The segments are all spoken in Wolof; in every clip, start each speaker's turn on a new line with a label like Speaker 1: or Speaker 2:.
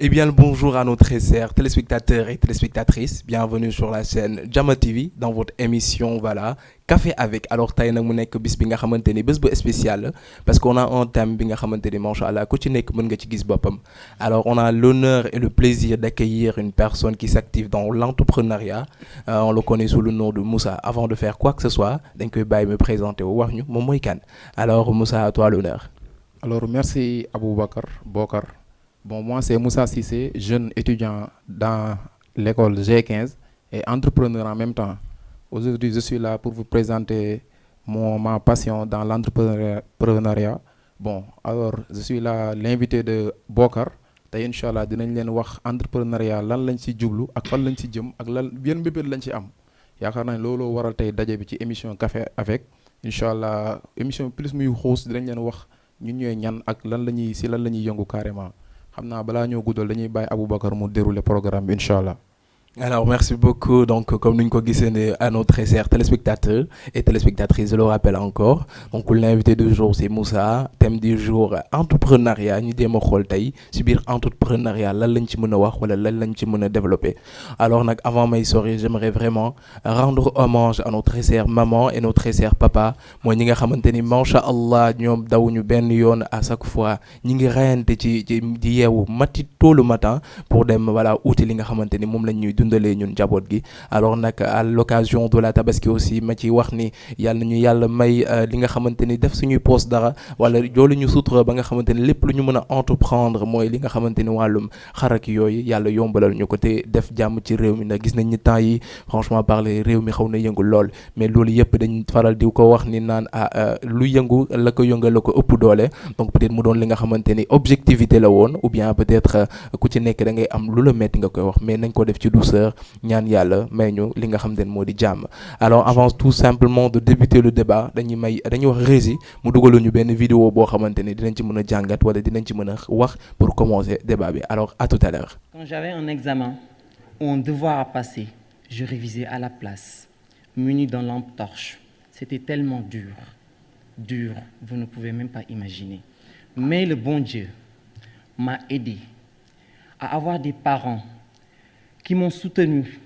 Speaker 1: Eh bien, le bonjour à nos très chers téléspectateurs et téléspectatrices. Bienvenue sur la chaîne Jama TV dans votre émission voilà Café avec. Alors tey nag mu nekk bis bi nga xamante ni bés bu spécial la parce qu'on a un thème bi nga xamante ni macha allah ku ci nekk mën nga ci gis boppam. Alors on a l'honneur et le plaisir d'accueillir une personne qui s'active dans l'entrepreneuriat. On le connaît sous le nom de Moussa. Avant de faire quoi que ce soit dañ koy bàyyi me présenter wu wax ñu moom mooy kan. Alors Moussa, à toi l'honneur.
Speaker 2: Alors, merci Aboubacar Bokar. Bon, moi, c'est Moussa Sissé, jeune étudiant dans l'école G15 et entrepreneur en même temps. Aujourd'hui, je suis là pour vous présenter ma passion dans l'entrepreneuriat. Bon, alors, je suis là l'invité de Bokar. tey incha allah dinañ leen wax entrepreneuriat lan lañ ci jublu ak fan lañ ci jëm ak lan yan mbébét lañ ci am yaakaar naa ne looloo waral tey daje bi ci émission Café avec incha allah émission plus muy xuus dinañ leen wax ñun ñooy ñan ak lan la ñuy si lan la ñuy yëngu carrément xam naa balaa ñoo guddal dañuy bàyyi Aboubacar mu dérouler programme bi incha allah.
Speaker 1: Alors, merci beaucoup. Donc, comme nous connaissons à nos très chers téléspectateurs et téléspectatrices, je le rappelle encore. Donc, l'invité du jour, c'est Moussa. Thème du jour, entrepreneuriat. Nous démon xol tay ci bir entrepreneuriat lan lañ ci mëna wax wala lan lañ ci mëna développer. Alors nak avant may sori, j'aimerais vraiment rendre hommage à nos très chères mamans et nos très chers papas. Moi ñi nga xamanteni masha Allah ñom dawuñu ben yoon à chaque fois ñi ngi rayante ci di yewu mati tôt le matin pour dem voilà outil li nga xamanteni mom lañ ñuy dundalee ñun njaboot gi. Alors nag à l'occasion de la tabaski aussi ma ci wax ni yàlla ñu yàlla may li nga xamante ni def suñuy poste dara wala joolu ñu sutura ba nga xamante ni lépp lu ñu mën a entreprendre mooy li nga xamante ni wàllum xarak yooyu yàlla yombalal ñu ko te def jàmm ci réew mi nag gis nañ ni temps yi franchement parler réew mi xaw na yëngu lool mais loolu yëpp dañ faral di ko wax ni naan lu yëngu la ko yëngal la ko ëpp doole. Donc peut-être mu doon li nga xamante ni objectivité la woon ou bien peut-être ku ci nekk da ngay am lu la metti nga koy wax mais nañ ko def ci douceur ñaan yàlla may ñu li nga xam ne moo di jàmm. Alors avant tout simplement de débuter le débat dañuy wax Rési mu dugalu ñu benn vidéo boo xamante ni dinañ ci mën a jàngat wala dinañ ci mën a wax pour commencer débat bi. Alors à tout à l'heure.
Speaker 3: Quand j'avais un examen ou un devoir à passer, je révisais à la place, muni d'un lampe torche. C'était tellement dur, dur, vous ne pouvez même pas imaginer. Mais le bon Dieu m'a aidé à avoir des parents qui m'ont soutenu,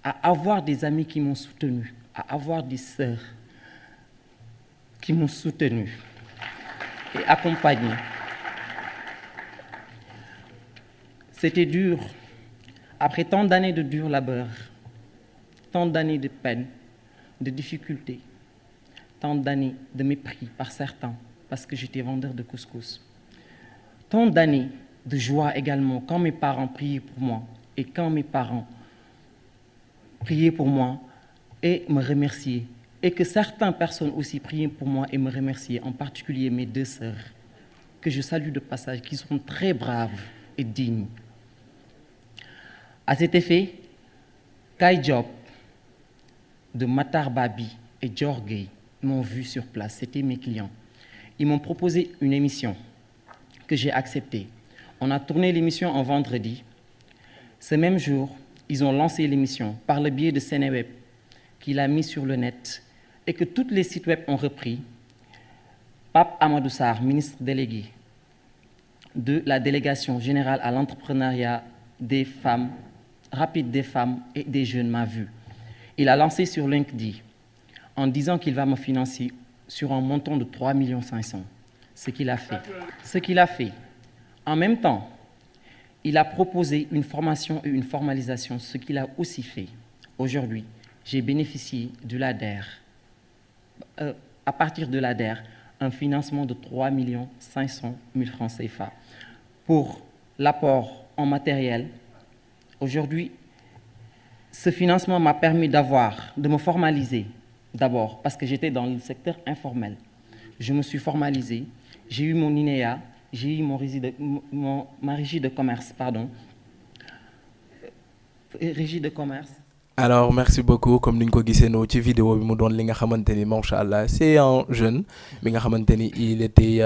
Speaker 3: à avoir des amis qui m'ont soutenu, à avoir des sœurs qui m'ont soutenu et accompagné. C'était dur. Après tant d'années de dur labeur, tant d'années de peine, de difficultés, tant d'années de mépris par certains, parce que j'étais vendeur de couscous, tant d'années de joie également quand mes parents priaient pour moi, et quand mes parents priaient pour moi et me remerciaient, et que certaines personnes aussi priaient pour moi et me remerciaient, en particulier mes deux sœurs, que je salue de passage, qui sont très braves et dignes. À cet effet, Kai Job de Matar Babi et Dior Gueye m'ont vu sur place, c'était mes clients. Ils m'ont proposé une émission que j'ai acceptée. On a tourné l'émission en vendredi. Ce même jour, ils ont lancé l'émission par le biais de Sénéweb, qui l'a mis sur le net et que tous les sites web ont repris. Pape Amadou Sarr, ministre délégué de la délégation générale à l'entrepreneuriat des femmes, rapide des femmes et des jeunes, m'a vu. Il a lancé sur LinkedIn en disant qu'il va me financer sur un montant de 3 500 000. Ce qu'il a fait. En même temps, il a proposé une formation et une formalisation, ce qu'il a aussi fait. Aujourd'hui, j'ai bénéficié de l'ADER, à partir de l'ADER, un financement de 3 500 000 francs CFA pour l'apport en matériel. Aujourd'hui, ce financement m'a permis de me formaliser d'abord parce que j'étais dans le secteur informel. Je me suis formalisé, j'ai eu mon INEA, j'ai eu ma régie de commerce, Régie de commerce.
Speaker 1: Alors merci beaucoup comme ni ñu ko gisee noo ci vidéo bi mu doon li nga xamante ni macha allah c'est un jeune bi nga xamante ni il était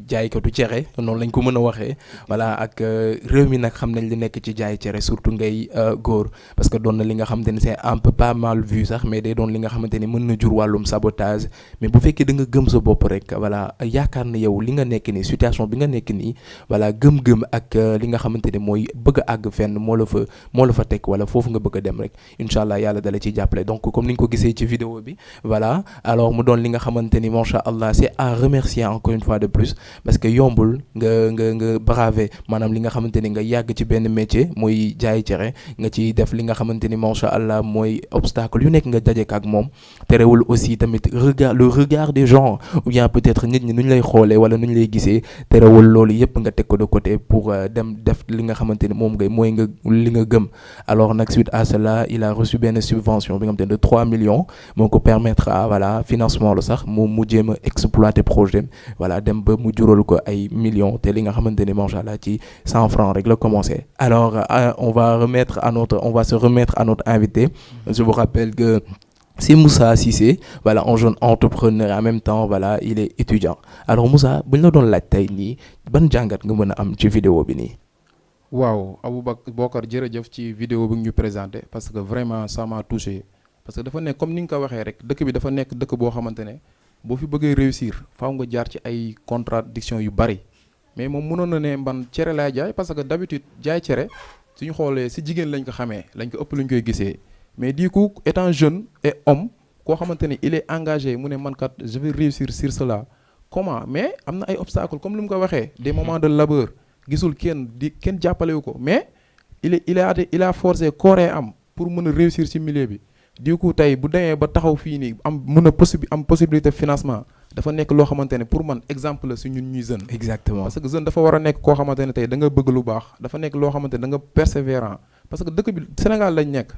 Speaker 1: jaaykatu cere noonu lañ ko mën a waxee voilà ak réew mi nag xam nañ li nekk ci jaay cere surtout ngay góor parce que doon na li nga xamante ni c'est un peu pas mal vu sax mais day doon li nga xamante ni mën na jur wàllum sabotage mais bu fekkee da nga gëm sa bopp rek voilà yaakaar na yow li nga nekk nii situation bi nga nekk nii voilà gëm-gëm ak li nga xamante ni mooy bëgg a àgg fenn moo la fa teg wala foofu nga bëgg a dem rek. Inch'Allah yàlla dala ci jàppale donc comme ni ñu ko gisee ci vidéo bi voilà alors mu doon li nga xamante ni macha allah c'est à remercier encore une fois de plus parce que yombul nga braver maanaam li nga xamante ni nga yàgg ci benn métier muy jaay cere nga ci def li nga xamante ni macha allah mooy obstacle yu nekk nga dajeek ak moom terewul aussi tamit le regard des gens ou bien peut-être nit ñi nu ñu lay xoolee wala nu ñu lay gisee terewul loolu yëpp nga teg ko de côté pour dem def li nga xamante ni moom mooy nga li nga gëm alors nag suite à cela il a reçu benn subvention bi nga xamante ne de 3 millions moo ko permettre à voilà financement la sax mu jéem a exploiter projet voilà dem ba mu jural ko ay millions te li nga xamante ne macha allah ci 100 francs rek la commencé. Alors on va se remettre à notre invité. Je vous rappelle que c'est Moussa Cissé voilà un jeune entrepreneur et en même temps voilà il est étudiant alors Moussa bu ñu la doon laaj tey nii ban jàngat nga mën a am ci vidéo bi nii.
Speaker 2: waaw Aboubacar jërëjëf ci vidéo bi ñu présenté parce que vraiment ça m'a touché parce que dafa nekk comme ni nga ko waxee rek dëkk bi dafa nekk dëkk boo xamante ne boo fi bëggee réussir faaw nga jaar ci ay contradiction yu bari mais moom mënoon na ne man cere laay jaay parce que d'habitude jaay cere suñu xoolee si jigéen lañ ko xamee lañ ko ëpp luñ koy gisee mais du coup étant jeune et homme koo xamante ne il est engagé mu ne man kat je vais réussir sur cela comment mais am na ay obstacles comme li mu ko waxee des moments de labeur. gisul kenn jàppalewu ko mais il a forcé corps et âme pour mën a réussir ci milieu bi du coup tey bu demee ba taxaw fii nii am possibilité financement dafa nekk loo xamante ne pour man exemple la ci ñun ñuy jeune.
Speaker 1: Exactement
Speaker 2: parce que jeune dafa war a nekk koo xamante ne tey da nga bëgg lu baax dafa nekk loo xamante ne da nga persévérant parce que dëkk bi Sénégal lañ nekk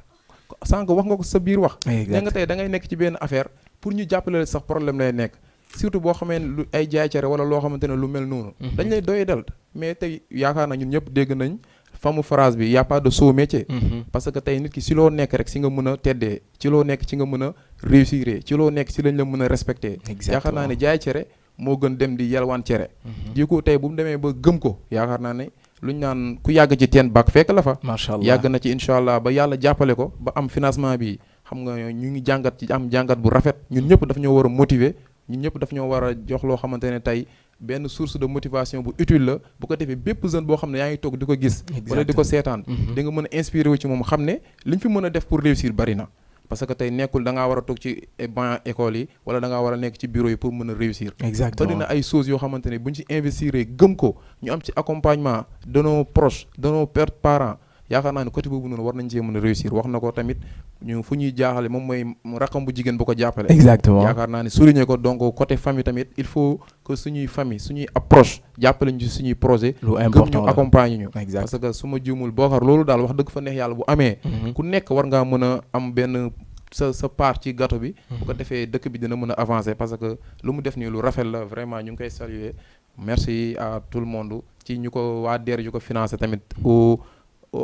Speaker 2: sànq wax nga ko sa biir wax. da nga tey da ngay nekk ci benn affaire pour ñu jàppale sax problème lay nekk. surtout boo xamee lu ay jaay cere wala loo xamante ne lu mel noonu. dañ lay doy dal mais tey yaakaar na ñun ñëpp dégg nañ famu phrase bi y a pas de sot métier. parce que tey nit ki si loo nekk rek si nga mën a teddee ci loo nekk ci nga mën a réussir ci loo nekk si lañ la mën a respecter. yaakaar naa ne jaay cere moo gën dem di yalwaan cere. du coup tey bu mu demee ba gëm ko yaakaar naa ne luñ naan ku yàgg ci teen bak fekk la fa.
Speaker 1: macha allah
Speaker 2: yàgg na ci incha allah ba yàlla jàppale ko ba am financement bi xam nga ñu ngi jàngat ci am jàngat bu rafet ñun ñëpp daf ñoo war a motiver. ñun ñëpp daf ñoo war a jox loo xamante ne tey benn source de motivation bu utile la bu ko defee bépp jeune boo xam ne yaa ngi toog di ko gis wala di ko seetaan di nga mën a inspiré wu ci moom xam ne liñ fi mën a def pour réussir bari na parce que tey nekkul da ngaa war a toog ci banc école yi wala da ngaa war a nekk ci bureau yi pour mën a réussir
Speaker 1: exactement
Speaker 2: bari na ay choses yoo xamante ne buñ ci investir gëm ko ñu am ci accompagnement de nos proches de nos parents yaakaar naa ne côté boobu noonu war nañ cee mën a réussir wax na ko tamit ñu fu ñuy jaaxale moom mooy rakam bu jigéen bu ko jàppale.
Speaker 1: exactement
Speaker 2: yaakaar naa ne souligner ko donc côté famille tamit il faut que suñuy famille suñuy approche jàppale ñu ci suñuy projet.
Speaker 1: lu important
Speaker 2: ñu accompagner ñu.
Speaker 1: exact
Speaker 2: parce que su ma juumul bookar loolu daal wax dëgg fa neex yàlla bu amee. ku nekk war ngaa mën a am benn sa part ci gâteau bi. bu ko defee dëkk bi dina mën a avancer parce que lu mu def nii lu rafet la vraiment ñu ngi koy saluer merci à tout le monde ci ñu ko waa DER yu ko financé tamit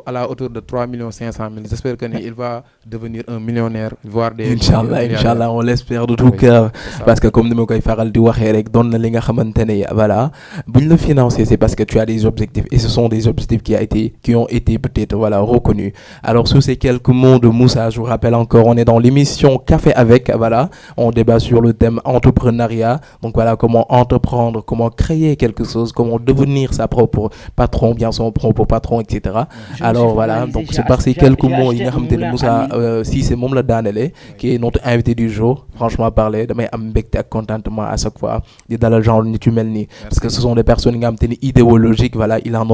Speaker 2: à la hauteur de 3 500 000. J'espère qu'il va devenir un millionnaire, voire des
Speaker 1: Inch'Allah, on l'espère de tout cœur. Parce que comme nous l'avons fait, donne li nga xamantene voilà, buñ le financer c'est parce que tu as des objectifs et ce sont des objectifs qui ont été peut-être voilà reconnus. Alors sous ces quelques mots de Moussa, je vous rappelle encore, on est dans l'émission Café avec voilà, on débat sur le thème entrepreneuriat. Donc voilà comment entreprendre, comment créer quelque chose, comment devenir sa propre patron, bien son propre patron, etc. Alors voilà, donc c'est par ces quelques mots yi nga xamante ne Moussa Cissé moom la daanele qui est notre invité du jour. Franchement parler damay am mbégte ak contentement à chaque fois di dalal genre nit yu mel nii parce que ce sont des personnes yi nga xamante ni idéologiques voilà ils en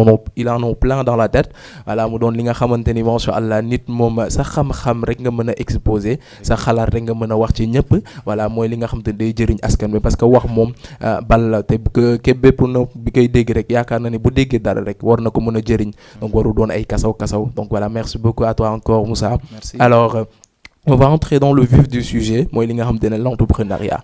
Speaker 1: ont plein dans la tête voilà mu doon li nga xamante ni macha allah nit moom sa xam-xam rek nga mën a exposer sa xalaat rek nga mën a wax ci ñëpp voilà mooy li nga xamante ni day jëriñ askan bi parce que wax moom bal la te képp bépp na bi koy dégg rek yaakaar na ni bu déggee dara rek war na ko mën a jëriñ donc waru doon ay kasaw. Donc voilà, merci beaucoup à toi encore Moussa.
Speaker 2: Merci.
Speaker 1: Alors on va entrer dans le vif du sujet mooy li nga xamante ne l'entrepreneuriat.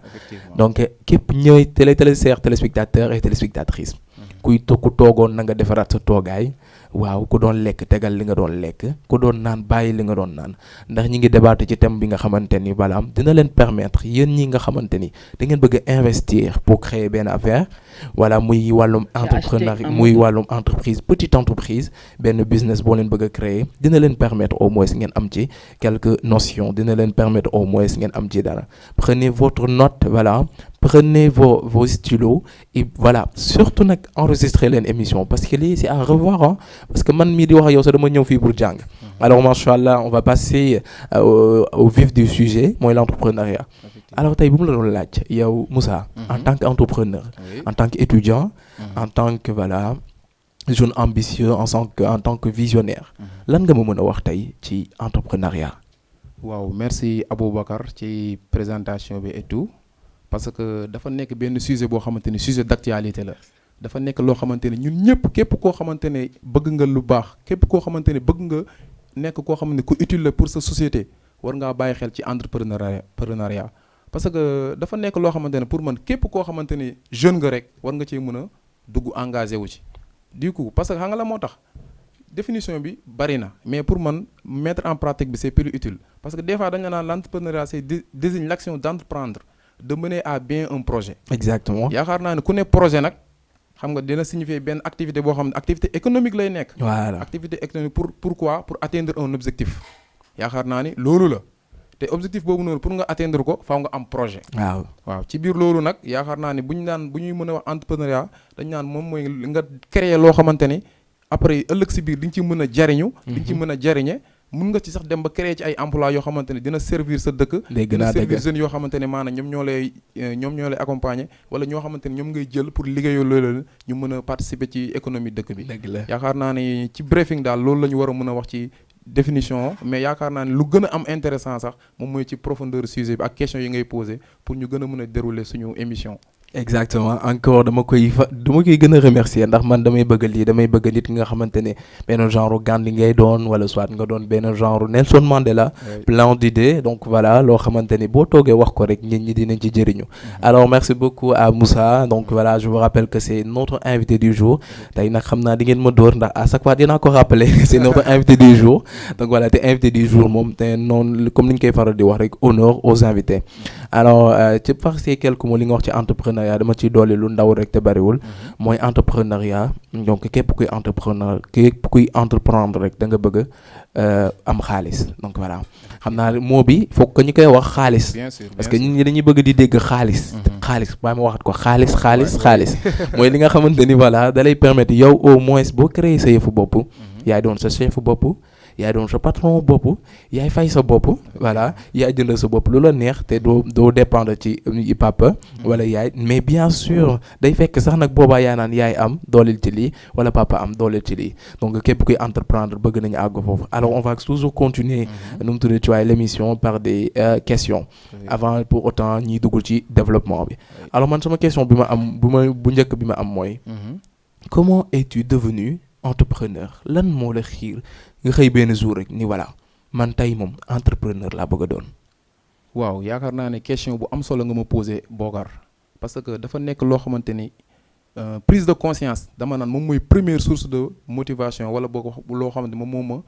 Speaker 1: Donc képp ñooy téléspectateurs et téléspectatrices ku toogoon na nga defaraat sa toogaay waaw ku doon lekk tegal li nga doon lekk ku doon naan bàyyi li nga doon naan ndax ñi ngi débatté ci thème bi nga xamante ni voilà dina leen permettre yéen ñi nga xamante ni da ngeen bëgg a investir pour créer benn affaire voilà muy wàllum entrepreneuriat muy wàllum entreprise petite entreprise benn business boo leen bëgg a créer dina leen permettre au moins ngeen am ci quelques notions dina leen permettre au moins ngeen am ci dara prenez votre note voilà prenez vos stylos et voilà surtout nag enregistrez leen émission parce que lii c'est à revoir hein parce que man mii di wax ak yow sax dama ñëw fii pour jàng alors machallah on va passer au vif du sujet mooy l'entrepreneuriat alors tey bu mu la doon laaj yow Moussa en tant qu'entrepreneur en tant qu'étudiant en tant que voilà jeune ambitieux en tant que visionnaire lan nga ma mën a wax tey ci entrepreneuriat.
Speaker 2: waaw merci Aboubacar ci présentation bi et tout parce que dafa nekk benn sujet boo xamante ni sujet d'actualité la dafa nekk loo xamante ne ñun ñëpp képp koo xamante ne bëgg nga lu baax képp koo xamante ne bëgg nga nekk koo xam ne ku utile la pour sa société war ngaa bàyyi xel ci entrepreneuriat parce que dafa nekk loo xamante ne pour man képp koo xamante ne jeune nga rek war nga cee mën a dugg engagé wu ci du coup parce que xam nga la moo tax définition bi bari na mais pour man mettre en pratique bi c'est plus utile parce que des fois dañu naan l'entrepreneuriat c'est désigne l'action d'entreprendre de mener à bien un projet.
Speaker 1: exactement
Speaker 2: yaakaar naa ne ku ne projet nag xam nga dina signifier benn activité boo xam ne activité économique lay nekk.
Speaker 1: voilà
Speaker 2: activité économique pourquoi pour atteindre un objectif yaakaar naa ni loolu la te objectif boobu noonu pour nga atteindre ko faaw nga am projet. waaw ci biir loolu nag yaakaar naa ni bu ñuy mën a wax entrepreneuriat dañ naan moom mooy nga créer loo xamante ni après ëllëg si biir di nga ci mën a jariñu. di nga ci mën a jariñe mun nga ci sax dem ba créer ci ay emploi yoo xamante ne dina servir sa dëkk. dina servir jeunes yoo xamante ne maanaam ñoom ñoo lay accompagner wala ñoo xamante ne ñoom ngay jël pour liggéeyoo loolu ñu mën a participer ci économie dëkk bi. yaakaar naa ne ci briefing daal loolu la ñu war a mën a wax ci définition mais yaakaar naa ne lu gën a am intéressant sax moom mooy ci profondeur sujet bi ak question yi ngay poser pour ñu gën a mën a dérouler suñu émission.
Speaker 1: exactement encore dama koy gën a remercier ndax man damay bëgg nit nga xamante ne benn genre Gandhi ngay doon wala soit nga doon benn genre Nelson Mandela plein d'idées donc voilà loo xamante ni boo toogee wax ko rek nit ñi dinañ ci jëriñu alors merci beaucoup à Moussa donc voilà je vous rappelle que c'est notre invité du jour tey nag xam naa di ngeen ma dóor ndax à chaque fois dinaa ko rappeler c'est notre invité du jour donc voilà te invité du jour moom te noonu comme ni ñu koy faral di wax rek honneur aux invités alors ci par ces quelques mots li nga wax ci entrepreneur dama ciy dolli lu ndaw rek te bariwul mooy entrepreneuriat donc képp kuy entreprendre rek da nga bëgg am xaalis donc voilà xam naa moo bi foog que ñu koy wax xaalis parce que ñun ñi dañuy bëgg di dégg xaalis waaye ma waxat ko xaalis mooy li nga xamante ni voilà da lay permettre yow au moins boo créer sa yëfu bopp yaay doon sa chef bopp yaay doon sa patron bopp yaay fay sa bopp voilà yaay jëndal sa bopp lu la neex te doo dépendre ci papa wala yaay mais bien sûr day fekk sax nag boobaa yaa naan yaay am dooleel ci lii wala papa am dooleel ci lii donc képp kuy entreprendre bëgg nañu àgg foofu alors on va toujours continuer nu mu tudd ci waaye l'émission par des questions avant pour autant ñiy dugg ci développement bi alors man sama question bi ma am bu njëkk bi ma am mooy comment es-tu devenu entrepreneur lan moo la xiir nga xëy benn jour rek ni voilà man tey moom entrepreneur laa bëgg a doon.
Speaker 2: waaw yaakaar naa ne question bu am solo nga ma posé Bokar parce que dafa nekk loo xamante ni prise de conscience dama naan moom mooy première source de motivation wala boog loo xamante moom moo ma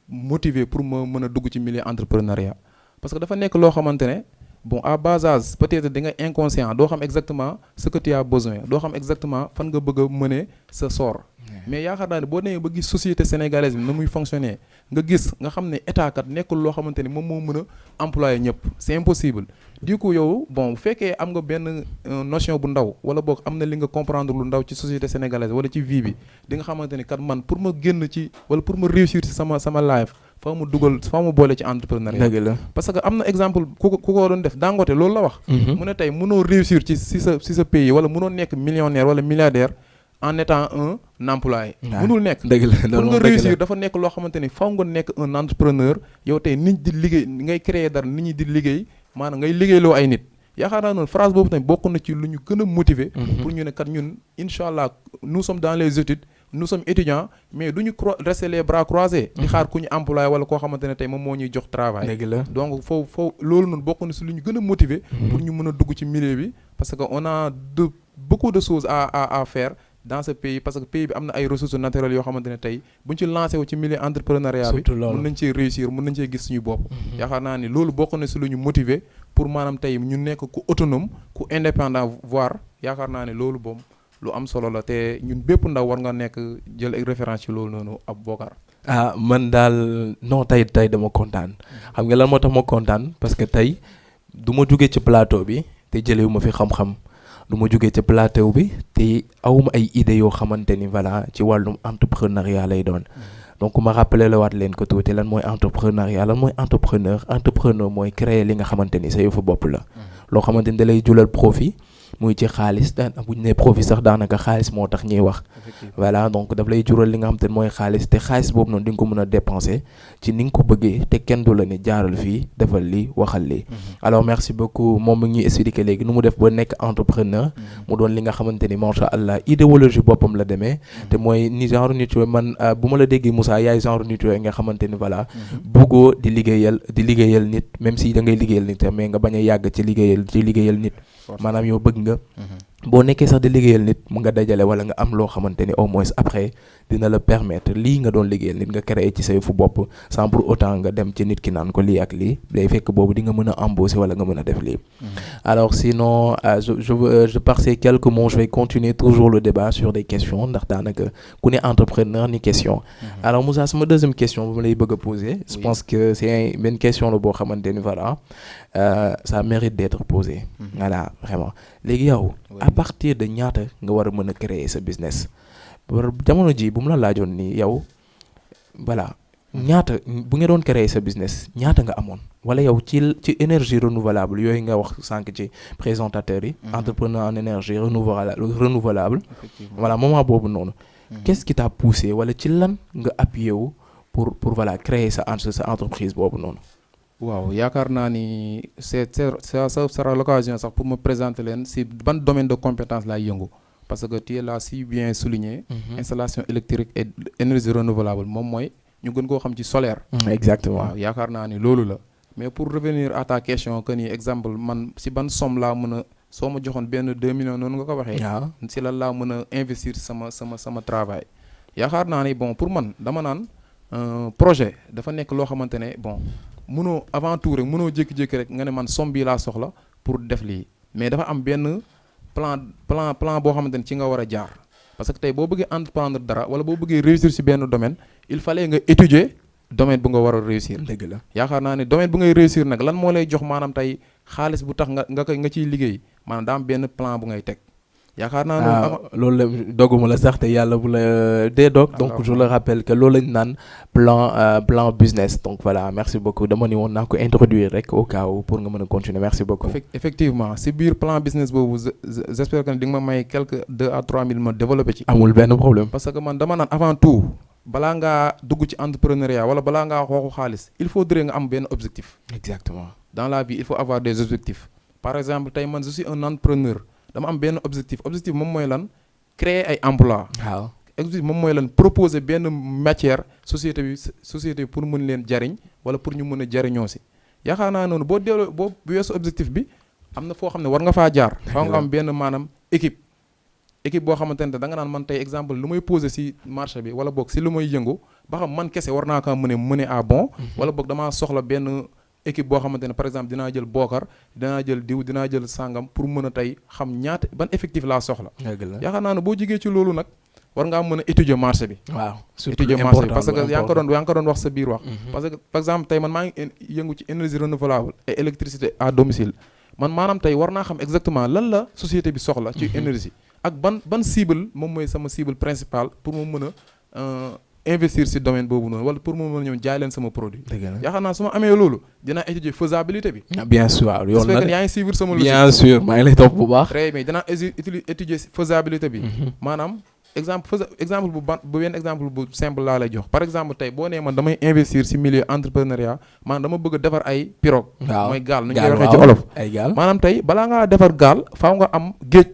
Speaker 2: motiver pour ma mën a dugg ci milieu entrepreneuriat parce que dafa nekk loo xamante ne bon à bas âge peut-être da nga inconscient doo xam exactement ce que tu as besoin doo xam exactement fan nga bëgg a mener sa sort. mais yaakaar naa ne boo demee ba gis société sénégalaise bi na muy fonctionner nga gis nga xam ne état kat nekkul loo xamante ni moom moo mën a employer ñëpp c'est impossible du coup yow bon bu fekkee am nga benn notion bu ndaw wala boog am na li nga comprendre lu ndaw ci société sénégalaise wala ci vie bi di nga xamante ni kat man pour ma génn ci wala pour ma réussir ci sama life faa mu boole ci entrepreneuriat.
Speaker 1: dëgg la
Speaker 2: parce que am na exemple ku ko doon def Dangote loolu la wax. mu ne tey mënoo réussir ci sa pays wala mënoo nekk millionnaire wala milliardaire en étant un employé. mënul nekk pour nga réussir dafa nekk loo xamante ni faw nga nekk un entrepreneur yow tey nit di liggéey ngay créer dara nit ñi di liggéey maanaam ngay liggéeyloo ay nit. yaakaar naa noonu phrase boobu tamit bokk na ci lu ñu gën a motiver. pour ñu ne kat ñun incha allah nous sommes dans les études nous sommes étudiants mais du ñu rester les bras croisés. di xaar ku ñu employé wala koo xamante ne tey moom moo ñuy jox travail.
Speaker 1: dëgg la
Speaker 2: donc foofu loolu noonu bokk na si lu ñu gën a motiver. pour ñu mën a dugg ci milieu bi parce que on a beaucoup de choses à faire dans ce pays parce que pays bi am na ay ressources naturelles yoo xamante ne tey buñ ci lancé wu ci milieu entrepreneuriat bi mën nañ cee réussir mën nañ cee gis suñu bopp yaakaar naa ni loolu bokk na si lu ñu motiver pour maanaam tey ñu nekk ku autonome ku indépendant voire yaakaar naa ne loolu boom lu am solo la te ñun bépp ndaw war nga nekk jël ay référence ci loolu noonu ab Bocar.
Speaker 1: Man daal non tey dama kontaan xam nga lan moo tax ma kontaan parce que tey du ma jugee ci plateau bi te jëlewu ma fi xam-xam du ma jugee ci plateau bi te awuma ay idées yoo xamante ni voilà ci wàllum entrepreneuriat lay doon donc ma rappelé la waat leen ko tuuti lan mooy entrepreneuriat lan mooy entrepreneur mooy créer li nga xamante ni sa yëfu bopp la loo xamante ni da lay julal profit muy ci xaalis bu ñu nee profit sax daanaka xaalis moo tax ñuy wax voilà donc daf lay jural li nga xamante ni mooy xaalis te xaalis boobu noonu di nga ko mën a dépenser ci ni nga ko bëggee te kenn du la ne jaaral fii defal lii waxal lii alors merci beaucoup moom mi ngi ñuy expliquer léegi nu mu def ba nekk entrepreneur mu doon li nga xamante ni macha allah idéologie boppam la demee te mooy ni genre nit yooyu man bu ma la déggee Moussa yaay genre nit yooyu nga xamante ni voilà bëggoo di liggéeyal nit même si da ngay liggéeyal nit mais nga bañ a yàgg ci liggéeyal nit maanaam yow bëgg nga boo nekkee sax di liggéeyal nit mu nga dajale wala nga am loo xamante ni au moins après dina la permettre lii nga doon liggéeyal nit nga créer ci say fu bopp sans pour autant nga dem ci nit ki naan ko lii ak lii day fekk boobu di nga mën a embaucher wala nga mën a def lii alors sinon je par ces quelques mots je vais continuer toujours le débat sur des questions ndax daanaka ku ne entrepreneur ni question alors Moussa sama deuxième question bu ma lay bëgg a poser je pense que c'est benn question la boo xamante ni voilà ça mérite d'être posé voilà vraiment léegi yow à partir de ñaata nga war a mën a créer sa business jamono ji bu mu la laajoon nii yow voilà ñaata bu nga doon créer sa business ñaata nga amoon wala yow ci énergie renouvelable yooyu nga wax sànq ci présentateur yi entrepreneur en énergie renouvelable voilà moment boobu noonu qu'est-ce qui t'a poussé wala ci lan nga appuyé wu pour voilà créer sa entreprise boobu noonu
Speaker 2: waaw yaakaar naa ni ça sera l'occasion sax pour me présenter leen si ban domaine de compétence laay yëngu parce que tu l'as si bien souligné installation électrique et énergie renouvelable moom mooy ñu gën koo xam ci solaire
Speaker 1: exactement
Speaker 2: waaw yaakaar naa ni loolu la mais pour revenir à ta question que ni exemple man si ban somme laa mën a soo ma joxoon benn 2 millions noonu nga ko waxee si lan laa mën a investir sama travail yaakaar naa ni bon pour man dama naan projet dafa nekk loo xamante ne bon mënoo avant tout rek mënoo jékki-jékki rek nga ne man somme bii laa soxla pour def lii mais dafa am benn plan boo xamante ne ci nga war a jaar parce que tey boo bëggee entreprendre dara wala boo bëggee réussir ci benn domaine il fallait nga étudier domaine bu nga war a réussir.
Speaker 1: dëgg la
Speaker 2: yaakaar naa ne domaine bu ngay réussir nag lan moo lay jox maanaam tey xaalis bu tax nga ciy liggéey maanaam daa am benn plan bu ngay teg. yaakaar naa
Speaker 1: loolu la doguma la sax te yàlla bu la dee dog donc je le rappelle que loolu lañ naan plan business donc voilà merci beaucoup dama ni woon naa ko introduire rek au cas où pour nga mën a continuer merci beaucoup.
Speaker 2: effectivement si biir plan business boobu j'espère que di nga ma may quelques 2 à 3 000 ma développé ci.
Speaker 1: amul benn problème.
Speaker 2: parce que man dama naan avant tout balaa ngaa dugg ci entrepreneuriat wala balaa ngaa xooxu xaalis il faudrait nga am benn objectif.
Speaker 1: exactement
Speaker 2: dans la vie il faut avoir des objectifs par exemple tey man je suis un entrepreneur. dama am benn objectif moom mooy lan créer ay emploi
Speaker 1: waaw
Speaker 2: objectif moom mooy lan proposer benn matière société bi pour mën leen jariñ wala pour ñu mën a jariñoo si yaakaar naa noonu boo weesu objectif bi am na foo xam ne war nga faa jaar faa nga am benn maanaam équipe boo xamante ne da nga naan man tey exemple lu may poser si marché bi wala boog si lu may yëngu ba xam man kese war naa kaa mener à bon wala boog damaa soxla benn équipe boo xamante ne par exemple dinaa jël Bocar dinaa jël diw dinaa jël sàngam pour mën a tey xam ñaata ban effectif laa soxla. yaakaar naa ne boo jigee ci loolu nag war ngaa mën a étudier marché bi.
Speaker 1: waaw
Speaker 2: surtout étudier marché bi parce que yaa ngi ko doon wax sa biir wax. parce que par exemple tey man maa ngi yëngu ci énergie renouvelable et électricité à domicile man maanaam tey war naa xam exactement lan la société bi soxla. ci énergie ak ban cible moom mooy sama cible principale pour mu mën a. investir ci domaine boobu noonu wala pour mu mën a ñëw jaay leen sama produit. yaakaar naa su ma amee loolu dinaa étudier faisabilité bi.
Speaker 1: bien sûr yoon la
Speaker 2: yaa ngi suivre sama logique.
Speaker 1: bien sûr maa ngi lay topp bu baax.
Speaker 2: très bien dinaa étudier faisabilité bi. maanaam exemple bu benn exemple bu simple laa lay jox par exemple tey boo nee man damay investir ci milieu entrepreneuriat maanaam dama bëgg a defar ay pirogue.
Speaker 1: waaw
Speaker 2: mooy gaal nu ñu koy waxee ci olof.
Speaker 1: ay gaal
Speaker 2: maanaam tey balaa ngaa defar gaal faaw nga am géej.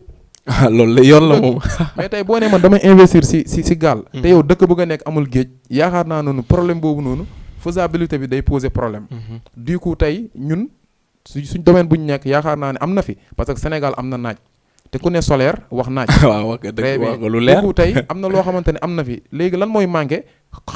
Speaker 1: loolu la yoon la moom.
Speaker 2: mais tey boo nee man damay investir si gaal. te yow dëkk bu nga nekk amul géej. yaakaar naa noonu problème boobu noonu faisabilité bi day poser problème. du coup tey ñun suñ domaine bu ñu nekk yaakaar naa ne am na fi parce que Sénégal am na naaj te ku ne solaire wax naaj.
Speaker 1: waaw wax nga dëgg wax nga lu leer
Speaker 2: tey am na loo xamante ne am na fi léegi lan mooy manqué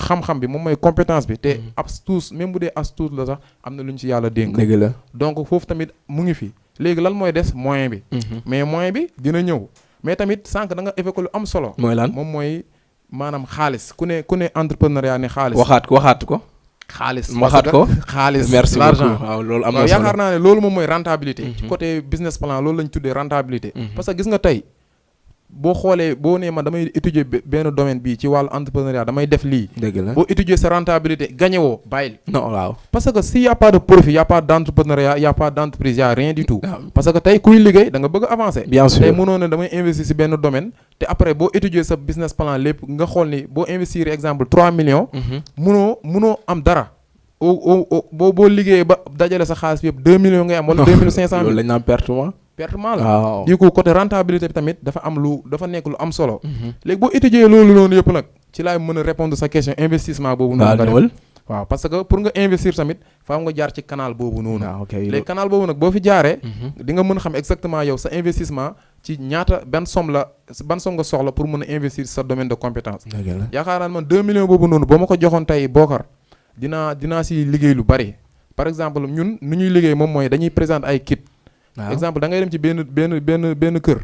Speaker 2: xam-xam bi moom mooy compétence bi te as tuus même bu dee as tuus la sax am na lu ñu ci yàlla dénk.
Speaker 1: dëgg la
Speaker 2: donc foofu tamit mu ngi fi léegi lan mooy des moyen bi. mais moyen bi dina ñëw mais tamit sànq da nga évoqué lu am solo.
Speaker 1: mooy lan
Speaker 2: moom mooy maanaam xaalis ku ne entrepreneuriat ne xaalis.
Speaker 1: waxaat ko.
Speaker 2: xaalis
Speaker 1: waxaat ko
Speaker 2: xaalis
Speaker 1: merci
Speaker 2: l'argent
Speaker 1: waaw loolu am na solo
Speaker 2: yaakaar naa ne loolu moom mooy rentabilité. ci côté business plan loolu lañ tuddee rentabilité. parce que gis nga tey boo xoolee boo nee ma damay étudier benn domaine bii ci wàllu entrepreneuriat damay def lii.
Speaker 1: dëgg la
Speaker 2: boo étudier sa rentabilité gagné woo bàyyil.
Speaker 1: non waaw
Speaker 2: parce que s'il y a pas de profit y a pas d'entrepreneuriat y a pas d'entreprise y a rien du tout. parce que tey kuy liggéey da nga bëgg a avancer.
Speaker 1: bien sûr
Speaker 2: tey mënoo ne damay investir si benn domaine te après boo étudier sa business plan lépp nga xool ni boo investir exemple 3 millions. mënoo am dara. boo liggéeyee ba dajale sa xaalis bi yëpp 2 millions ngay am wala 2 millions 500
Speaker 1: loolu lañ naan pertement
Speaker 2: la
Speaker 1: waaw
Speaker 2: du coup côté rentabilité bi tamit dafa nekk lu am solo. léegi boo étudier loolu noonu yëpp nag ci laay mën a répondre sa question investissement boobu noonu nga def waaw parce que pour nga investir tamit faaw nga jaar ci canal boobu noonu. léegi canal boobu nag boo fi jaaree di nga mën a xam exactement yow sa investissement ci ñaata ban somme nga soxla pour mën a investir sa domaine de compétence. yaakaar naa man 2 millions boobu noonu boo ma ko joxoon tey Bokar dinaa si liggéey lu bari par exemple ñun nu ñuy liggéey moom mooy dañuy présenter ay kit. exemple da ngay dem ci benn kër.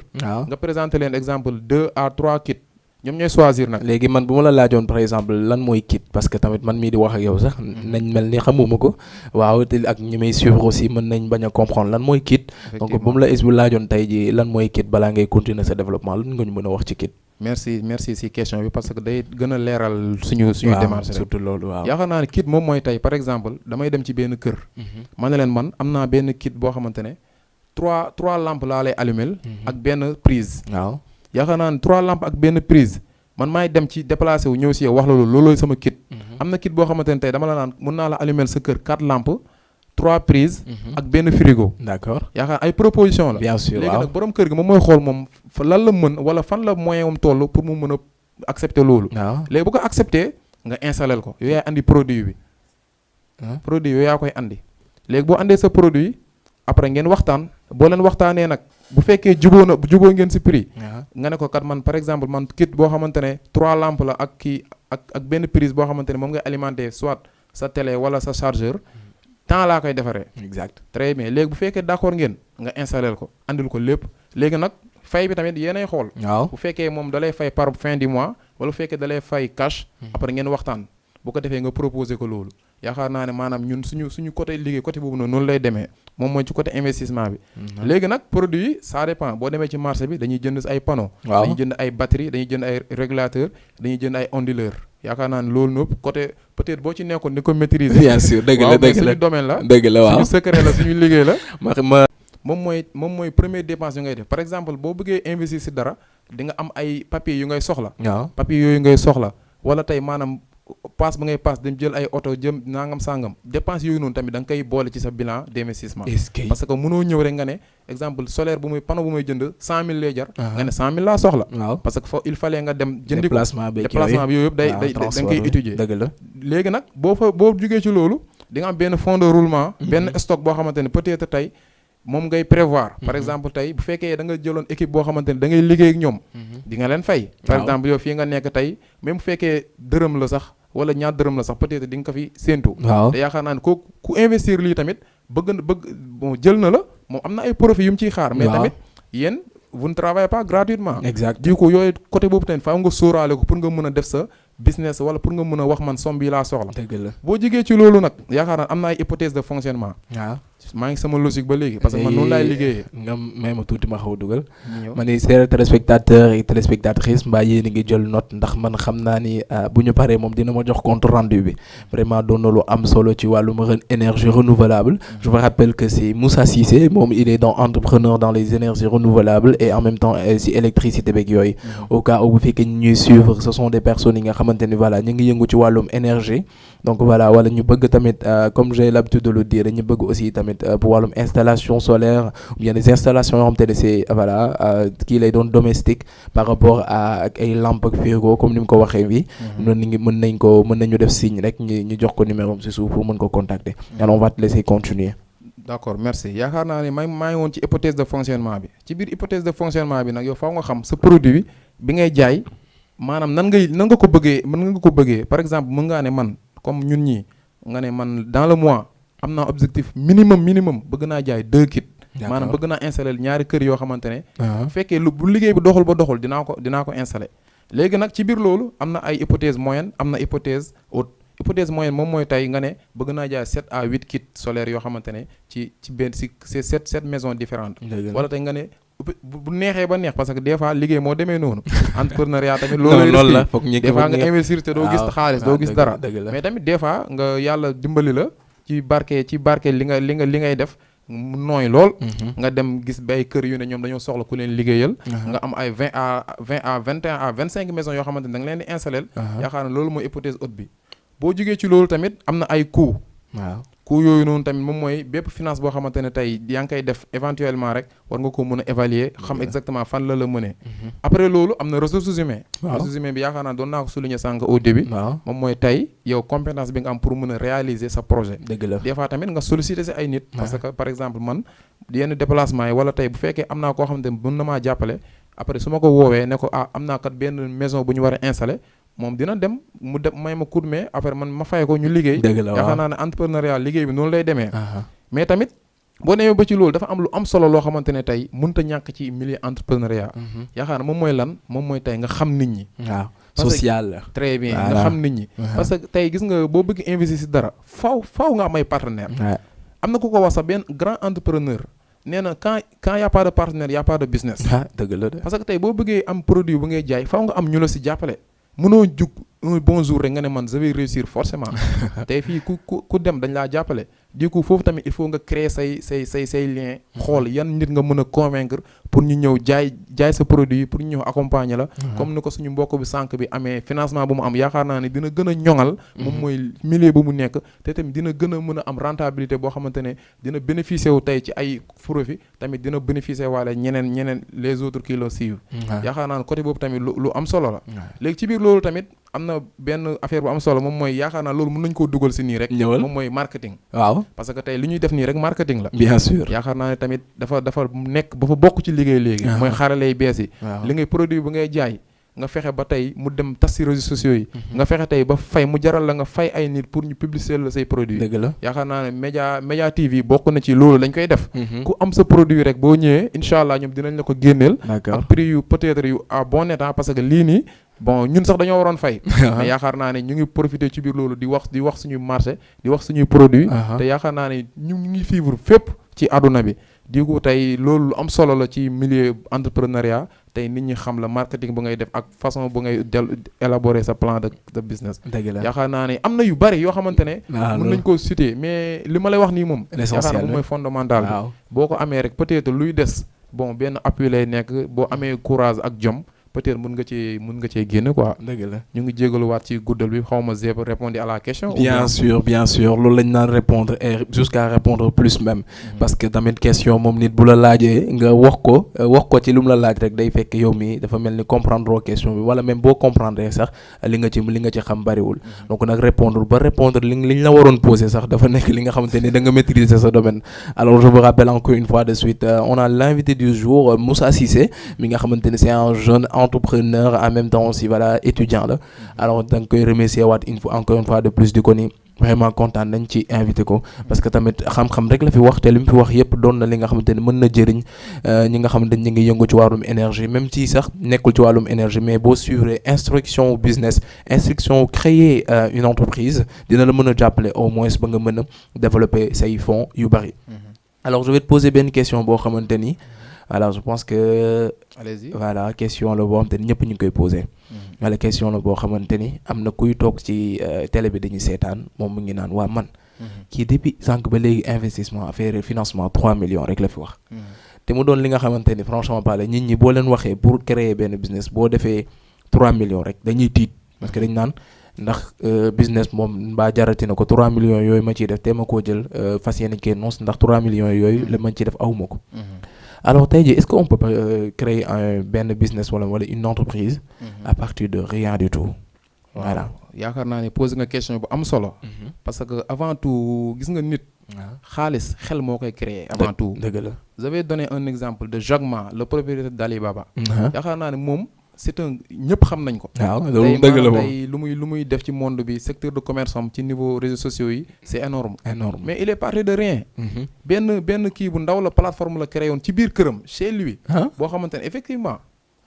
Speaker 2: nga présenter leen exemple 2 à 3 kit ñoom ñooy choisir nag.
Speaker 1: léegi man bu ma la laajoon par exemple lan mooy kit parce que tamit man mii di wax ak yow sax nañ mel ni xamuma ko waaw te ak ñi may suivre aussi mën nañ bañ a comprendre lan mooy kit. donc bu mu la laajoon tey ji lan mooy kit balaa ngay continuer sa développement lan nga ñu mën a wax ci kit.
Speaker 2: merci si question bi parce que day gën a leeral suñu démarche rek
Speaker 1: surtout loolu waaw
Speaker 2: yaakaar naa ne kit moom mooy tey par exemple damay dem ci benn kër ma ne leen man am naa benn kit boo xamante ne trois lampes laa lay allumel ak benn prise
Speaker 1: waaw
Speaker 2: yaakaar naa ne 3 lampes ak benn prise man maay dem ci déplacé wu ñëw si yow wax la loolooy sama kit am na kit boo xamante ne tey dama la naan mën naa la allumel sa kër 4 lampes 3 prises ak benn frigo.
Speaker 1: d'accord
Speaker 2: yaakaar ay proposition la.
Speaker 1: bien sûr
Speaker 2: léegi nag borom kër gi moom mooy xool moom lan la mën wala fan la moyen am toll pour mu mën a accepter loolu.
Speaker 1: waaw
Speaker 2: léegi bu ko accepter nga installer ko yow yaay andi produit bi. produit yow yaa koy andi. léegi boo andee sa produit après ngeen waxtaan boo leen waxtaanee nag bu fekkee juboo ngeen si prix. nga ne ko kat man par exemple man kit boo xamante ne 3 lampes la ak kii ak benn prise boo xamante ne moom ngay alimenter soit sa télé wala sa chargeur. temps laa koy defaree.
Speaker 1: exact
Speaker 2: très bien léegi bu fekkee d'accord ngeen nga installer ko andil ko lépp léegi nag fay bi tamit yéenay xool.
Speaker 1: waaw
Speaker 2: bu fekkee moom da lay fay par fin du mois wala bu fekkee da lay fay cash. après ngeen waxtaan bu ko defee nga proposer ko loolu. yaakaar naa ne maanaam ñun suñu côté liggéey côté boobu noonu lay demee moom mooy ci côté investissement bi. léegi nag produit yi ça dépend boo demee ci marché bi dañuy jënd ay panneaux.
Speaker 1: waaw
Speaker 2: dañuy jënd ay batterie dañuy jënd ay régulateur dañuy jënd ay onduleur yaakaar naa ne loolu nëpp côté peut-être boo ci nekkoon ni ko maîtriser.
Speaker 1: bien sûr dëgg la dëgg la
Speaker 2: suñu domaine la.
Speaker 1: dëgg la waaw
Speaker 2: suñu secret la suñu liggéey la.
Speaker 1: ma
Speaker 2: moom mooy première dépense yu ngay def par exemple boo bëggee investir si dara di nga am ay papiers yu ngay soxla.
Speaker 1: waaw
Speaker 2: papiers yooyu ngay soxla wala tey maanaam passe ba ngay passe dem jël ay oto jëm nangam sangam dépense yooyu noonu tamit da nga koy boole ci sa bilan d'investissement. parce que mënoo ñëw rek nga ne exemple solaire panneau bu muy jënd 100000 lay jar. nga ne 100000 laa soxla.
Speaker 1: waaw
Speaker 2: parce que il fallait nga dem jëndi ko
Speaker 1: déplacement bi
Speaker 2: yooyu yëpp da nga koy étudier.
Speaker 1: dëgg la
Speaker 2: léegi nag boo jugee ci loolu di nga am benn fond de roulement. benn stock boo xamante ne peut-être tey moom ngay prévoir. par exemple tey bu fekkee da nga jëloon équipe boo xamante ne da ngay liggéey ak ñoom. di nga leen fay. par exemple yow fii nga nekk tey même bu fekkee dërëm la sax wala ñaar dërëm la sax peut-être di nga ko fi séentu.
Speaker 1: waaw
Speaker 2: te yaakaar naa ne ku investir lii tamit bëgg bon jël na la moom am na ay profit yu mu ciy xaar. mais tamit yéen vous ne travaillez pas gratuitement.
Speaker 1: exact
Speaker 2: du coup yooyu côté boobu tamit faaw nga sóoraale ko pour nga mën a def sa business wala pour nga mën a wax man somme bi laa soxla.
Speaker 1: dëgg la
Speaker 2: boo jigee ci loolu nag yaakaar naa am na ay hypothèse de fonctionnement.
Speaker 1: waaw
Speaker 2: maa ngi sama logique ba léegi parce que man noonu laay liggéeyee.
Speaker 1: nga may ma tuuti ma xaw a dugal. ma ni chers téléspectateurs et téléspectatrices mbaa yéen a ngi jël note ndax man xam naa ni bu ñu paree moom dina ma jox compte rendu bi vraiment doon na lu am solo ci wàllum énergie renouvelable. je vous rappelle que c'est Moussa Cissé moom il est entrepreneur dans les énergies renouvelables et en même temps si électricité beeg yooyu. au cas où bu fekkee ñuy suivre ce sont des personnes yi nga xamante ni voilà ñu ngi yëngu ci wàllum énergie donc voilà wala ñu bëgg tamit comme j'ai l'habitude de le dire ñu bëgg aussi tamit pour wàllum installation solaire ou bien des installations yoo xam te ne c'est voilà kii lay doon domestique par rapport à ak ay lampe ak frigo comme ni mu ko waxee bi noonu ngi mën nañu def signe rek ñu jox ko numéro ci suuf pour mën ko contacter. alors on va te laisser continuer.
Speaker 2: d'accord merci yaakaar naa ne maa ngi woon ci hypothèse de fonctionnement bi ci biir hypothèse de fonctionnement bi nag yow faaw nga xam sa produit bi ngay jaay maanaam nan nga ko bëggee par exemple mën ngaa ne man comme ñun ñii nga ne man dans le mois am naa objectif minimum bëgg naa jaay 2 kits. maanaam bëgg naa installer ñaari kër yoo xamante ne. bu fekkee bu liggéey bi doxul dinaa ko installer. léegi nag ci biir loolu am na ay hypothèse moyenne am na hypothèse haute. hypothèse moyenne moom mooy tey nga ne bëgg naa jaay 7 à 8 kits solaires yoo xamante ne ci benn si c'est 7 maisons différentes. wala tey nga ne bu neexee ba neex parce que des fois liggéey moo demee noonu. entrepreneuriat tamit loolu la foog des fois nga investir te doo gis xaalis doo gis dara. mais tamit des fois nga yàlla dimbali la ci barke li ngay def mu nooy lool. nga dem gis bay kër yu ne ñoom dañoo soxla ku leen liggéeyal. nga am ay 20 à 21 à 25 maisons yoo xamante ne da nga leen di installer. yaakaar na loolu mooy hypothèse haute bi. boo jógee ci loolu tamit am na ay coûts. waaw coûts yooyu noonu tamit moom mooy bépp finance boo xamante ne tey yaa ngi koy def éventuellement rek war nga ko mën a évaluer xam exactement fan la mënee. après loolu am na ressources humaines. ressources humaines bi yaakaar naa doon naa ko souligner sànq au début. moom mooy tey yow compétence bi nga am pour mën a réaliser sa projet. dëgg la des fois tamit nga solliciter si ay nit. parce que par exemple man yenn déplacement yi wala tey bu fekkee am naa koo xamante ne mën na maa jàppale après su ma ko woowee ne ko am naa kat benn maison bu ñu war a installer. moom dina dem mu dem may ma coup de main après man ma fay ko ñu liggéey. dëgg la yaakaar naa ne entrepreneuriat liggéey bi noonu lay demee. mais tamit boo demee ba ci loolu dafa am lu am solo loo xamante ne tey mënut a ñàkk ci milieu entrepreneuriat. yaakaar naa moom mooy lan moom mooy tey nga xam nit ñi. waaw social la. très bien nga xam nit ñi. parce que tey gis nga boo bëgg investir si dara faw nga am ay partenaires. am na ku ko wax sax benn grand entrepreneur. nee na quand y a pas de partenaire y a pas de business. dëgg la de parce que tey boo bëggee am produit bu ngay jaay faw nga am ñu la si jàppale. mënoo jug un bon jour rek nga ne man je vais réussir forcément tey fii ku dem dañ laa jàppale du coup foofu tamit il faut nga créer say liens xool yan nit nga mën a convaincre pour ñu ñëw jaay sa produit pour ñu ñëw accompagner la. comme ni ko suñu mbokk bi sànq bi amee financement bu mu am yaakaar naa ne dina gën a ñoŋal. moom mooy milieu bu mu nekk te tamit dina gën a mën a am rentabilité boo xamante ne dina bénéficier wu tey ci ay profit tamit dina bénéficier waale ñeneen les autres qui le suivent. yaakaar naa ne côté boobu tamit lu am solo la. léegi ci biir loolu tamit am na benn affaire bu am solo moom mooy yaakaar naa loolu mën nañu koo dugal si nii rek. moom mooy marketing. waaw parce que tey li ñuy def nii rek marketing la. bien sûr yaakaar naa ne tamit dafa bokk ci liggéey léegi. mooy xarale yu bees yi. li ngay produit bu ngay jaay nga fexe ba tey mu dem tas si réseaux sociaux yi. nga fexe tey ba fay mu jaral la nga fay ay nit pour ñu publiciter la say produits. dëgg la yaakaar naa ne média TV bokk na ci loolu lañ koy def. ku am sa produit rek boo ñëwee incha allah ñoom dinañ la ko génneel. ak prix yu peut-être yu à bon état parce que lii nii. bon ñun sax dañoo waroon fay. mais yaakaar naa ne ñu ngi profiter ci biir loolu di wax suñuy marché di wax suñuy produit te yaakaar naa ne ñu ngi vivre fépp ci àdduna bi. di ko tey loolu lu am solo la ci milieu entrepreneuriat tey nit ñi xam la marketing bu ngay def ak façon bu ngay élaborer sa plan de business. dëgg la yaakaar naa ne am na yu bari yoo xamante ne. mën nañ koo citer mais li ma lay wax nii moom. yaakaar naa moom mooy fondamental bi. boo ko amee rek peut-être luy des bon benn appui lay nekk boo amee courage ak jom. peut-être mën nga cee génn quoi. dëgg la ñu ngi jégaluwaat ci guddal bi xaw ma Zé répondre à la question.
Speaker 1: bien sûr loolu lañ naan répondre et jusqu'à répondre plus même. parce que tamit question moom nit bu la laajee nga wax ko ci lu mu la laaj rek day fekk yow mi dafa mel ni comprendre question bi wala même boo comprendre sax li nga ci xam bariwul. donc nag répondre liñ la waroon poser sax dafa nekk li nga xamante ne da nga maîtriser sa domaine. alors je vous rappelle encore une fois de suite on a l'invité du jour Moussa Cissé mi nga xamante ne c'est un jeune entrepreneur en même temps aussi voilà étudiant la alors da nga koy remercier waat encore une fois de plus di ko ni vraiment kontaan nañ ci invité ko parce que tamit xam-xam rek la fi wax te li mu fi wax yépp doon na li nga xamante ne mën na jëriñ ñi nga xamante ne ñu ngi yëngu ci wàllum énergie même si sax nekkul ci wàllum énergie mais boo suivre instruction business instruction créer une entreprise dina la mën a jàppale au moins ba nga mën a développer say fonds yu bari. alors je vais te poser benn question boo xamante ni alors je pense que allez-y voilà question la boo xamante ni ñëpp ñu ngi koy poser. wala question la boo xamante ni am na kuy toog ci télé bi dañuy seetaan moom mu ngi naan waa man. kii depuis sànq ba léegi investissement affaire financement 3 millions rek la fi wax. te mu doon li nga xamante ni franchement parler nit ñi boo leen waxee pour créer benn business boo defee 3 millions rek dañuy tiit parce que dañ naan ndax business moom mbaa jarati na ko 3 millions yooyu ma ciy def te ma koo jël fas yéene kee non ndax 3 millions yooyu la ma ciy def awuma ko. alors tey jii est-ce qu'on peut créer benn business wala une entreprise à partir de rien du tout. voilà
Speaker 2: yaakaar naa ne posé nga question bu am solo. parce que avant tout gis nga nit. xaalis xel moo koy créer avant tout.
Speaker 1: dëgg la
Speaker 2: vous avez donné un exemple de Jack Ma le propriétaire d'Alibaba. yaakaar naa ne moom c'est un ñëpp xam nañ ko.
Speaker 1: waaw loolu dëgg la moom
Speaker 2: tey lu muy def ci monde bi secteur de commerce am ci niveau réseaux sociaux yi c'est énorme. mais il est parti de rien. benn kii bu ndaw la plateforme la créé woon ci biir këram chez lui. boo xamante ne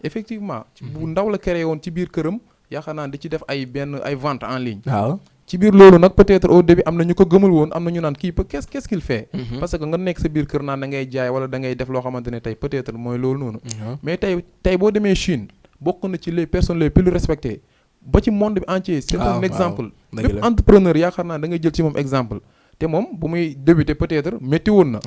Speaker 2: effectivement bu ndaw la créé woon ci biir këram yaakaar naa di ci def ay vente en ligne. waaw ci biir loolu nag peut-être au début am na ñu ko gëmul woon am na ñu naan kii qu'est-ce qu'il fait. parce que nga nekk sa biir kër naan da ngay jaay wala da ngay def loo xamante ne tey peut-être mooy loolu noonu. mais tey boo demee Chine bokk na ci les personnes les plus respectées ba ci monde bi entier. c'est un exemple. bépp entrepreneur yaakaar naa da ngay jël ci moom exemple. te moom bu muy débuter peut-être métti woon na.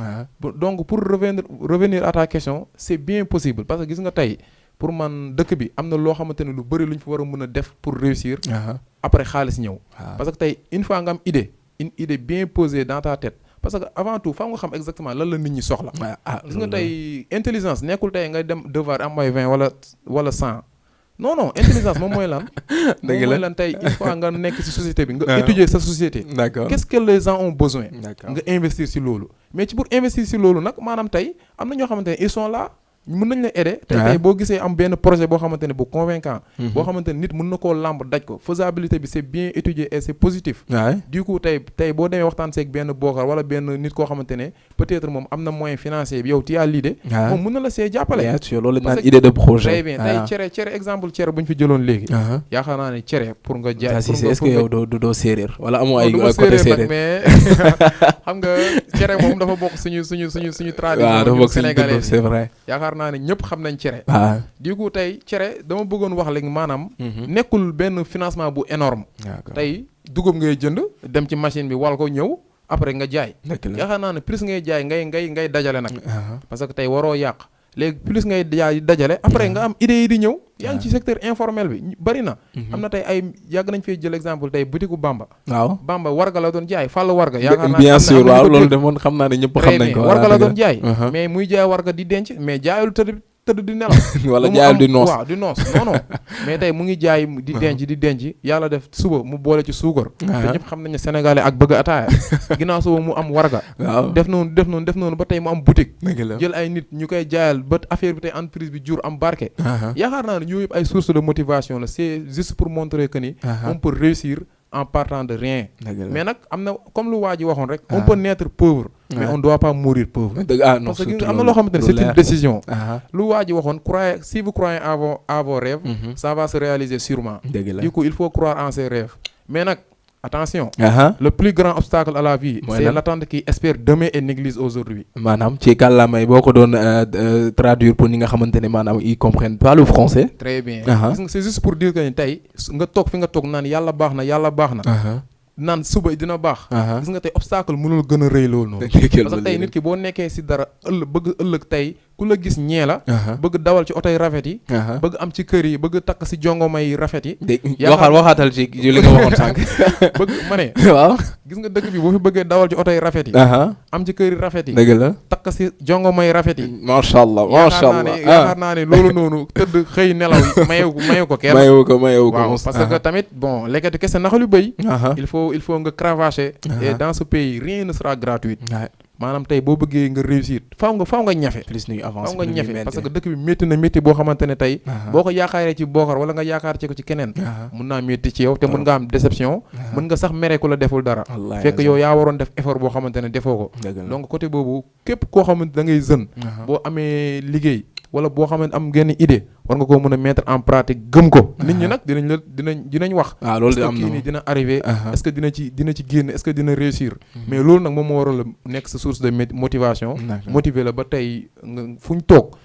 Speaker 2: donc pour revenir à ta question c'est bien possible parce que gis nga tey pour man dëkk bi am na loo xamante ne lu bëri lu ñu fi war a mën a def pour réussir. après xaalis ñëw. parce que tey une fois nga am une idée bien posée dans ta tête. parce que avant tout faaw nga xam exactement lan la nit ñi soxla. gis nga tey intelligence nekkul tey ngay dem devoir am ay 20 wala 100. non intelligence moom mooy lan. dëgg la moom mooy lan tey une fois nga nekk ci société bi. nga étudier sa société. d'accord qu'est-ce que les gens ont besoin. nga investir ci loolu. mais pour investir ci loolu nag maanaam tey am na ñoo xamante ne ils sont là. mën nañ la aider tey boo gisee am benn projet boo xamante ne bu convaincant boo xamante ne nit mën na koo làmb daj ko faisabilité bi c'est bien étudié et c'est positif. du coup tey boo demee waxtaan seeg benn bookar wala benn nit koo xamante ne peut-être moom am na moyen financier bi yow tu as l'idée moom mën na la see jàppale. bien sûr loolu naan idée de projet. très bien tey cere exemple cere bu ñu fi jëloon léegi. yaakaar naa ne cere pour nga jaay.
Speaker 1: est-ce que yow doo séeréer wala amoo ay côté séeréer
Speaker 2: mais xam nga cere moom dafa bokk suñu tradition sénégalais
Speaker 1: c'est vrai.
Speaker 2: naa ne ñëpp xam nañ cere. du coup tey cere dama bëggoon wax léegi maanaam. nekkul benn financement bu énorme. tey dugub ngay jënd dem ci machine bi wal ko ñëw après nga jaay. yaakaar naa ne plus ngay jaay ngay dajale nag. parce que tey waroo yàq léegi plus ngay jaay dajale après nga am idée yi di ñëw. yaa ngi ci secteur informel bi bari na. am na tey ay yàgg nañ fay jël exemple tey boutique Bamba. waaw Bamba warga la doon jaay fàll warga. yaakaar naa
Speaker 1: bien sûr waaw loolu de moom xam naa ne ñëpp xam nañ ko.
Speaker 2: warga la doon jaay. mais muy jaay warga di denc mais jaayul tëdd di nelaw.
Speaker 1: wala jaayul di noos
Speaker 2: waaw di noos non mais tey mu ngi jaay di denc yàlla def suba mu boole ci suukar. te ñëpp xam nañ ne sénégalais ak bëgg ataaya. ginnaaw suba mu am warga. waaw def noonu ba tey mu am boutique. jël ay nit ñu koy jaayal ba affaire bi tey entreprise bi jur am barke. yaakaar naa ne yooyu yëpp ay source de motivation la c'est juste pour montrer que ni on peut réussir en partant de rien. mais nag am na comme lu waa ji waxoon rek on peut naître pauvre mais on doit pas mourir pauvre. parce que am na loo xamante ne c'est une décision. lu waa ji waxoon si vous croyez à vos rêves ça va se réaliser sûrement. du coup il faut croire en ses rêves mais nag attention. Le plus grand obstacle à la vie c'est l'attente qui espère demain et néglige aujourd'hui.
Speaker 1: maanaam ci kàllaamay boo ko doon traduire pour ñi nga xamante ne maanaam ils comprennent pas le français.
Speaker 2: très bien. C'est juste pour dire que ni tey nga toog fi nga toog naan yàlla baax na. naan suba dina baax. gis nga tey obstacle mënul gën a rëy loolu noonu. parce que tey nit ki boo nekkee ci dara bëgg ëllëg tey ku la gis ñee la. bëgg dawal ci oto yi rafet yi. bëgg am ci kër yi bëgg takk ci jongoma yi rafet yi.
Speaker 1: waxaatal ci li nga waxoon sànq.
Speaker 2: bëgg ma ne.
Speaker 1: waaw
Speaker 2: gis nga dëkk bi boo fi bëggee dawal ci oto yi rafet yi. am ci kër yi rafet yi.
Speaker 1: dëgg la
Speaker 2: takk ci jongoma yi rafet yi.
Speaker 1: macha allah
Speaker 2: yaakaar naa ne loolu noonu tëdd xëy nelaw yi mayewu ko kenn.
Speaker 1: mayewu ko
Speaker 2: waaw parce que tamit bon lekkati kese naxalu bëy. il faut nga cravacher. et dans ce pays rien ne sera gratuit. maanaam tey boo bëggee nga réussir faaw nga ñafe.
Speaker 1: plus ñuy avancer
Speaker 2: faaw nga ñafe parce que dëkk bi métti na métti boo xamante ne tey. boo ko yaakaaree ci bookar wala nga yaakaar ci ko ci keneen. mun naa métti ci yow te mun nga am déception. mën nga sax mere ku la deful dara. fekk yow yaa waroon def effort boo xamante ne defoo ko. donc côté boobu képp koo xamante da ngay jeune. boo amee liggéey wala boo xamante am genn idée war nga koo mën a mettre en pratique gëm ko. nit ñi nag dinañ wax.
Speaker 1: loolu de am
Speaker 2: est-ce que kii nii dina arriver. est-ce que dina ci génn est-ce que dina réussir. mais loolu nag moom moo waral nekk sa source de motivation. motiver la ba tey fu ñu toog.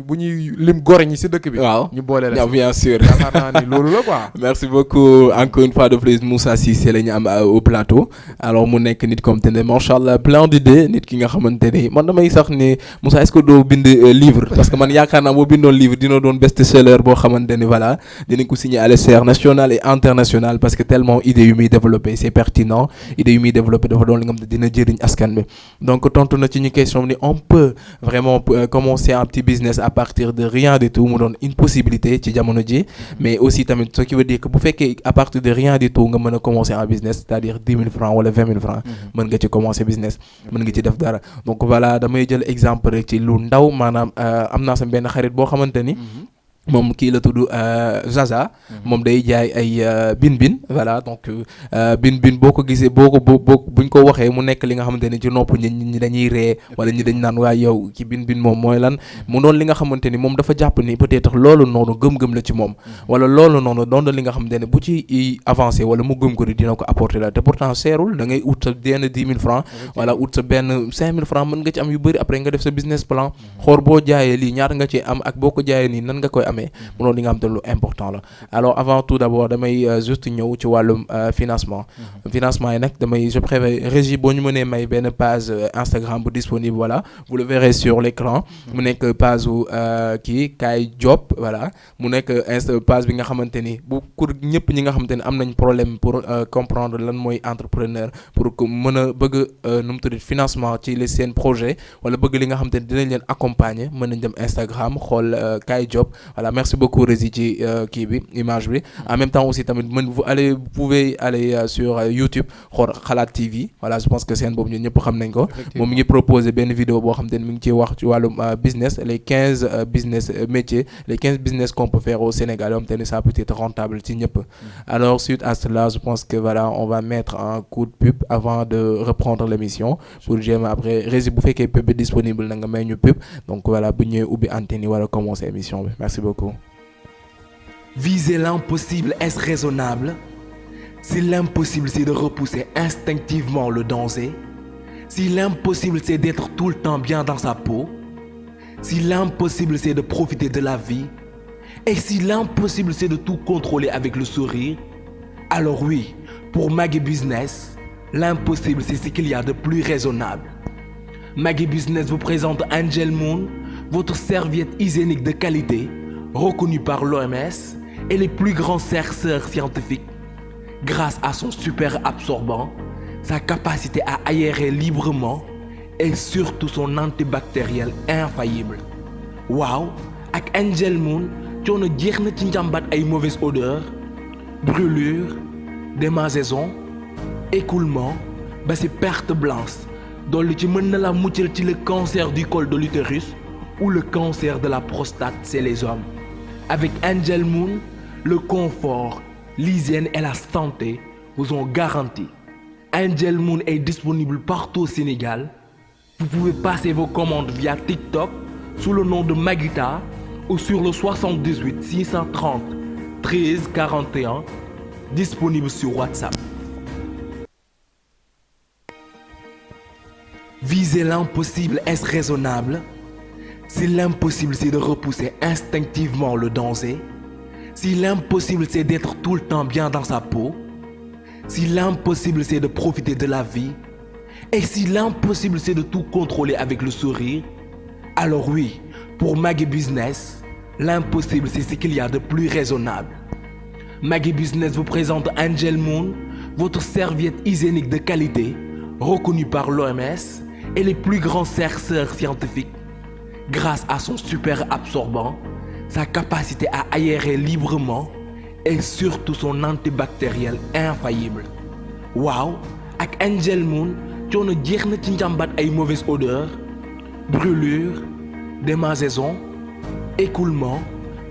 Speaker 2: bu ñuy lim gore ñi ci dëkk bi.
Speaker 1: waaw
Speaker 2: ñu boole la
Speaker 1: bien sûr.
Speaker 2: yaakaar naa ni loolu la quoi.
Speaker 1: merci beaucoup encore une fois de plus Moussa Cissé la ñu am au plateau. alors mu nekk nit comme te ne macha allah plein d'idées nit ki nga xamante ne man damay sax ne Moussa est-ce que doo bind livre parce que man yaakaar naa boo bindoon livre dina doon best-seller boo xamante ni voilà dinañ ko signer à l'échelle nationale et internationale parce que tellement idée yu muy développé c'est pertinent idée yu muy développé dafa doon li nga xam ne dina jëriñ askan bi donc tontu na ci ñu question ni on peut vraiment commencer un petit business à partir de rien du tout mu doon une possibilité ci jamono ji mais aussi tamit ce qui veut dire que bu fekkee à partir de rien du tout nga mën a commencer un business c'est-à-dire 10 000 francs wala 20 000 francs mën nga ci commencer business mën nga ci def dara donc voilà damay jël exemple rek ci lu ndaw maanaam am naa sa benn xarit boo xamante ni moom kii la tudd Zaza moom day jaay ay bin voilà donc bin boo ko gisee boo buñ ko waxee mu nekk li nga xamante ni ci nopp ñi dañuy ree wala ñi dañ naan waaye yow ci bin moom mooy lan mu doon li nga xamante ni moom dafa jàpp ni peut-être loolu noonu gëm-gëm la ci moom wala loolu noonu doon li nga xamante ni bu ci avancé wala mu gëm ko di dina ko apporter la te pourtant seerul da ngay ut sa benn 10 000 francs wala ut sa benn 5 000 francs mën nga ci am yu bëri après nga def sa business plan xool boo jaayee lii ñaata nga ci am ak boo ko jaayee nii nan nga koy mu doon li nga xam te lu important la alors avant tout d'abord damay juste ñëw ci wàllum financement yi nag je préfère régie boo ñu mënee may benn page Instagram bu disponible voilà vous le verrez sur l'écran mu nekk page u kii Kaay Job voilà mu nekk page bi nga xamante ni bu pour ñëpp ñi nga xamante ni am nañ problème pour comprendre lan mooy entrepreneur pour que mën a bëgg nu mu tudd financement ci les seen projet wala bëgg li nga xamante ni dinañ leen accompagner mën nañ dem Instagram xool Kaay Job voilà merci beaucoup Rési ci kii bi image bi en même temps aussi tamit vous pouvez aller sur YouTube xool Xalaat TV voilà je pense que seen boobu ñun ñëpp xam nañ ko moom mi ngi proposer benn vidéo boo xam te ne mi ngi ciy wax ci wàllum business les 15 business métiers les 15 business qu'on peut faire au Sénégal yoo xam te ne ça peut être rentable ci ñëpp alors suite à cela je pense que voilà on va mettre un coup de pub avant de reprendre l'émission pour jéem après Rési bu fekkee pub bi disponible na nga may ñu pub donc voilà bu ñëwee ubbi antenne yi war a commencer émission bi merci beaucoup.
Speaker 4: Viser l'impossible, est-ce raisonnable? Si l'impossible c'est de repousser instinctivement le danger, si l'impossible c'est d'être tout le temps bien dans sa peau, si l'impossible c'est de profiter de la vie, et si l'impossible c'est de tout contrôler avec le sourire, alors oui, pour Maggie Business, l'impossible c'est ce qu'il y a de plus raisonnable. Maggie Business vous présente Angel Moon, votre serviette hygiénique de qualité, reconnue par l'OMS et les plus grands chercheurs scientifiques. Grâce à son super absorbant, sa capacité à aérer librement et surtout son antibactériel infaillible. Waaw, ak Angel Moon coono jeex na ci njàmbat ay mauvaise odeur, brûlure, démangeaison, écoulement ba ci perte blanche dolli ci mën na la muccal ci le cancer du col de l'utérus ou le cancer de la prostate chez les hommes. Avec Angel Moon, le confort, l'hygiène et la santé vous ont garanti. Angel Moon est disponible partout au Sénégal. Vous pouvez passer vos commandes via TikTok sous le nom de Maguita ou sur le 78 630 13 41, disponible sur WhatsApp. Viser l'impossible, est-ce raisonnable? Si l'impossible c'est de repousser instinctivement le danger, si l'impossible c'est d'être tout le temps bien dans sa peau, si l'impossible c'est de profiter de la vie, et si l'impossible c'est de tout contrôler avec le sourire, alors oui, pour Maggie Business, l'impossible c'est ce qu'il y a de plus raisonnable. Maggie Business vous présente Angel Moon, votre serviette hygiénique de qualité, reconnue par l'OMS et les plus grands chercheurs scientifiques. Grâce à son super absorbant, sa capacité à aérer librement et surtout son antibactériel infaillible. Waaw, ak Angel Moon coono jeex na ci njàmbat ay mauvaise odeur, brûlure, démangeaison, écoulement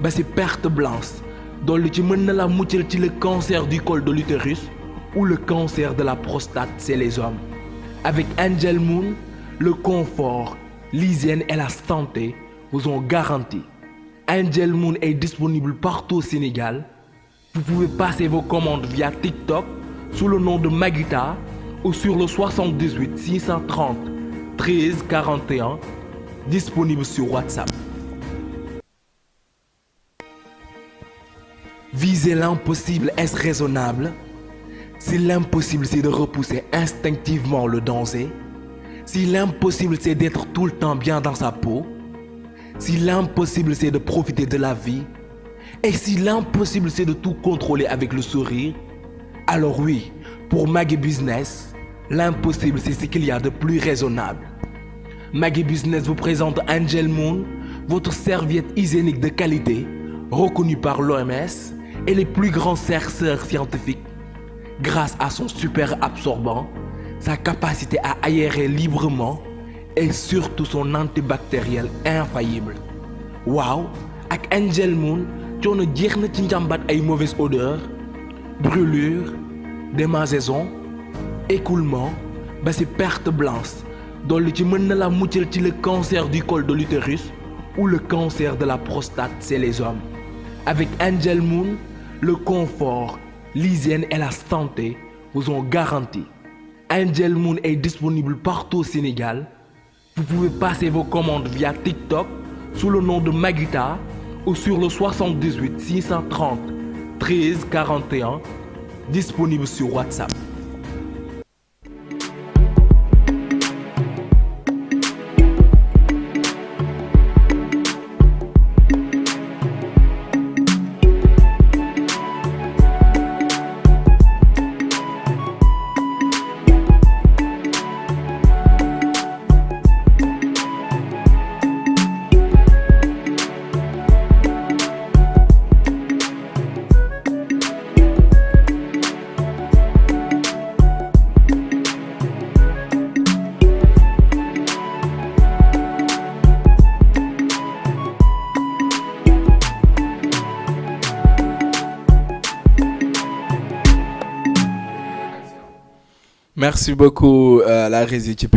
Speaker 4: ba ci perte blanche dolli ci mën na la muccal ci le cancer du col de l'utérus ou le cancer de la prostate chez les hommes. Avec Angel Moon, le confort, l'hygiène et la santé vous ont garanti. Angel Moon est disponible partout au Sénégal. Vous pouvez passer vos commandes via TikTok sous le nom de Maguita ou sur le 78 630 13 41, disponible sur WhatsApp. Viser l'impossible, est-ce raisonnable? Si l'impossible c'est de repousser instinctivement le danger, si l'impossible c'est d'être tout le temps bien dans sa peau, si l'impossible c'est de profiter de la vie, et si l'impossible c'est de tout contrôler avec le sourire, alors oui, pour Maggie Business, l'impossible c'est ce qu'il y a de plus raisonnable. Maggie Business vous présente Angel Moon, votre serviette hygiénique de qualité, reconnue par l'OMS et les plus grands chercheurs scientifiques. Grâce à son super absorbant, sa capacité à aérer librement et surtout son antibactériel infaillible. Waaw, ak Angel Moon, coono jeex na ci njàmbat ay mauvaise odeur, brûlure, démangeaison, écoulement, ba ci perte blanche. Dolli ci mën na la muccal ci le cancer du col de l'utérus ou le cancer de la prostate chez les hommes. Avec Angel Moon, le confort, l'hygiène et la santé vous sont garantis. Angel Moon est disponible partout au Sénégal. Vous pouvez passer vos commandes via TikTok sous le nom de Maguita ou sur le 78 630 13 41, disponible sur WhatsApp.
Speaker 1: Merci beaucoup la régie du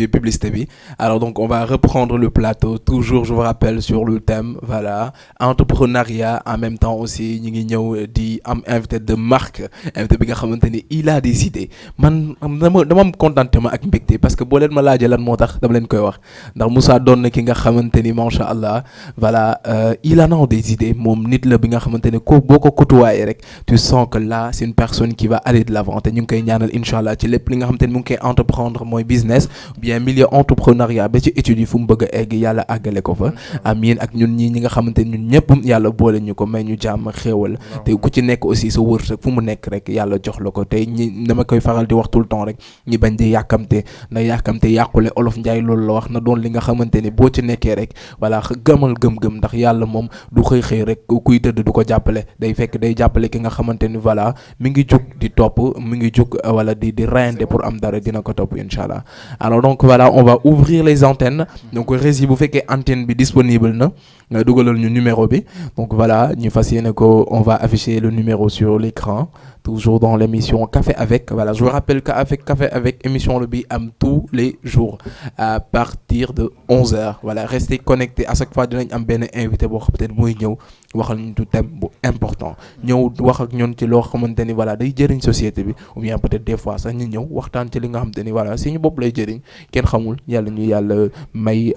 Speaker 1: publicité bi. Alors donc on va reprendre le plateau, toujours je vous rappelle sur le thème, voilà, entrepreneuriat, en même temps aussi ñu ngi ñëw di am invité de marque, invité bi nga xamante ni il a des idées. Man dama am contentement ak mbégte parce que boo leen ma laajee lan moo tax dama leen koy wax ndax Moussa doon na ki nga xamante ni macha allah voilà il en a des idées moom nit la bi nga xamante ni ko boo ko côtoyé rek tu sens que là c'est une personne qui va aller de l'avant te ñu ngi koy ñaanal incha allah ci lépp li nga xamante ni mu ngi koy entreprendre mooy business bien milieu entrepreneuriat ba ci études yi fu mu bëgg a egg yàlla àggale ko fa amiin ak ñun ñi nga xamante ni ñun ñëpp yàlla boole ñu ko may ñu jàmm xéewal te ku ci nekk aussi sa wërsëg fu mu nekk rek yàlla jox la ko te ñi dama koy faral di wax tout le temps rek ñi bañ di yàkkamte na yàkkamte yàqule olof njaay loolu la wax na doon li nga xamante ni boo ci nekkee rek voilà gëmal gëm-gëm ndax yàlla moom du xëy rek kuy tëdd du ko jàppale day fekk day jàppale ki nga xamante ni voilà mi ngi jug di topp mi ngi jug wala di reyante pour am dara dina ko topp inchallah. Alors donc voilà, on va ouvrir les antennes. Donc rési bu fekkee antenne bi disponible na nga dugalal ñu numéro bi. Donc voilà, ñu fas yéene ko on va afficher le numéro sur l'écran toujours dans l'émission Café avec. Voilà, je vous rappelle qu'avec Café avec émission le bi am tous les jours à partir de 11h. Voilà, restez connectés, à chaque fois dinañ am benn invité boo xamante ni mooy ñëw waxal ñu du thème bu important ñëw wax ak ñun ci loo xamante ni voilà day jëriñ société bi ou bien peut-être des fois sax ñu ñëw waxtaan ci li nga xamante ni voilà si ñu bopp lay jëriñ kenn xamul yàlla ñu yàlla may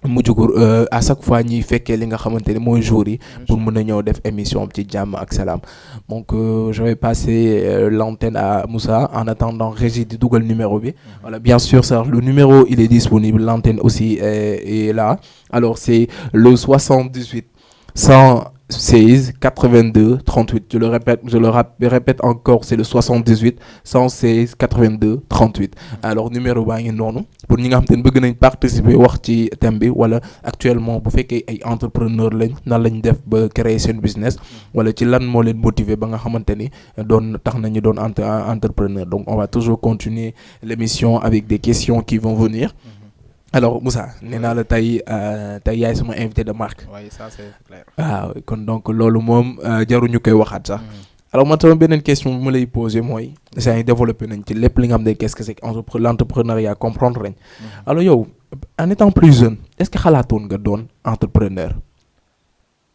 Speaker 1: mujjugur à chaque fois ñuy fekkee li nga xamante ni mooy jour yi pour mën a ñëw def émission ci jàmm ak salaam. Donc je vais passer l'antenne à Moussa en attendant régie di dugal numéro bi. Voilà, bien sûr ça, le numéro il est disponible, l'antenne aussi est là. Alors c'est le 78 116 82 38. Je le répète encore, c'est le 78 116 82 38. Alors numéro baa ngi noonu pour ñi nga xam te ne bëgg nañ participer wax ci thème bi wala actuellement bu fekkee ay entrepreneur lañ nan lañ def ba créer seen business wala ci lan moo leen motiver ba nga xamante ni doon tax nañu doon entrepreneur. Donc on va toujours continuer l'émission avec des questions qui vont venir. Alors Moussa nee naa la tey yaay sama invité de marque.
Speaker 2: Oui, ça c'est clair.
Speaker 1: waaw kon donc loolu moom jaruñu koy waxaat sax. Alors man sama beneen question bu ma lay poser mooy saa yi développé nañ ci lépp li nga xam ne qu'est-ce que c'est l'entrepreneuriat comprendre nañ. Alors yow en étant plus jeune est-ce que xalaatoon nga doon entrepreneur?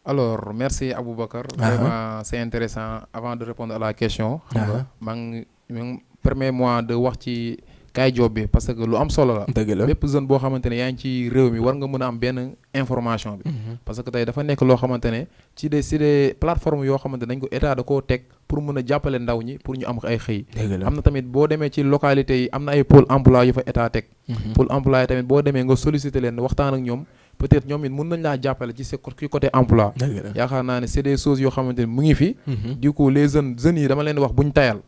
Speaker 2: Alors merci Aboubacar. Vraiment c'est intéressant. Avant de répondre à la question. xam nga permets-moi de wax ci kaay job bi parce que lu am solo la.
Speaker 1: dëgg la
Speaker 2: bépp jeune boo xamante ne yaa ngi ci réew mi war nga mën a am benn information bi. parce que tey dafa nekk loo xamante ne ci des plateformes yoo xamante ne dañ ko état da koo teg pour mën a jàppale ndaw ñi pour ñu am ay xëy. am na tamit boo demee ci localité yi am na ay pôle emploi yu fa état teg. pôle emploi yi tamit boo demee nga solliciter leen waxtaan ak ñoom peut-être ñoom it mun nañ laa jàppale ci côté emploi. yaakaar naa ne c'est des choses yoo xamante ne mu ngi fi. du coup les jeunes yi dama leen wax buñ tayal.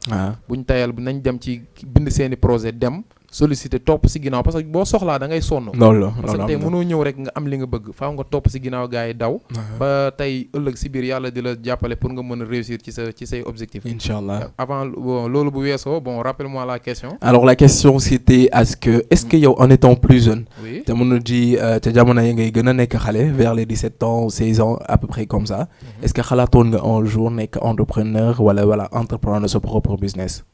Speaker 2: buñ tayal nañ dem ci bind seeni projet dem. solliciter topp si ginnaaw parce que boo soxlaa da ngay sonn.
Speaker 1: loolu
Speaker 2: parce que tey mënoo ñëw rek nga am li nga bëgg faaw nga topp si ginnaaw gars yi daw. ba tey ëllëg si biir yàlla di la jàppale pour nga mën a réussir ci say objectifs.
Speaker 1: Inch'Allah.
Speaker 2: Avant loolu bu weesoo bon rappelle-moi la question.
Speaker 1: Alors la question c'était est-ce que yow en étant plus jeune.
Speaker 2: oui
Speaker 1: jamono ji te jamono yi ngay gën a nekk xale vers les 17 ans 16 ans à peu près comme ça. Est-ce que xalaatoon nga un jour nekk entrepreneur wala entreprendre sa propre business.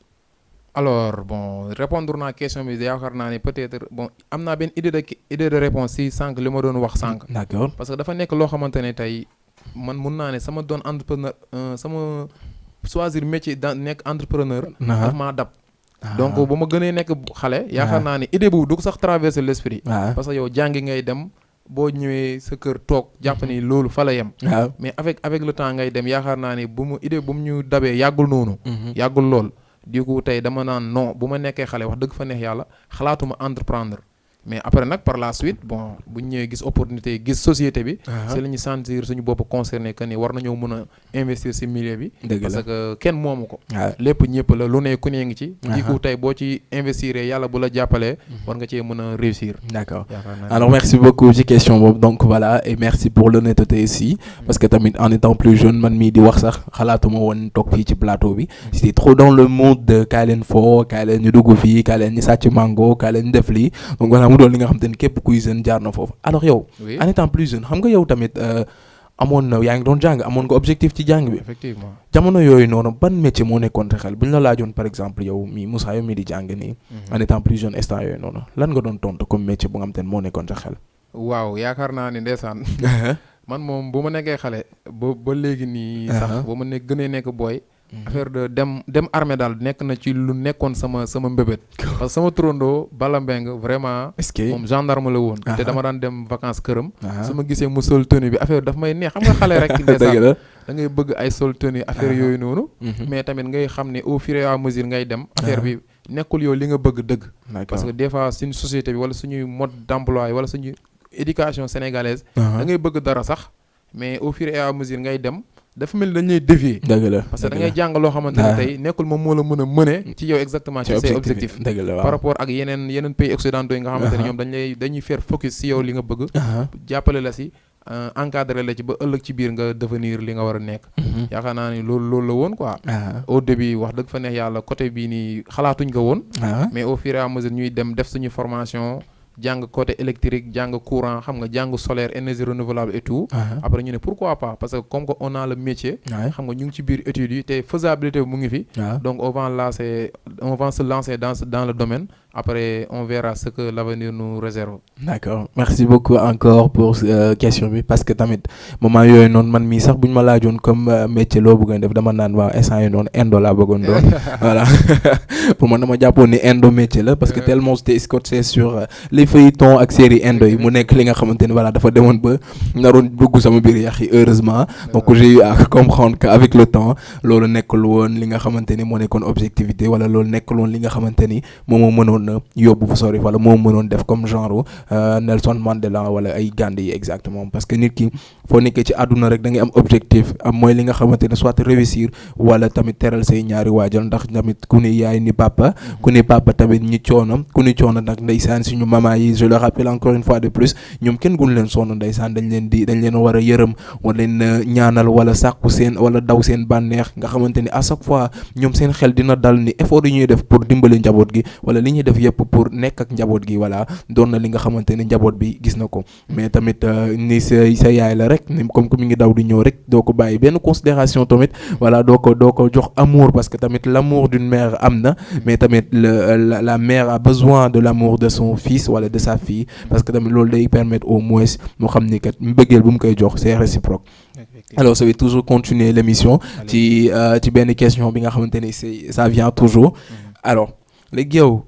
Speaker 2: alors bon répondre naa question bi yaakaar naa ne peut-être bon am naa benn idée de réponse si sànq li ma doon wax sànq.
Speaker 1: D'accord.
Speaker 2: parce que dafa nekk loo xamante ne tey man mun naa ne sama doon entrepreneur sama choisir métier nekk entrepreneur. daf maa dab. donc ba ma gënee nekk xale. yaakaar naa ne idée boobu du ko sax traverser l'esprit. parce que yow jàngi ngay dem boo ñëwee sa kër toog jàpp ni loolu fa la yem. mais avec le temps ngay dem yaakaar naa ne idée bu mu ñu dabee yàggul noonu. yàggul lool. du coup tey dama naan non bu ma nekkee xale wax dëgg fa neex yàlla xalaatuma entreprendre mais après nag par la suite bon bu ñu ñëwee gis opportunité gis société bi. c'est la ñu sentir suñu bopp concerné que ni war nañoo mën a investir ci milieu bi. parce que kenn moomu ko. lépp ñëpp la lu ne ku ne ngi ci. du coup tey boo ci investir yàlla bu la jàppalee. war nga cee mën a réussir.
Speaker 1: D'accord. Alors merci beaucoup ci question boobu donc voilà et merci pour l'honnêteté ici parce que tamit en étant plus jeune man mii di wax sax xalaatuma woon toog fii ci plateau bi. J'étais trop dans le monde de kaay leen foo kaay leen ñu dugg fii kaay leen ñu sàcc mango kaay leen ñu def lii donc voilà mu doon li nga xam te ni képp kuy jeune jaar na foofu alors yow. en étant plus jeune xam nga yow tamit amoon na yaa ngi doon jàng amoon nga objectif ci jàng bi.
Speaker 2: effectivement
Speaker 1: jamono yooyu noonu ban métier moo nekkoon te xel bu ñu la laajoon par exemple yow mii Moussa yow mii di jàng nii. en étant plus jeune instant yooyu noonu lan nga doon tontu comme métier bu nga xam te ne moo nekkoon te xel.
Speaker 2: waaw yaakaar naa ni ndeysaan. man moom bu ma nekkee xale ba léegi nii. sax bu ma gënee nekk booy. affaire de dem armée daal nekk na ci lu nekkoon sama mbébét. parce que sama turandoo Bala Mbeng vraiment. moom gendarme la woon. te dama daan dem vacances këram. su ma gisee mu sol tenue bi affaire daf may neex xam nga xale rek. ndeysaan da ngay bëgg ay sol tenue affaire yooyu noonu. mais tamit ngay xam ne au fur et à mesure ngay dem. affaire bi nekkul yow li nga bëgg dëgg. parce que des fois suñu société bi wala suñuy mode d'emploi wala suñu éducation sénégalaise. da ngay bëgg dara sax mais au fur et à mesure ngay dem. dafa mel ni dañ lay dévier. dëgg la parce que da ngay jàng loo xamante ne tey nekkul moom moo la mën a mëne ci yow exactement ci say objectif par rapport ak yeneen pays occidentaux yi nga xamante ne ñoom dañuy faire focus si yow li nga bëgg jàppale la si encadré la ci ba ëllëg ci biir nga devenir li nga war a nekk yaakaar naa ni loolu la woon quoi au début wax dëgg fa neex yàlla côté bii nii xalaatuñ ko woon mais au fur et à mesure ñuy dem def suñu formation jàng côté électrique jàng courant xam nga jàng solaire énergie renouvelable et tout après ñu ne pourquoi pas parce que comme que on a le métier xam nga ñu ngi ci biir études yi te faisabilité bi mu ngi fi donc on va se lancer dans le domaine après on verra ce que l'avenir nous réserve. D'accord, merci beaucoup encore pour question bi parce que tamit moment yooyu noonu man mii sax bu ñu ma laajoon comme métier loo bëggoon def dama naan waaw instant yii noonu indo laa bëggoon doon voilà pour man dama jàppoon ni indo métier la parce que tellement c'était scotché sur les feuilletons ak série indo yi mu nekk li nga xamante ni voilà dafa demoon ba naroon dugg sama biir yàq yi heureusement donc j'ai eu à comprendre que avec le temps loolu nekkul woon li nga xamante ni moo nekkoon objectivité wala loolu nekkul woon li nga xamante ni moom moo mënoon yóbbu fa sori wala moom mënoon def comme genre Nelson Mandela wala ay Gandhi yi exactement parce que nit ki foo nekkee ci àdduna rek da ngay am objectif am mooy li nga xamante ne soit réussir wala tamit teral say ñaari waajal ndax tamit ku ni yaay ni papa ku ni papa tamit ñi coono ku ni coono nag ndeysaan suñu maman yi je le rappelle encore une fois de plus ñoom kenn gun leen sonn ndeysaan dañ leen war a yërëm wala leen ñaanal wala sàkku seen wala daw seen bànneex nga xamante ni à chaque fois ñoom seen xel dina dal ni effort yi ñuy def pour dimbali njaboot gi wala li ñuy def yëpp pour nekk ak njaboot gi voilà doon na li nga xamante ni njaboot bi gis na ko mais tamit ni sa yaay la rek ni comme que mi ngi daw di ñëw rek doo ko bàyyi benn considération tamit voilà doo ko jox amour parce que tamit l'amour d'une mère am na mais tamit la mère a besoin de l'amour de son fils wala de sa fille parce que tamit loolu day permettre au moins moo xam ni kat mbëggeel bu mu koy jox c'est réciproque. Alors ça va toujours continuer l'émission ci benn question bi nga xamante ni ça vient toujours alors léegi yow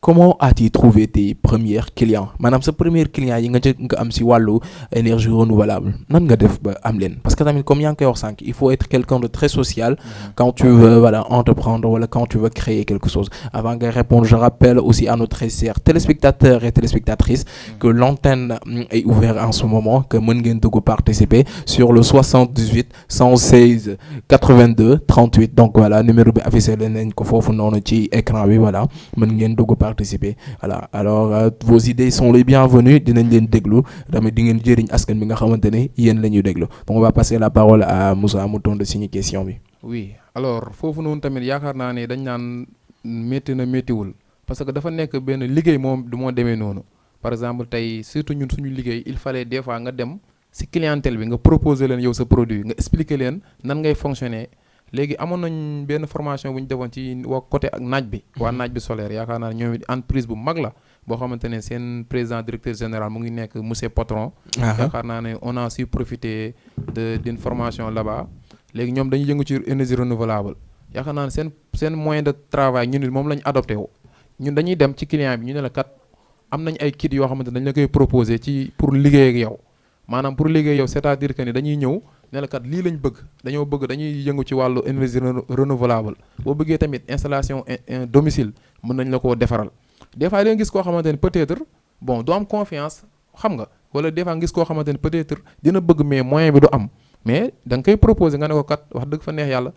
Speaker 1: comment as-tu trouvé tes premiers clients maanaam sa premier client yi nga am si wàllu énergie renouvelable nan nga def ba am leen parce que tamit comme yaa ngi koy wax sànq il faut être quelqu'un de très social quand tu veux voilà entreprendre wala quand tu veux créer quelque chose avant de répondre je rappelle aussi à nos très chers téléspectateurs et téléspectatrices que l'antenne est ouverte en ce moment que mën ngeen dugg participer sur le 78 116 82 38 donc voilà numéro bi affiché nañ ko foofu noonu ci écran bi voilà mën ngeen dugg participer voilà alors vos idées sont les bienvenues dinañ leen déglu tamit di ngeen jëriñ askan bi nga xamante ne yéen la ñuy déglu donc on va passer la parole à Moussa mu tontu suñu question bi.
Speaker 2: oui alors foofu noonu tamit yaakaar naa ne dañ naan métti na méttiwul parce que dafa nekk benn liggéey moom du moo demee noonu par exemple tey surtout ñun suñu liggéey il fallait des fois nga dem ci clientèle bi nga proposer leen yow sa produit nga expliquer leen nan ngay fonctionner. léegi amoon nañ benn formation bu ñu defoon ci waa côté ak naaj bi waa naaj bi solaire yaakaar naa ne ñoom it entreprise bu mag la boo xamante ne seen président directeur général mu ngi nekk monsieur Patron yaakaar naa ne on a su profiter d'une formation là-bas léegi ñoom dañuy yëngu ci énergie renouvelable yaakaar naa ne seen moyen de travail ñun it moom la ñu adopté wu ñun dañuy dem ci client bi ñu ne la kat am nañ ay kits yoo xamante ne dañ la koy proposer ci pour liggéey ak yow maanaam pour liggéey yow c'est-à-dire que ni dañuy ñëw ne la kat lii lañ bëgg dañuy yëngu ci wàllu énergie renouvelable boo bëggee tamit installation domicile mën nañ la koo defaral des fois da nga gis koo xamante ne peut-être bon du am confiance xam nga wala des fois nga gis koo xamante ne peut-être dina bëgg mais moyen bi du am mais da nga koy proposer nga ne ko kat wax dëgg fa neex yàlla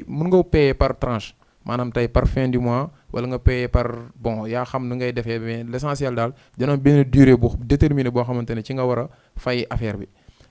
Speaker 2: mën nga payer par tranche maanaam tey par fin du mois wala nga payer par bon yaa xam nu ngay defee mais l'essentiel daal dina benn durée bu déterminée boo xamante ne ci nga war a fay affaire bi.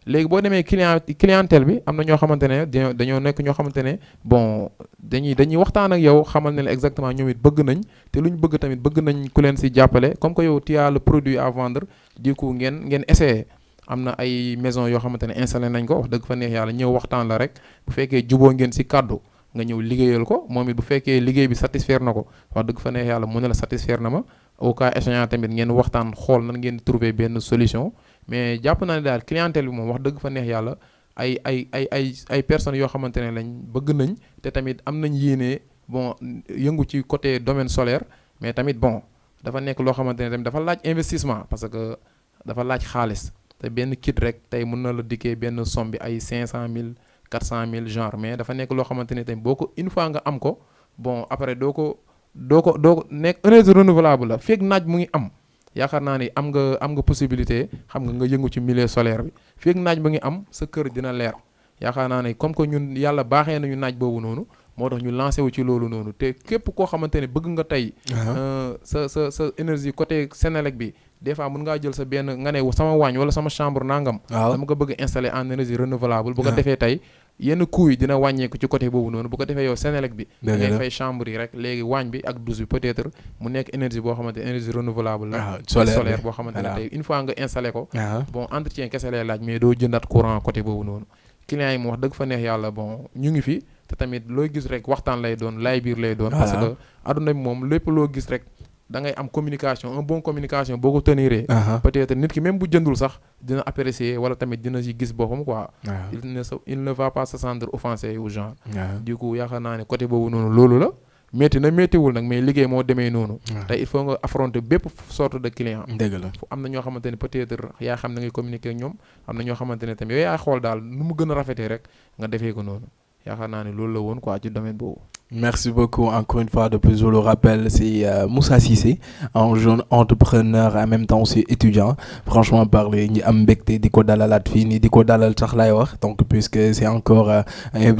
Speaker 2: léegi boo demee clientèle bi am na ñoo xamante ne dañoo nekk ñoo xamante ne bon dañuy waxtaan ak yow xamal ne la exactement ñoom it bëgg nañ te lu ñu bëgg tamit bëgg nañ ku leen ci jàppale comme que yow tu as le produit à vendre du coup ngeen essayer am na ay maison yoo xamante ne installé nañ ko wax dëgg fa neex yàlla ñëw waxtaan la rek bu fekkee juboo ngeen ci kàddu nga ñëw liggéeyal ko moom it bu fekkee liggéey bi satisfaire na ko wax dëgg fa neex yàlla mu ne la satisfaire na ma au cas échéant tamit ngeen waxtaan xool nan ngeen trouver benn solution mais jàpp naa ne daal clientèle bi moom wax dëgg fa neex yàlla ay personnes yoo xamante ne lañ bëgg nañ te tamit am nañ yéene bon yëngu ci côté domaine solaire mais tamit bon dafa nekk loo xamante ne tamit dafa laaj investissement parce que dafa laaj xaalis te benn kit rek tey mën na la dikkee benn somme bi ay 500000 400000 genre mais dafa nekk loo xamante ne tamit boo ko une fois nga am ko bon après doo ko nekk énergie renouvelable la fekk naaj mu ngi am yaakaar naa ni am nga possibilité xam nga yëngu ci milieu solaire bi fekk naaj mu ngi am sa kër dina leer yaakaar naa ne comme que ñun yàlla baaxee nañu naaj boobu noonu moo tax ñu lancé wu ci loolu noonu te képp koo xamante ne bëgg nga tey sa énergie côté Sénélec bi des fois mën ngaa jël sa benn nga ne sama waañ wala sama chambre nangam dama ko bëgg installer en énergie renouvelable bu ko defee tey yenn coûts yi dina wàññeeku ci côté boobu noonu bu ko defee yow Sénélec bi ngay fay chambre yi rek léegi waañ bi ak douche bi peut-être mu nekk énergie boo xamante énergie renouvelable la solaire boo xamante ne tey une fois nga installé ko bon entretien kese lay laaj mais doo jëndaat courant côté boobu noonu clients yi mu wax dëgg fa neex yàlla bon ñu ngi fi te tamit looy gis rek waxtaan lay doon laay biir lay doon parce que adduna bi moom lépp loo gis rek da ngay am communication un bon communication boo ko teniree peut-être nit ki même bu jëndul sax dina apprécier wala tamit dina ci gis boppam quoi il ne va pas se sentir offensé ou genre du coup yaakaar naa ne côté boobu noonu loolu la métti na méttiwul nag mais liggéey moo demee noonu te il faut nga affronter bépp sorte de client
Speaker 1: dëgg la
Speaker 2: am na ñoo xamante ne peut-être yaa xam na ngay communiquer ak ñoom am na ñoo xamante ne tamit yow yaa xool daal nu mu gën a rafetee rek nga defee ko noonu yaakaar naa ne loolu la woon quoi ci domaine boobu.
Speaker 1: Merci beaucoup encore une fois de plus. Je le rappelle, c'est Moussa Cissé, un jeune entrepreneur en même temps aussi étudiant. Franchement parler, ñi am mbégte di ko dalalaat fii nii di ko dalal sax laay wax donc puisque c'est encore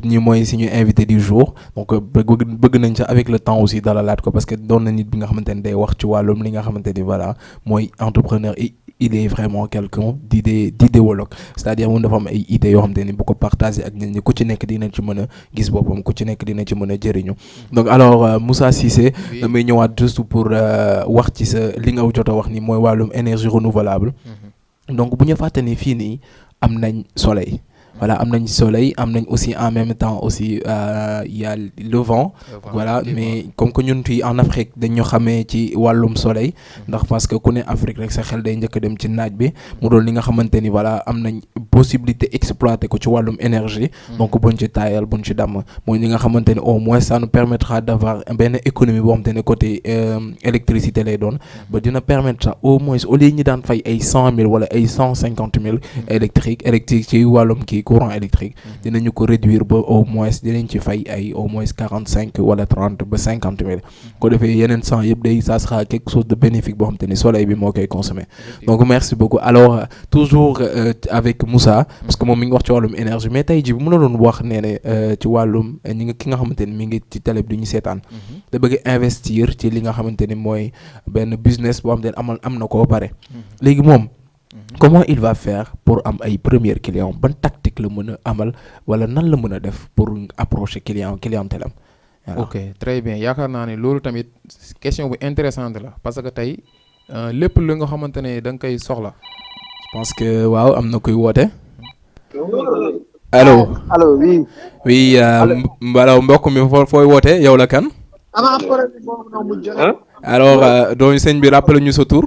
Speaker 1: ñi mooy suñu invité du jour donc bëgg nañ sax avec le temps aussi dalalaat ko parce que doon na nit bi nga xamante ne day wax ci wàllum li nga xamante ni voilà mooy entrepreneur il est vraiment quelqu'un d'idéologue c'est-à-dire moom dafa am ay idées yoo xamante ni bu ko partager ak nit ñi ku ci nekk dina ci mën a gis boppam ku ci nekk dina ci mën a jëriñu donc alors Moussa Cissé damay ñëwaat juste pour wax ci sa li nga jot a wax ni mooy wàllum énergie renouvelable donc bu ñu fàtte ni fii nii am nañ soleil voilà am nañ soleil am nañ aussi en même temps aussi il y a le vent voilà mais comme que ñun fii en Afrique dañu xamee ci wàllum soleil ndax parce que ku ne Afrique rek sa xel day njëkk dem ci naaj bi mu doon li nga xamante ni voilà am nañ possibilité exploiter ko ci wàllum énergie donc buñ ci taayal buñ ci damm mooy li nga xamante ni au moins ça nous permettra d'avoir benn économie boo xamante ne côté électricité lay doon ba dina permettre ça au moins au lieu ñi daan fay ay 100 000 wala ay 150 000 électrique ci wàllum kii courant électrique dinañu ko réduire ba au moins dinañ ci fay ay au moins 45 wala 30 ba 50 000 ko defee yeneen 100 yëpp day ça sera quelque chose de bénéfique boo xamante ni soleil bi moo koy consommer donc merci beaucoup alors toujours avec Moussa parce que moom mi ngi wax ci wàllum énergie mais tey ji bu mu la doon wax nee ne ci wàllum ki nga xamante ni mi ngi ci télé bi du ñu seetaan da bëgg investir ci li nga xamante ni mooy benn business boo xamante ni am na koo pare léegi moom comment il va faire pour am ay premiers clients ban tactique la mën a amal wala nan la mën a def pour approcher clientèle am voilà.
Speaker 2: Ok très bien yaakaar naa ne loolu tamit question bu intéressante la parce que tey lépp lu nga xamante ne da nga koy soxla.
Speaker 1: je pense que waaw am na kuy woote. allo
Speaker 5: oui.
Speaker 1: oui mbokk mi fooy woote yow la kan. alors dooñu sëñ bi rappelé ñu sa tur.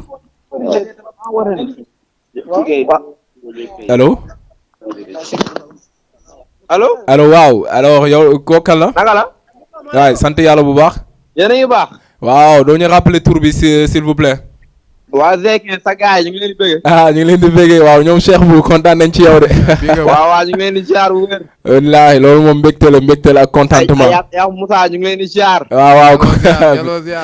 Speaker 1: allo. allo waaw alors yow kooku la.
Speaker 5: naka la.
Speaker 1: waaw sant yàlla bu baax.
Speaker 5: yéen a ngi baax.
Speaker 1: waaw doo ñu rappeler tur bi s'il vous plaît.
Speaker 5: waa G15 sa gars yi ñu ngi leen di bëggee.
Speaker 1: ñu ngi leen di bëggee waaw ñoom Cheikh bu kontaan nañ ci yow de.
Speaker 5: waaw ñu ngi leen di ziar bu wér.
Speaker 1: wallaahi loolu moom mbégte la ak contentement.
Speaker 5: yaa Moussa ñu ngi leen di ziar.
Speaker 1: waaw.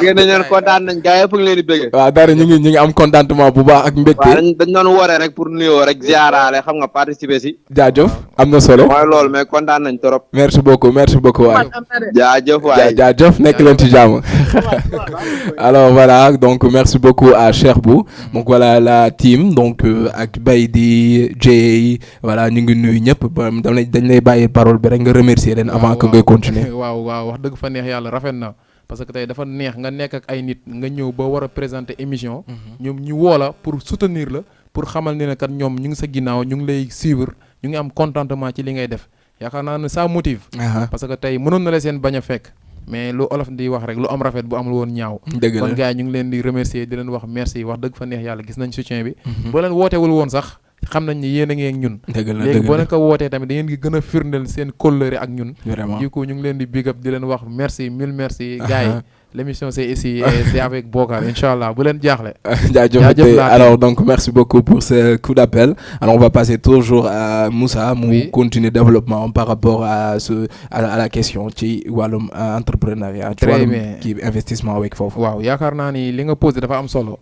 Speaker 5: ngeen nañ leen kontaan nañ gars yëpp ngi leen di bëggee.
Speaker 1: waaw dara ñu ngi am contentement bu baax ak mbégte.
Speaker 5: waaw dañ doon wooree rek pour nuyoo rek ziaraale xam nga participer si.
Speaker 1: jaajëf am na solo.
Speaker 5: mooy loolu mais kontaan nañ trop.
Speaker 1: merci beaucoup waay.
Speaker 5: jaajëf waay
Speaker 1: jaajëf nekk leen ci jàmm. alors voilà donc merci beaucoup à Cheikh Bou donc voilà la team donc ak Baydi Jay voilà ñu ngi nuyu ñëpp dañ lay bàyyi parole bi rek nga remercier leen avant que ngay continuer.
Speaker 2: waaw wax dëgg fa neex yàlla rafet na parce que tey dafa neex nga nekk ak ay nit nga ñëw ba war a présenter émission. ñoom ñu woo la pour soutenir la pour xamal ne kat ñoom ñu ngi sa ginnaaw ñu ngi lay suivre ñu ngi am contentement ci li ngay def yaakaar naa ne ça motive. parce que tey mënoon na la seen bañ a fekk. mais lu olof di wax rek lu am rafet bu amul woon ñaaw.
Speaker 1: dëgg la
Speaker 2: kon gars yi ñu ngi leen di remercier di leen wax merci wax dëgg fa neex yàlla gis nañ soutien bi. boo leen wootewul woon sax xam nañ ni yéen a ngi ak ñun. léegi boo leen ko wootee tamit da ngeen gi gën a firndeel seen kóllëre ak ñun.
Speaker 1: vraiment
Speaker 2: du coup ñu ngi leen di big up di leen wax merci mille merci. gars yi l'émission c'est ici et c'est avec Bokar Inch'Allah bu leen jaaxle.
Speaker 1: jaajëf alors donc merci beaucoup pour ce coup d'appel alors on va passer toujours à Moussa mu continuer développement par rapport à la question ci wàllum entrepreneuriat ci wàllum kii investissement avec foofu.
Speaker 2: waaw yaakaar naa ni li nga posé dafa am solo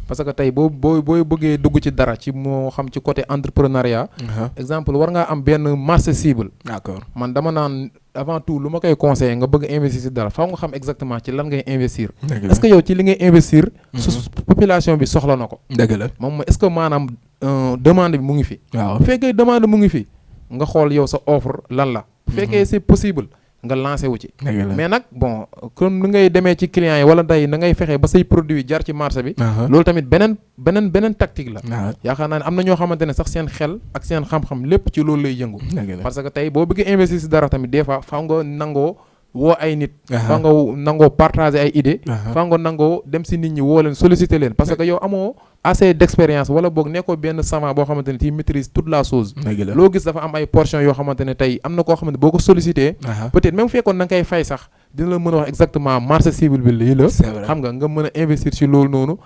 Speaker 2: parce que tey booy bëggee dugg ci dara ci moo xam ci côté entrepreneuriat exemple war ngaa am benn marché cible.
Speaker 1: d'accord
Speaker 2: man dama naan avant tout lu ma koy conseiller nga bëgg investir ci dara faaw nga xam exactement ci lan ngay investir. est-ce que yow ci li ngay investir. population bi soxla na ko.
Speaker 1: dëgg la
Speaker 2: moom mooy est-ce que maanaam demande bi mu ngi fi.
Speaker 1: waaw
Speaker 2: bu fekkee demande mu ngi fi nga xool yow sa offre lan la. bu fekkee c'est possible nga lancé wu ci. mais nag bon comme ni ngay demee ci clients yi wala tey na ngay fexe ba say produits jar ci marché bi. loolu tamit beneen tactique la. yaakaar naa ne am na ñoo xamante ne sax seen xel ak seen xam-xam lépp ci loolu lay yëngu. parce que tey boo bëggee investir si dara tamit des fois faaw nga nangoo woo ay nit. faaw nga nangoo partager ay idées. faaw nga nangoo dem si nit ñi woo leen solliciter leen parce que yow amoo assez d'expérience wala boog nekkoo benn savant boo xamante ne tu maîtrises toute la chose. loo gis dafa am ay portions yoo xamante ne tey am na koo xamante boo ko solliciter. peut-être même fekkoon na nga koy fay sax dina la mën a wax exactement marché cible bi lii la. xam nga mën a investir ci loolu noonu.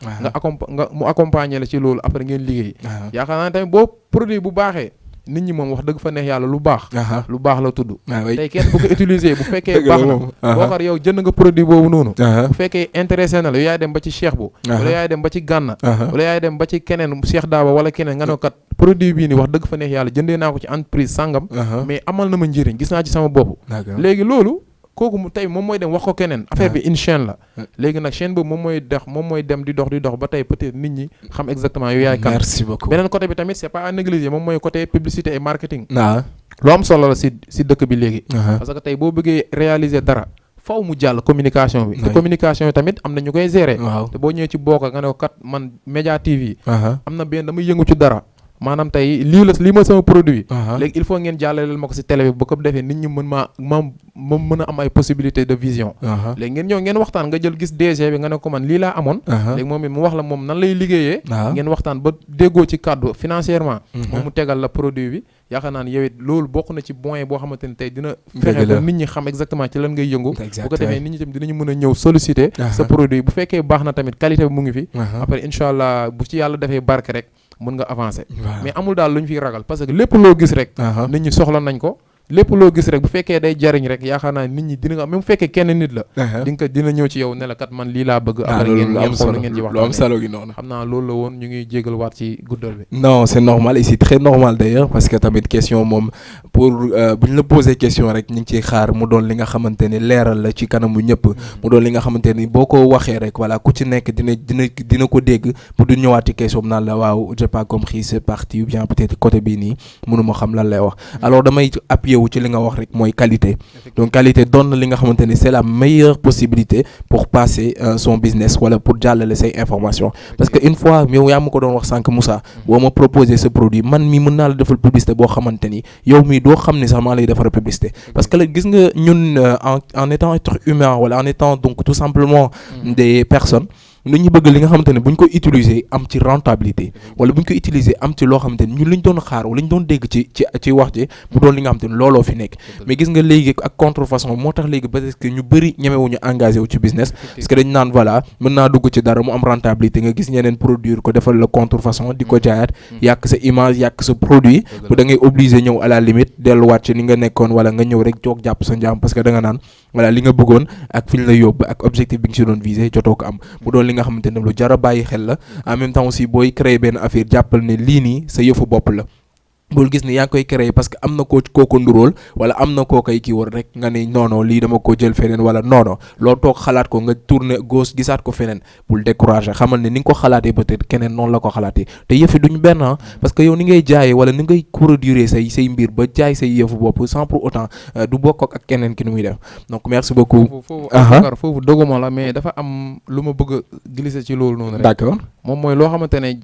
Speaker 2: nga mu accompagner la ci loolu après ngeen liggéey. yaakaar naa tamit boo produit bu baaxee. nit ñi moom wax dëgg fa neex yàlla lu baax la tudd tey kenn bu ko utiliser bu fekkee baax na boo xar yow jënd nga produit boobu noonu bu fekkee intéressé na la yow yaay dem ba ci Cheikh bu wala yaay dem ba ci Gànna wala yaay dem ba ci keneen Cheikh Daaba wala keneen nga ne kat produit bii ni wax dëgg fa neex yàlla jëndee naa ko ci entreprise sàngam mais amal na ma njëriñ gis naa ci sama bopp léegi loolu kooku mu tey moom mooy dem wax ko keneen affaire bi une chaîne la léegi nag chaîne boobu moom mooy dem di dox ba tey peut-être nit ñi xam exactement yow yaay kan.
Speaker 1: merci beaucoup
Speaker 2: beneen côté bi tamit c'est pas à négliger moom mooy côté publicité et marketing. lu am solo la si dëkk bi léegi. parce que tey boo bëggee réaliser dara faw mu jàll communication bi. te communication yi tamit am na ñu koy gérer. te boo ñëwee ci bokk nga ne ko kat man Média TV. am na benn damay yëngu ci dara. maanaam tey lii ma sama produit léegi il faut ngeen jàllaleel ma ko si télé bi ba ko defee nit ñi mën ma mën a am ay possibilité de vision léegi ngeen ñëw ngeen waxtaan nga jël gis DG bi nga ne ko man lii laa amoon léegi moom it mu wax la moom nan lay liggéeyee ngeen waxtaan ba déggoo ci kàddu financièrement moom mu tegal la produit bi yaakaar naa ne yow it loolu bokk na ci moyen boo xamante ne tey dina fexe ba nit ñi xam exactement ci lan ngay yëngu bu ko defee nit ñi tamit dinañu mën a ñëw solliciter sa produit bu fekkee baax na tamit qualité bi mu ngi fi après incha allah bu ci yàlla defee barke rek mën nga avancer mais amul daal lu ñu fiy ragal parce que lépp loo gis rek nit ñi soxla nañ ko lépp loo gis rek bu fekkee day jariñ rek yaakaar naa nit ñi dina nga même bu fekkee kenn nit la dina ñëw ci yow ne la kat man lii laa bëgg après ngeen xool ngeen ci wax
Speaker 1: lu am solo gi noonu
Speaker 2: xam naa loolu la woon ñu ngi jégal waat ci guddal bi
Speaker 1: non c'est normal et c'est très normal d'ailleurs parce que tamit question moom pour bu ñu la poser question rek ñu ngi ciy xaar mu doon li nga xamante ni leeral la ci kanamu ñëpp mu doon li nga xamante ni boo ko waxee rek voilà ku ci nekk dina ko dégg pour du ñëwaat ci question bi naan la waaw j'ai pas compris cette partie ou bien peut-être côté bii nii mënuma xam lan lay wax alors damay appuyer wu ci li nga wax rek mooy qualité donc qualité doon na li nga xamante ni c'est la meilleure possibilité pour passer son business wala pour jàllale say information parce que une fois yow yaa ma ko doon wax sànq Moussa boo ma proposer ce produit man mi mën naa la defal publicité boo xamante ni yow mi doo xam ni sax maa lay defal publicité parce que la gis nga ñun en étant être humain wala en étant donc tout simplement des personnes lu ñu bëgg li nga xamante ne bu ñu ko utiliser am ci rentabilité wala bu ñu ko utiliser am ci loo xamante ne ñun li ñu doon xaar wala ñu doon dégg ci wax ji mu doon li nga xamante ne looloo fi nekk mais gis nga léegi ak contrefaçon moo tax léegi peut-être que ñu bëri ñemewuñu engagé wu ci business parce que dañu naan voilà mën naa dugg ci dara mu am rentabilité nga gis ñeneen produire ko defal la contrefaçon di ko jaayaat yàq sa image yàq sa produit bu da ngay obligé ñëw à la limite delluwaat ci ni nga nekkoon wala nga ñëw rek toog jàpp sa njaam parce que da nga naan voilà li nga bëggoon ak fi ñu la yóbbu ak objectif bi nga ci doon visé jotoo ko am mu doon li nga xamante ne lu jar a bàyyi xel la en même temps aussi booy créer benn affaire jàppal ne lii nii sa yëfu bopp la bul gis ne yaa ngi koy créer parce que am na koo ko nduróol wala am na koo koy kii war rek nga ne non lii dama ko jël feneen wala non loo toog xalaat ko nga tourner gauche gisaat ko feneen bul décourager xamal ne ni nga ko xalaatee peut-être keneen noonu la ko xalaatee te yëfi duñu benn parce que yow ni ngay jaayee wala ni ngay produire say mbir ba jaay say yëfu bopp sans pour autant du bokk ak keneen ki nu muy def donc merci beaucoup.
Speaker 2: foofu doguma la mais dafa am lu ma bëgg a glisser ci loolu noonu rek.
Speaker 1: d'accord
Speaker 2: moom mooy loo xamante ne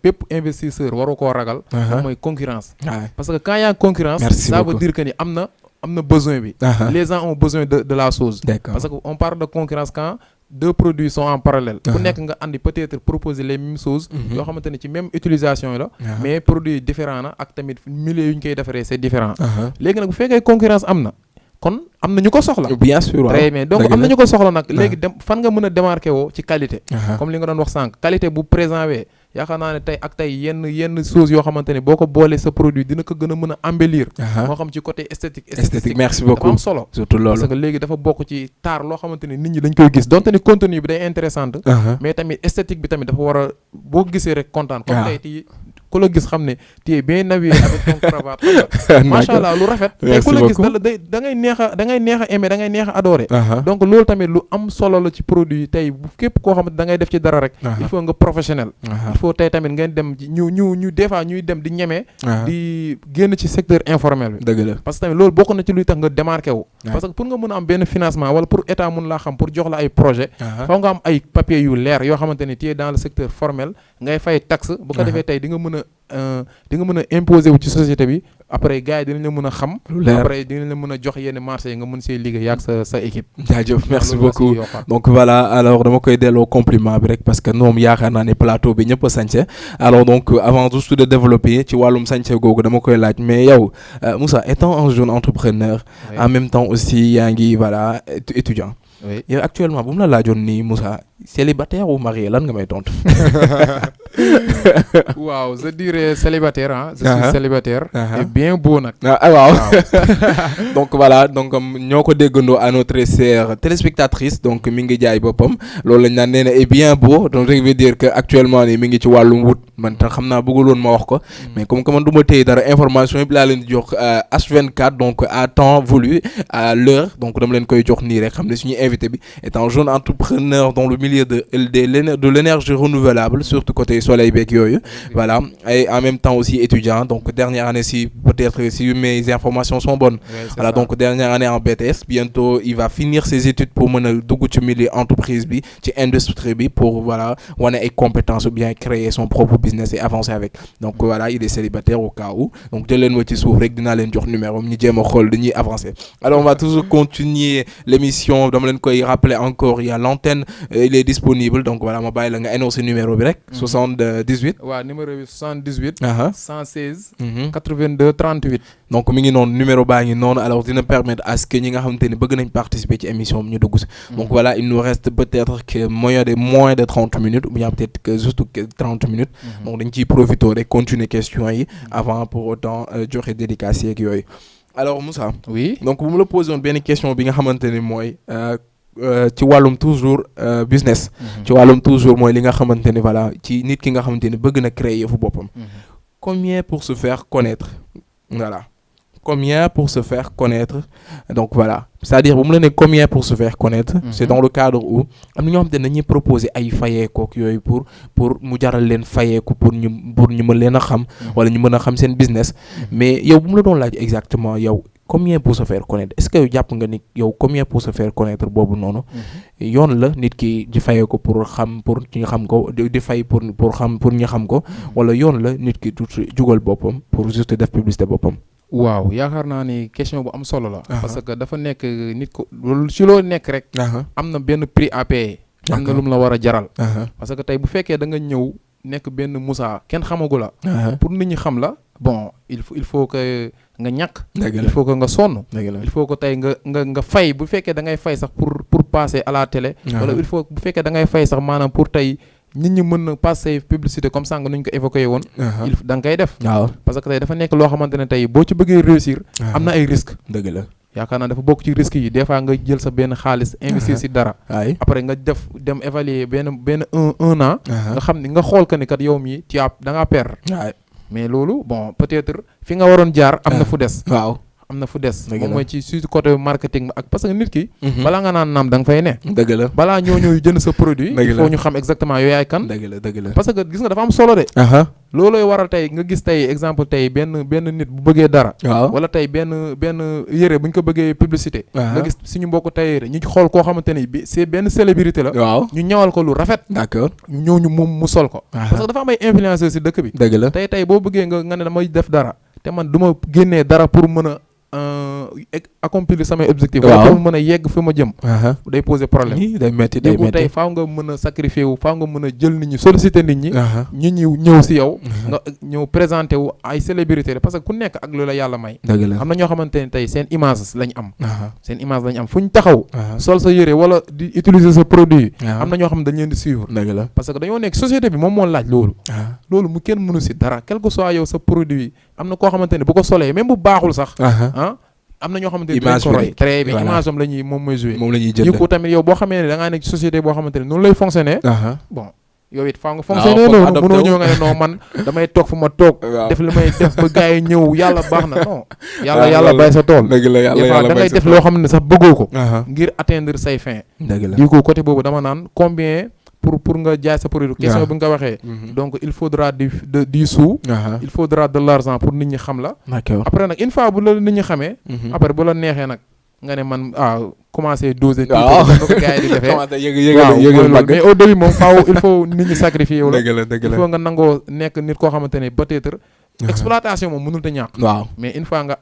Speaker 2: bépp investisseur waru koo ragal. moom mooy concurrence. parce que quand il y a concurrence ça veut dire que ni am na besoin bi les gens ont besoin de la chose parce que on parle de concurrence quand deux produits sont en parallèle ku nekk nga andi peut-être proposer les mêmes choses yoo xamante ne ci même utilisation la mais produit différent na ak tamit milieu yu ñu koy defaree c'est différent léegi nag bu fekkee concurrence am na kon am na ñu ko soxla
Speaker 1: bien sûr
Speaker 2: très bien donc am na ñu ko soxla nag léegi dem fan nga mën a démarquer woo ci qualité comme li nga doon wax sànq qualité bu présent wee yaakaar naa ne tey yenn choses yoo xamante ne boo ko boolee sa produit dina ko gën a mën a embellir moo xam ci côté esthétique
Speaker 1: merci beaucoup
Speaker 2: dafa am solo
Speaker 1: surtout loolu
Speaker 2: parce que léegi dafa bokk ci taar loo xamante ne nit ñi dañ koy gis donte ni contenu bi day intéressante mais tamit esthétique bi tamit dafa war a boo gisee rek kontaan comme tey ti ku la gis xam ne tu es bien habillé avec ton cravate macha allah lu rafet tey ku la gis da ngay neex a aimer da ngay neex a adorer donc loolu tamit lu am solo la ci produit tey bu képp koo xamante da ngay def ci dara rek il faut nga professionnel il faut tey tamit ngeen dem ñu des fois ñuy dem di ñemee di génn ci secteur informel bi
Speaker 1: dëgg la
Speaker 2: parce que tamit loolu bokk na ci luy tax nga démarqué wu parce que pour nga mën a am benn financement wala pour état mun laa xam pour jox la ay projet faw nga am ay papier yu leer yoo xamante ne tu es dans le secteur formel ngay fay taxe bu ko defee tey di nga mën a imposer wu ci société bi après gars yi dinañ la mën a xam après dinañ la mën a jox yenn marché yi nga mën see liggéey ak sa équipe
Speaker 1: jaajëf merci beaucoup donc voilà alors dama koy delloo compliment bi rek parce que ñoom yaakaar naa ne plateau bi ñëpp a sañse alors donc avant juste de développer ci wàllum sañse googu dama koy laaj mais yow Moussa étant un jeune entrepreneur en même temps aussi yaa ngi voilà étudiant yow actuellement bu mu la laajoon nii Moussa célibataire ou marié lan nga may tontu.
Speaker 2: waaw je dirais célibataire je suis célibataire et bien beau nag.
Speaker 1: waaw donc voilà donc ñoo ko déggandoo à notre chère téléspectatrice donc mi ngi jaay boppam loolu lañ naan nee na et bien beau donc ça veut dire que actuellement nii mi ngi ci wàllum wut man tax xam naa bëggul woon ma wax ko mais comme que man du ma téye dara information bi laa leen di jox H24 donc à temps voulu à l'heure donc dama leen koy jox nii rek xam ne suñu invité bi est un jeune entrepreneur dans le milieu milieu de l'énergie renouvelable, surtout côté soleil beeg yooyu. Voilà, et en même temps aussi étudiant, donc dernière année, si peut-être si mes informations sont bonnes. Voilà, donc dernière année en BTS, bientôt il va finir ses études pour mener dugg ci milieu entreprise bi, ci industrie bi, pour voilà wane ay compétences ou bien créer son propre business et avancer avec. Donc voilà, il est célibataire au cas où. Donc jël leen ma ci suuf rek dinaa leen jox numéro ñu jéem a xool dañuy avancer. Alors on va toujours continuer l'émission, dama leen koy rappeler encore, il y a l'antenne, il est disponible, donc voilà ma bàyyi la nga énoncer numéro bi rek. 78.
Speaker 2: waaw numéro bi 78. 116.
Speaker 1: Mhm.
Speaker 2: 82 38.
Speaker 1: donc mi ngi noonu numéro baa ngi noonu, alors dina permettre à ce que ñi nga xamante ni bëgg nañ participer ci émission bi ñu dugg si. Donc voilà, il nous reste peut-être que moins de 30 minutes ou bien peut-être que juste 30 minutes. Donc dañ ciy profiter rek continuer question yi avant pour autant joxe dédicace yeeg yooyu. Alors Moussa.
Speaker 2: Oui.
Speaker 1: Donc bu mu la posé woon benn question bi nga xamante ni mooy ci wàllum toujours business. ci wàllum toujours mooy li nga xamante ni voilà ci nit ki nga xamante ni bëgg na créer fu boppam. Combien pour se faire connaître? Voilà. Combien pour se faire connaître? Donc voilà, c'est-à-dire bu mu la ne combien pour se faire connaître, c'est dans le cadre où am na ñoo xam te ne dañuy proposer ay fayeekook yooyu pour mu jaral leen fayeeku pour ñu mën leen a xam wala ñu mën a xam seen business. Mais yow bu mu la doon laaj exactement yow combien pour se faire connaître, est-ce que yow jàpp nga ni yow combien pour se faire connaître boobu noonu yoon la nit ki di fayee ko pour ñu xam ko, di fay pour ñu xam ko, wala yoon la nit ki du jugal boppam pour juste def publicité boppam?
Speaker 2: waaw yaakaar naa ni question bu am solo la. parce que dafa nekk nit ko loolu ci loo nekk rek. am na benn prix à payer. am na lu mu la war a jaral. parce que tey bu fekkee da nga ñëw nekk benn Moussa kenn xamagu la. pour nit ñi xam la bon il faut que nga ñàkk. il faut que nga sonn. il faut que tey nga fay bu fekkee da ngay fay sax pour passer à la télé. wala il faut bu fekkee da ngay fay sax maanaam pour tey. nit ñi mën na passer publicité comme ça nga nuñ ko évoqué woon. da nga koy def. waaw parce que tey dafa nekk loo xamante ne tey boo ci bëggee réussir. am na ay risques.
Speaker 1: dëgg la
Speaker 2: yaakaar naa dafa bokk ci risques yi des fois nga jël sa benn xaalis investir si dara. après nga dem évaluer benn un an. nga xam ni nga xool que ni kat yow mii da ngaa perdre. mais loolu bon peut-être fi nga waroon jaar am na fu des. waaw. am na fu des moom mooy ci surtout côté marketing ak parce que nit ki balaa nga naan naam da nga fay ne. dëgg la balaa ñoo ñëw jënd sa produit. il faut ñu xam exactement yow yaay kan. dëgg la parce que gis nga dafa am solo de. loolooy waral tey nga gis tey exemple tey benn nit bu bëggee dara. wala tey benn yére bu ñu ko bëggee publicité. nga gis suñu mbokk tailleur ñu xool koo xamante ni bi c'est benn célébrité la. ñu ñawal ko lu rafet. d'accord ñooñu moom mu sol ko. parce que dafa am ay influenceurs si dëkk bi. dëgg la tey boo bëggee nga ne damay def dara te man du ma génnee dara pour mën a accomplir samay objectif wala pour mën a yegg fi ma jëm. day poser problème. day metti tey faaw nga mën a sacrifier wu faaw nga mën a jël nit ñi solliciter nit ñi. ñi ñëw si yow. nga ñëw présenter wu ay célébrité parce que ku nekk ak lu la yàlla may. dëgg la am na ñoo xamante ne tey seen image lañ am. fu ñu taxaw. sol sa yére wala di utiliser sa produit. am na ñoo xam ne dañ leen di suivre. dëgg la parce que dañoo nekk société bi moom moo laaj loolu. loolu mu kenn mënu si dara quel que soit yow sa produit am na koo xamante ne bu ko solee même bu baaxul sax. am na ñoo xamante ne image ko roy très bien image am la ñuy moom mooy jouer moom la ñuy jël ñu ko tamit yow boo xamee ne da ngaa nekk ci société boo xamante ne noonu lay fonctionner. bon yow it faa nga fonctionner noonu mënoo ñëw nga ne non man damay toog fu ma toog. def li may def ba gars yi ñëw yàlla baax na non. yàlla bay sa tool. dëgg la yàlla da ngay def loo xam ne sax bëggoo ko. ngir atteindre say fin. dëgg la du coup côté boobu dama naan combien. pour nga jaay sa produit question bi nga waxee donc il faudra du sous il faudra de l'argent pour nit ñi xam la après nag une fois bu la nit ñi xamee après bu la neexee nag nga ne man commencer doser ko gars yi di defee mais au début moom faaw il faut nit ñi sacrifier yow la il faut nga nangoo nekk nit koo xamante ne peut-être exploitation moom mënul te ñàkk mais une fois nga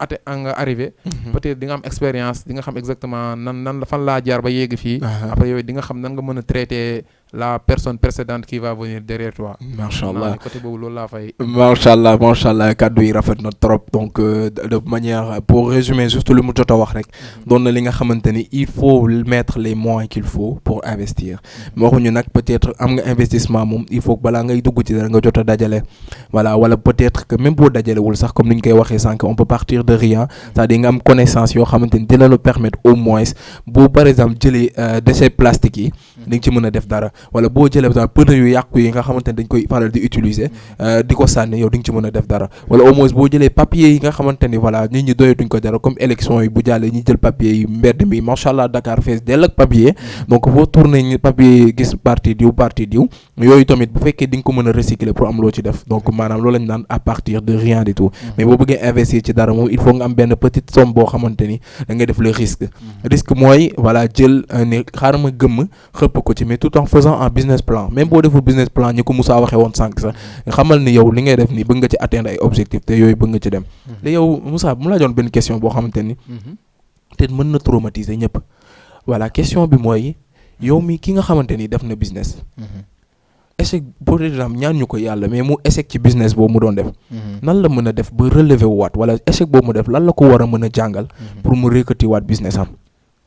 Speaker 2: arrivé peut-être di nga am expérience di nga xam exactement nan la fan laa jaar ba yegg fii après yow di nga xam nan nga mën a traiter la personne précédente qui va venir derrière toi. Machallah. Côté boobu loolu laa fay. Machallah
Speaker 1: kaddu yi rafet na trop donc de manière pour résumer juste lu mu jot a wax rek doon na li nga xamante ni il faut mettre les moyens qu'il faut pour investir waxuñu nag peut-être am nga investissement moom il faut que balaa ngay dugg ci dara nga jot a dajale voilà wala peut-être que même boo dajalewul sax comme ni ñu koy waxee sànq on peut partir de rien c'est-à-dire nga am connaissance yoo xamante ni dina la permettre au moins bu par exemple jëlee déchets plastiques yi di nga ci mën a def dara wala boo jëlee par exemple pneu yu yàqu yi nga xamante ne dañ koy faral di utiliser di ko sànni yow di nga ci mën a def dara wala au moins boo jëlee papier yi nga xamante ni voilà nit ñi doyatuñ ko dara comme élection yi bu jàllee ñi jël papier yi mbedd mi macha allah Dakar fees dell ak papier donc boo tourné ñi papier gis parti diw yooyu tamit bu fekkee di nga ko mën a recycler pour am loo ci def donc maanaam loolu lañ naan à partir de rien du tout mais boo bëggee investir ci dara moom il faut nga am benn petite somme boo xamante ni da ngay def le risque mooy voilà jël ne xaaral ma gëmm xëpp ko ci mais tout en faisant un business plan même boo deful business plan ñi ko Moussa waxee woon sànq sax xamal ni yow li ngay def nii bëgg nga ci atteindre ay objectifs te yooyu bëgg nga ci dem te yow Moussa bu mu laajoon benn question boo xamante ni te mën na traumatiser ñëpp voilà question bi mooy yow mi ki nga xamante ni def na business échec par exemple ñaan ñu ko yàlla mais mu échec ci business boobu mu doon def nan la mën a def ba relever waat wala échec boobu mu def lan la ko war a mën a jàngal pour mu rékkati waat business am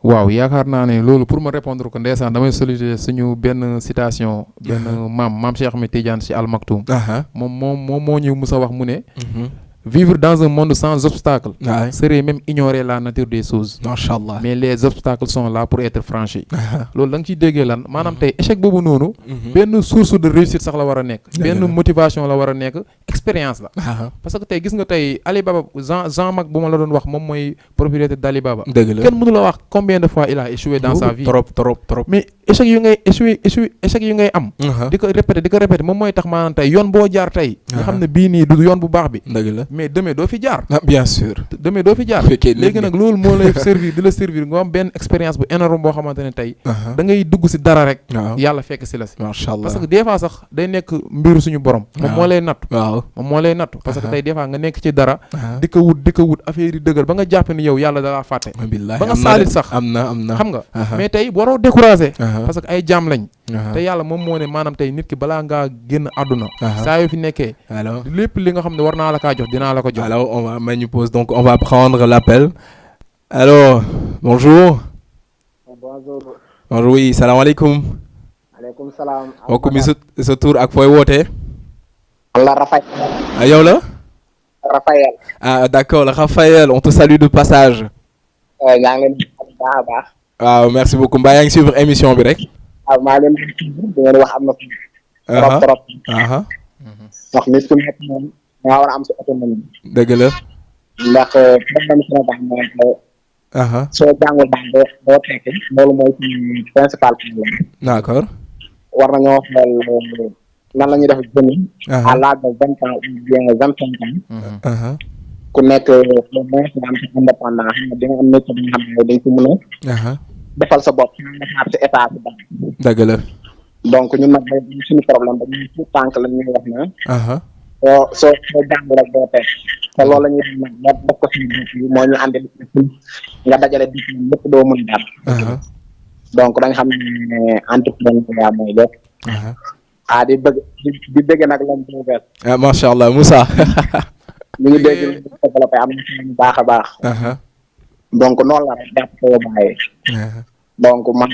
Speaker 2: waaw yaakaar naa ne loolu pour ma répondre ko ndeysaan damay solliciter suñu benn citation benn maam Cheikh Ahmed Tidiane Sy Al Maktoum moom moo ñu mus a wax mu ne vivre dans un monde sans obstacles serait même ignorer la nature des choses.
Speaker 1: Machallah.
Speaker 2: Mais les obstacles sont là pour être franchis. loolu da nga ciy déggee lan maanaam tey échec boobu noonu. benn source de réussite sax la war a nekk. benn motivation la war a nekk expérience la. parce que tey gis nga tey Alibaba Jean Mag bu ma la doon wax moom mooy propriétaire d'Alibaba.
Speaker 1: dëgg la
Speaker 2: kenn mënu la wax combien de fois il a échoué dans sa vie.
Speaker 1: trop.
Speaker 2: mais échec yu ngay échec yu ngay am. di ko répéter moom mooy tax maanaam tey yoon boo jaar tey. nga xam ne bii nii du yoon bu baax bi.
Speaker 1: dëgg la.
Speaker 2: mais demee doo fi jaar.
Speaker 1: bien sûr.
Speaker 2: demee doo fi jaar. léegi nag loolu moo lay servir di la servir nga am benn expérience bu énorme boo xamante ne tey. da ngay dugg si dara rek. yàlla fekk si la si.
Speaker 1: macha allah
Speaker 2: parce que des fois sax day nekk mbiru suñu borom. moom moo lay nattu.
Speaker 1: waaw
Speaker 2: moom moo lay nattu parce que tey des fois nga nekk ci dara. di ko wut affaire yi dëggal ba nga jàpp ni yow yàlla dalaa fàtte. ba nga saalit sax
Speaker 1: am na
Speaker 2: xam nga. mais tey waroo décourager. parce que ay jaam lañ. te yàlla moom moo ne maanaam tey nit ki balaa ngaa génn àdduna. saa yoo fi nekkee.
Speaker 1: alors
Speaker 2: lépp li nga xam ne war naa la kaa jox dinaa la ko jox.
Speaker 1: alors on va mettre une pause donc on va prendre l'appel. Alors bonjour.
Speaker 6: Bonjour.
Speaker 1: Bonjour oui salaamaaleykum.
Speaker 6: Maaleykum salaam.
Speaker 1: mbokk mi sa tur ak fooy wootee.
Speaker 6: Allah Raphaël.
Speaker 1: ah yow la.
Speaker 6: Raphaël.
Speaker 1: ah d'accord Raphaël on te salue de passage.
Speaker 6: yaa ngi leen di baax a baax.
Speaker 1: waaw merci beaucoup mbaa yaa ngi suivre émission bi rek.
Speaker 6: waaw maa ngi leen di ngeen wax am na trop. ndax nit ku nekk moom nga war a am sa autonomie.
Speaker 1: dëgg la.
Speaker 6: ndax problème Sénégal mooy soo jàngul baax doo tekki loolu mooy ci principal problème.
Speaker 1: d'accord.
Speaker 6: war nañoo xool nan la ñuy def jeunes yi. à l'âge de 20 ans ou bien 25 ans. ku nekk au moins nga am ci indépendant xam nga di nga am métier bi nga xam ne dañ ko mën a. defal sa bopp nga xaar ci état bi daal.
Speaker 1: dëgg la.
Speaker 6: donc ñun nag suñu problème ba ñun tout tànk la ñuy wax na. soo jàng rek doo teg te loolu la ñuy def ko suñu bopp yi moo ñu àndi nga dajale di lépp doo mën dara. donc da nga xam ne entrepreneuriat mooy lépp. di bëgg nag lañ ko bees.
Speaker 1: macha allah Moussa.
Speaker 6: ñu ngi dégg lu développé am na suñu baax a baax. donc noonu la rek jàpp ko bàyyi. donc man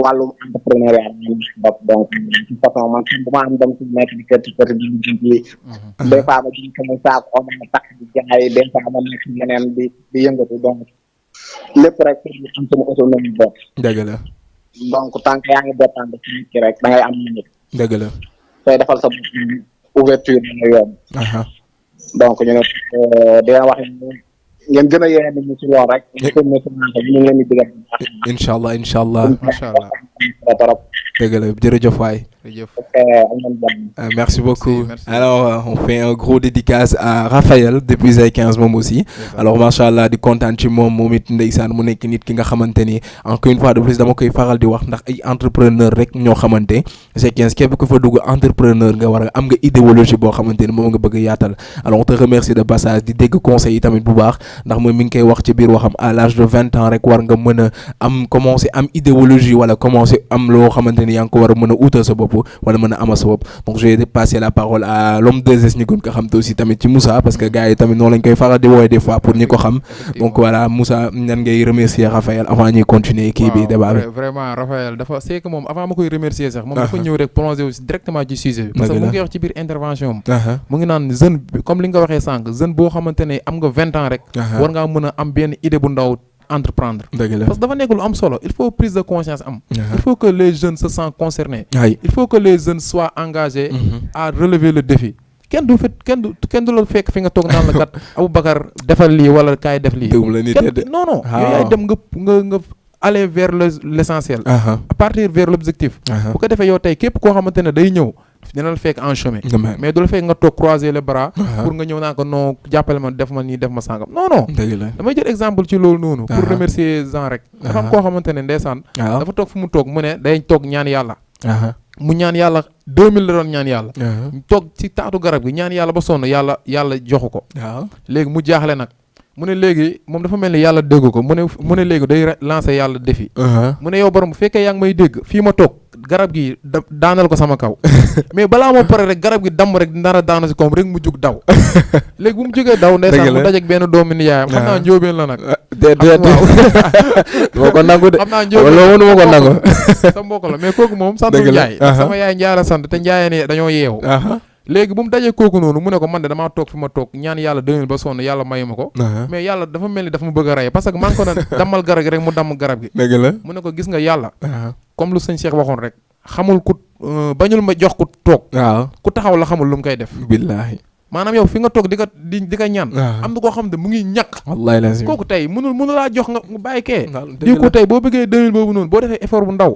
Speaker 6: wàllum entrepreneuriat bopp donc ci façon man bu ma am dem ci nekk di kër di liggéey des fois ma ji sama saako o ma tax di jaay des fois ma nekk yeneen di yëngatu donc lépp rek pour am sama autonomie bopp.
Speaker 1: dëgg la.
Speaker 6: donc tant que yaa ngi dépendre ci nit ki rek da ngay am nit.
Speaker 1: dëgg la.
Speaker 6: sooy defal sa ouverture dina yomb. donc ñu ne dina wax ngeen gën a yee nit ñi ci lool rek. ñu leen di digal.
Speaker 1: incha allah incha allah.
Speaker 2: macha allah.
Speaker 1: dëgg la jërëjëf waay. Merci beaucoup. Merci. Alors, on fait un gros dédicace à Raphaël depuis ay 15 moom aussi. Alors macha allah di kontaan ci moom it ndeysaan mu nekk nit ki nga xamante ni encore une fois de plus dama koy faral di wax ndax ay entrepreneur rek ñoo xamante c'est 15 képp ku fa dugg entrepreneur nga war a am nga idéologie boo xamante ni moom nga bëgg a yaatal. Alors on te remercie de passage di dégg conseils yi tamit bu baax ndax moom mi ngi koy wax ci biir waxam à l'âge de 20 ans rek war nga mën a am commencer am idéologie wala commencer am loo xamante ni yaa ngi ko war a mën a utal sa bopp wala mën a amal sa bopp. Donc je vais passer la parole à l'homme des ñu gën ko xam te aussi tamit ci Moussa parce que gars yi tamit noonu lañ koy faral di woowee des fois pour ñi ko xam. Donc voilà Moussa nan ngay remercier Raphaël avant ñuy continuer kii bi débat bi.
Speaker 2: Vraiment Raphaël dafa c'est que moom avant ma koy remercier sax moom dafa ñëw rek plonger aussi directement ci sujet bi. parce que mu ngi wax ci biir intervention mu ngi naan jeune bi comme li nga waxee sànq jeune boo xamante ne am nga 20 ans rek. war ngaa mën a am benn idée bu ndaw entreprendre.
Speaker 1: dëgg la
Speaker 2: parce que dafa nekk lu am solo il faut prise de conscience am. il faut que les jeunes se sentent concernés. il faut que les jeunes soient engagés. à relever le défi. kenn du la fekk fi nga toog naan la kat Aboubacar defal lii wala kaay def lii. non yow yaay dem nga aller vers l'essentiel. à partir vers l'objectif. bu ko defee yow tey képp koo xamante ne day ñëw dina la fekk en chemin. mais du la fekk nga toog croiser les bras. pour nga ñëw naa ko non jàppale ma def ma nii def ma sàngam non. damay jël exemple ci loolu noonu. pour remercier Jean rek. dafa am koo xamante ne ndeysaan. dafa toog fu mu toog mu ne day toog ñaan yàlla. mu ñaan yàlla 2000 la doon ñaan yàlla. toog ci taatu garab gi ñaan yàlla ba sonn yàlla joxu ko. léegi mu jaaxle nag. mu ne léegi moom dafa mel ni yàlla dégg ko mu ne léegi day lancer yàlla défi. mu ne yow borom bu fekkee yaa ngi may dégg fii ma toog garab gi daanal ko sama kaw. mais balaa moo pare rek garab gi damm rek dara daanu si kawam rek mu jug daw. léegi bu mu jógee daw ndeysaan mu dajeeg benn doomu nijaayam xam naa njóobeen la nag.
Speaker 1: moo ko nangu de.
Speaker 2: xam naa njóobeen
Speaker 1: mënu ma ko nangu.
Speaker 2: sa mbokk la mais kooku moom santul Njaay. sama yaay Njaay la sant te Njaay ne dañoo yeewu. léegi bu mu dajee kooku noonu mu ne ko man de damaa toog fi ma toog ñaan yàlla 2000 ba sonn yàlla mayu ma ko. mais yàlla dafa mel ni dafa ma bëgg a rey parce que maa ngi ko doon dammal garab gi rek mu damm garab gi.
Speaker 1: dëgg la
Speaker 2: mu ne ko gis nga yàlla. comme lu sëñ Cheikh waxoon rek xamul ku bañul ma jox ku toog. ku taxaw la xamul lu mu koy def.
Speaker 1: billaahi.
Speaker 2: maanaam yow fi nga toog di ko ñaan. am na koo xam ne mu ngi ñàkk.
Speaker 1: wallaahi lazim
Speaker 2: kooku tey mënu laa jox nga bàyyi kee. di ko tey boo bëggee 2000 boobu noonu boo defee effort bu ndaw.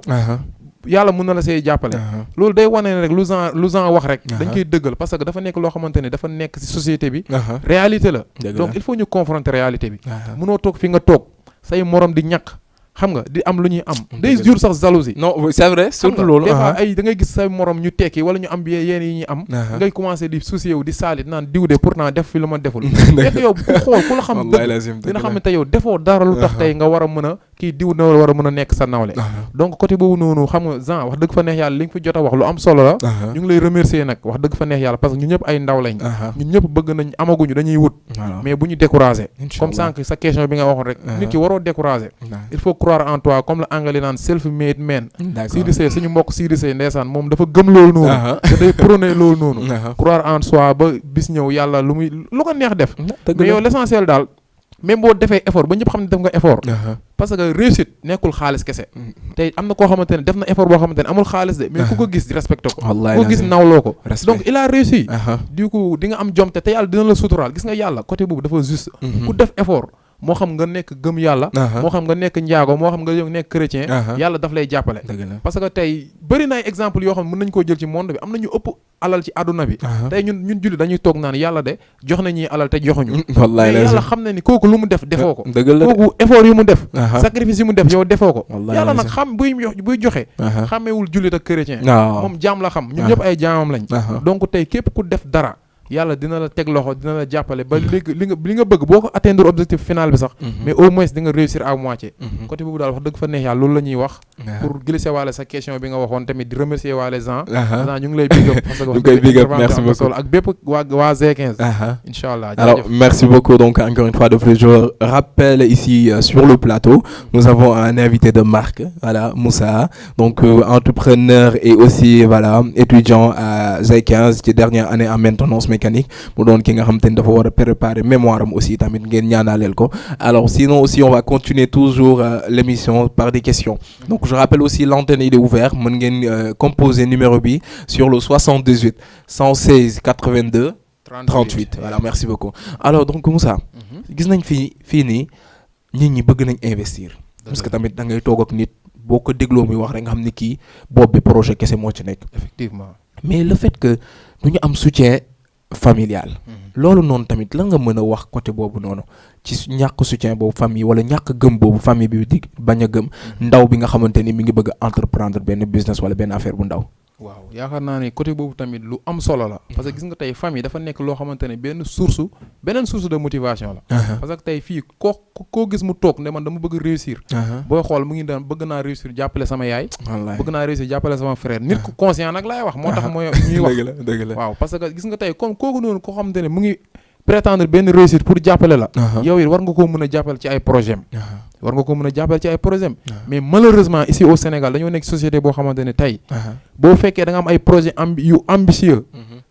Speaker 2: yàlla mën na la see jàppale. loolu day wane ne rek lu Jean wax rek. dañ koy dëggal parce que dafa nekk loo xamante ne dafa nekk ci société bi. réalité la. donc il faut ñu confronter réalité bi. mënoo toog fi nga toog say morom di ñàkk xam nga di am lu ñuy am. day jur sax jalousie.
Speaker 1: non c'est vrai surtout loolu.
Speaker 2: des fois da ngay gis say morom ñu tekki wala ñu am yéen yi ñuy am. ngay commencer di soucier wu di saalit naan diw de pourtant def fi lu ma deful. fekk yow ku xool ku la xam dëgg dina xam ne tey yow defoo dara lu tax tey nga war a mën a kii diw na war a mën a nekk sa nawle. donc côté boobu noonu xam nga Jean wax dëgg fa neex yàlla li nga fi jot a wax lu am solo la. ñu ngi lay remercier nag wax dëgg fa neex yàlla parce que ñun ñëpp ay ndaw lañ. ñun ñëpp bëgg nañ amaguñu dañuy wut. mais bu ñu décourager. comme sànq sa question bi nga waxoon rek. nit ki waroo décourager. il faut croire en toi comme la anglais naan self-made man. Sidi Seye suñu mbokk Sidi Seye ndeysaan moom dafa gëm loolu noonu. te day prôné loolu noonu. croire en soi ba bis ñëw yàlla lu ko neex def. mais yow l'essentiel daal même boo defee effort ba ñëpp xam ne def nga effort. parce que réussite nekkul xaalis kese. tey am na koo xamante ne def na effort boo xamante ne amul xaalis de. mais ku ko gis respecté ko. ku ko gis nawloo ko. donc il a réussi. du coup di nga am jom te yàlla dina la suturaal gis nga yàlla côté boobu dafa juste. ku def effort. moo xam nga nekk gëm yàlla. moo xam nga nekk njaago moo xam nga nekk chrétien. yàlla daf lay jàppale. parce que tey bëri na ay exemple yoo xam ne mën nañu koo jël ci monde bi am na ñu ëpp alal ci àdduna bi. tey ñun julli dañuy toog naan yàlla de jox na ñuy alal te joxuñu.
Speaker 1: wallaay
Speaker 2: mais yàlla xam na ni kooku lu mu def defoo ko. kooku effort yu mu def. sacrifice yu mu def yow defoo ko. yàlla nag xam buy joxe. xàmmeewul jullit ak chrétien. moom jaam la xam ñun ñëpp ay jaamam lañ. donc tey képp ku def dara. yàlla dina la teg loxo dina la jàppale ba léegi li nga bëgg boo ko atteindre objectif final bi sax. mais au moins di nga réussir à moitié. côté boobu daal wax dëgg fa neex yàlla loolu la ñuy wax. pour glisser waale sa question bi nga waxoon tamit di remercier waale Jean. Jean ñu ngi lay big up parce que.
Speaker 1: ñu ngi koy big up merci beaucoup
Speaker 2: ak bépp waa G15. incha allah
Speaker 1: alors merci beaucoup donc encore une fois de plus je rappelle ici sur le plateau nous avons un invité de marque voilà Moussa donc entrepreneur et aussi voilà étudiant à G15 ci dernière année en maintenance mécanique mu doon ki nga xam te ne dafa war a préparer mémoire am aussi tamit ngeen ñaanaleel ko alors sinon aussi on va continuer toujours l'émission par des questions donc je rappelle aussi l'antenne il est ouvert mën ngeen composer numéro bi sur le 78 116 82 38 voilà merci beaucoup alors donc Moussa gis nañ fii nii nit ñi bëgg nañ investir parce que tamit da ngay toog ak nit boo ko dégloo muy wax rek nga xam ne kii bopp bi projet kese moo ci nekk
Speaker 2: effectivement
Speaker 1: mais le fait que du ñu am soutien familial loolu noonu tamit lan nga mën a wax côté boobu noonu ci ñàkk soutien boobu famille wala ñàkk gëm boobu famille bi di bañ a gëm ndaw bi nga xamante ni mi ngi bëgg a entreprendre benn business wala benn affaire bu ndaw.
Speaker 2: waaw yaakaar naa ne côté boobu tamit lu am solo la parce que gis nga tey famille dafa nekk loo xamante ne beneen source de motivation la parce que tey fii koo gis mu toog ne man dama bëgg réussir booy xool mu ngi daan bëgg naa réussir jàppale sama yaay bëgg naa réussir jàppale sama frère nit ku conscient nag laay wax moo tax mooy ñuy wax
Speaker 1: dëgg la
Speaker 2: waaw parce que gis nga tey comme kooku noonu koo xamante ne mu ngi prétendre benn réussite pour jàppale la yow it war nga koo mën a jàppale ci ay projet mais malheureusement ici au Sénégal dañoo nekk société boo xamante ne tey boo fekkee da nga am ay projet yu ambitieux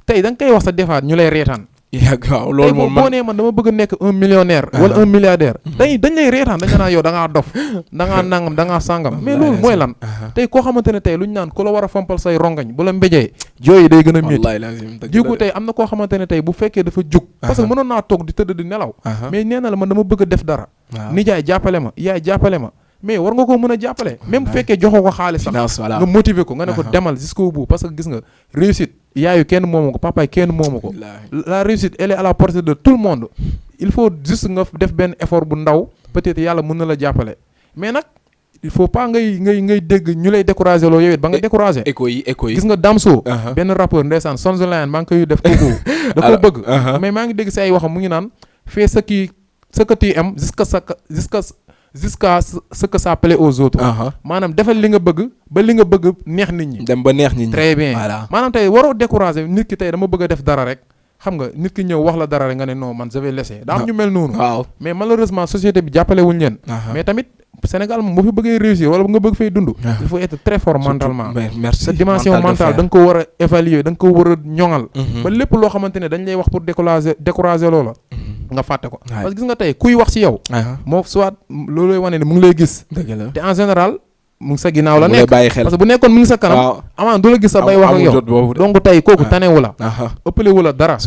Speaker 2: tey da nga koy wax sa defaat ñu lay reetaan
Speaker 1: yàgg waaw
Speaker 2: tey
Speaker 1: loolu moom
Speaker 2: boo nee man dama bëgg a nekk un millionnaire wala un milliardaire dañ lay reetaan dañ naan yow da ngaa dof da ngaa nangam da ngaa sàngam mais loolu mooy lan tey koo xamante ne tey lu ñu naan ku la war a fompal say rongañ bu la mbéjee jooyi day gën a métti jigu tey am na koo xamante ne tey bu fekkee dafa jug parce que mënoon naa toog di tëdd di nelaw mais nee na la man dama bëgg a def dara nijaay jàppale ma yaay jàppale ma mais war nga ko mën a jàppale même bu fekkee joxoo ko xaalis sax nga motiver ko nga ne ko demal jusqu'au bout parce que gis nga réussite yaayu kenn moomu ko papaay kenn moomu ko la réussite elle est à la portée de tout le monde il faut juste nga def benn effort bu ndaw peut-être yàlla mën na la jàppale mais nag il faut pas ngay dégg ñu lay décourager loolu yow it ba nga décourager
Speaker 1: écho yi
Speaker 2: gis nga Damso benn rappeur ndeysaan Sonz Lion maa ngi koy def kooku da ko bëgg mais maa ngi dégg si ay waxam mu ngi naan fais ce que tu aimes jusqu'à ce que ça plaît aux autres maanaam defal li nga bëgg ba li nga bëgg neex nit ñi
Speaker 1: dem ba neex nit ñi
Speaker 2: très bien maanaam tey waroo décourager nit ki tey dama bëgg a def dara rek xam nga nit ki ñëw wax la dara rek nga ne non man je vais laisser daa am ñu mel noonu mais malheureusement société bi jàppale wuñ leen mais tamit Sénégal moom boo fi bëggee réussir wala nga bëgg fay dund il faut être très fort mentalement sa dimension mentale da nga ko war a évaluer da nga ko war a ñoŋal ba lépp loo xamante ne dañ lay wax pour décourager loola nga fàtte ko parce que gis nga tey kuy wax ci yow moo soit loolu wane ne mu ngi lay gis te en général mu ngi sa ginnaaw la nekk parce que bu nekkoon mu ngi sa kanam amaan du la gis sa bay wax ak yow donc tey kooku tanewu la ëppalewu la dara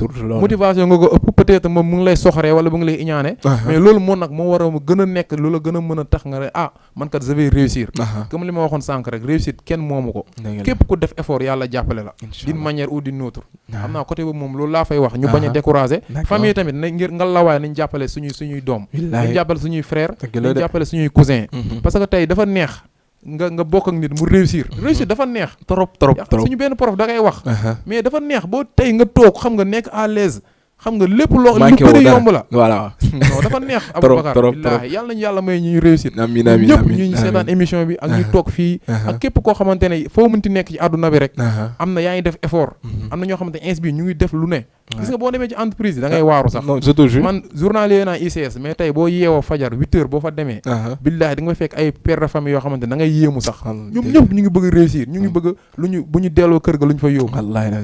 Speaker 2: motivation nga ko ëpp peut-être moom mu ngi lay soxoree wala mu ngi lay iñaane mais loolu moo nag moo war a gën a nekk lu la gën a mën a tax nga ne man kat je vais réussir comme li ma waxoon sànq rek réussite kenn moomu ko képp ku def effort yàlla jàppale la d'une manière ou d'une autre xam naa côté boobu moom loolu laa fay wax ñu bañ a décourager famille tamit na ngir nga lawaay nañ jàppale suñuy doom nañ jàppale suñuy frère nañ jàppale suñuy cousin parce que tey dafa neex nga bokk ak nit mu réussir dafa neex trop suñu benn prof da ngay wax mais dafa neex boo tey nga toog xam nga nekk à l'aise xam nga lépp loo lu bëri yomb la
Speaker 1: voilà
Speaker 2: non dafa neex Aboubacar billaahi yàlla nañu yàlla may ñuy réussir ñëpp ñu seetaan émission bi ak ñu toog fii ak képp koo xamante ne foo mënti nekk ci àdduna bi rek am na yaa ngi def effort am na ñoo xamante ne bi ñu ngi def lu ne gis nga boo demee ci entreprise yi da ngay waaru sax man journalier naa ICS mais tey boo yeewoo fajar 8h boo fa demee billaahi da nga fekk ay père de famille yoo xamante ne da ngay yéemu sax ñoom ñëpp ñu ngi bëgg réussir ñu ngi bëgg bu ñu delloo kër ga lu ñu fa yóbbu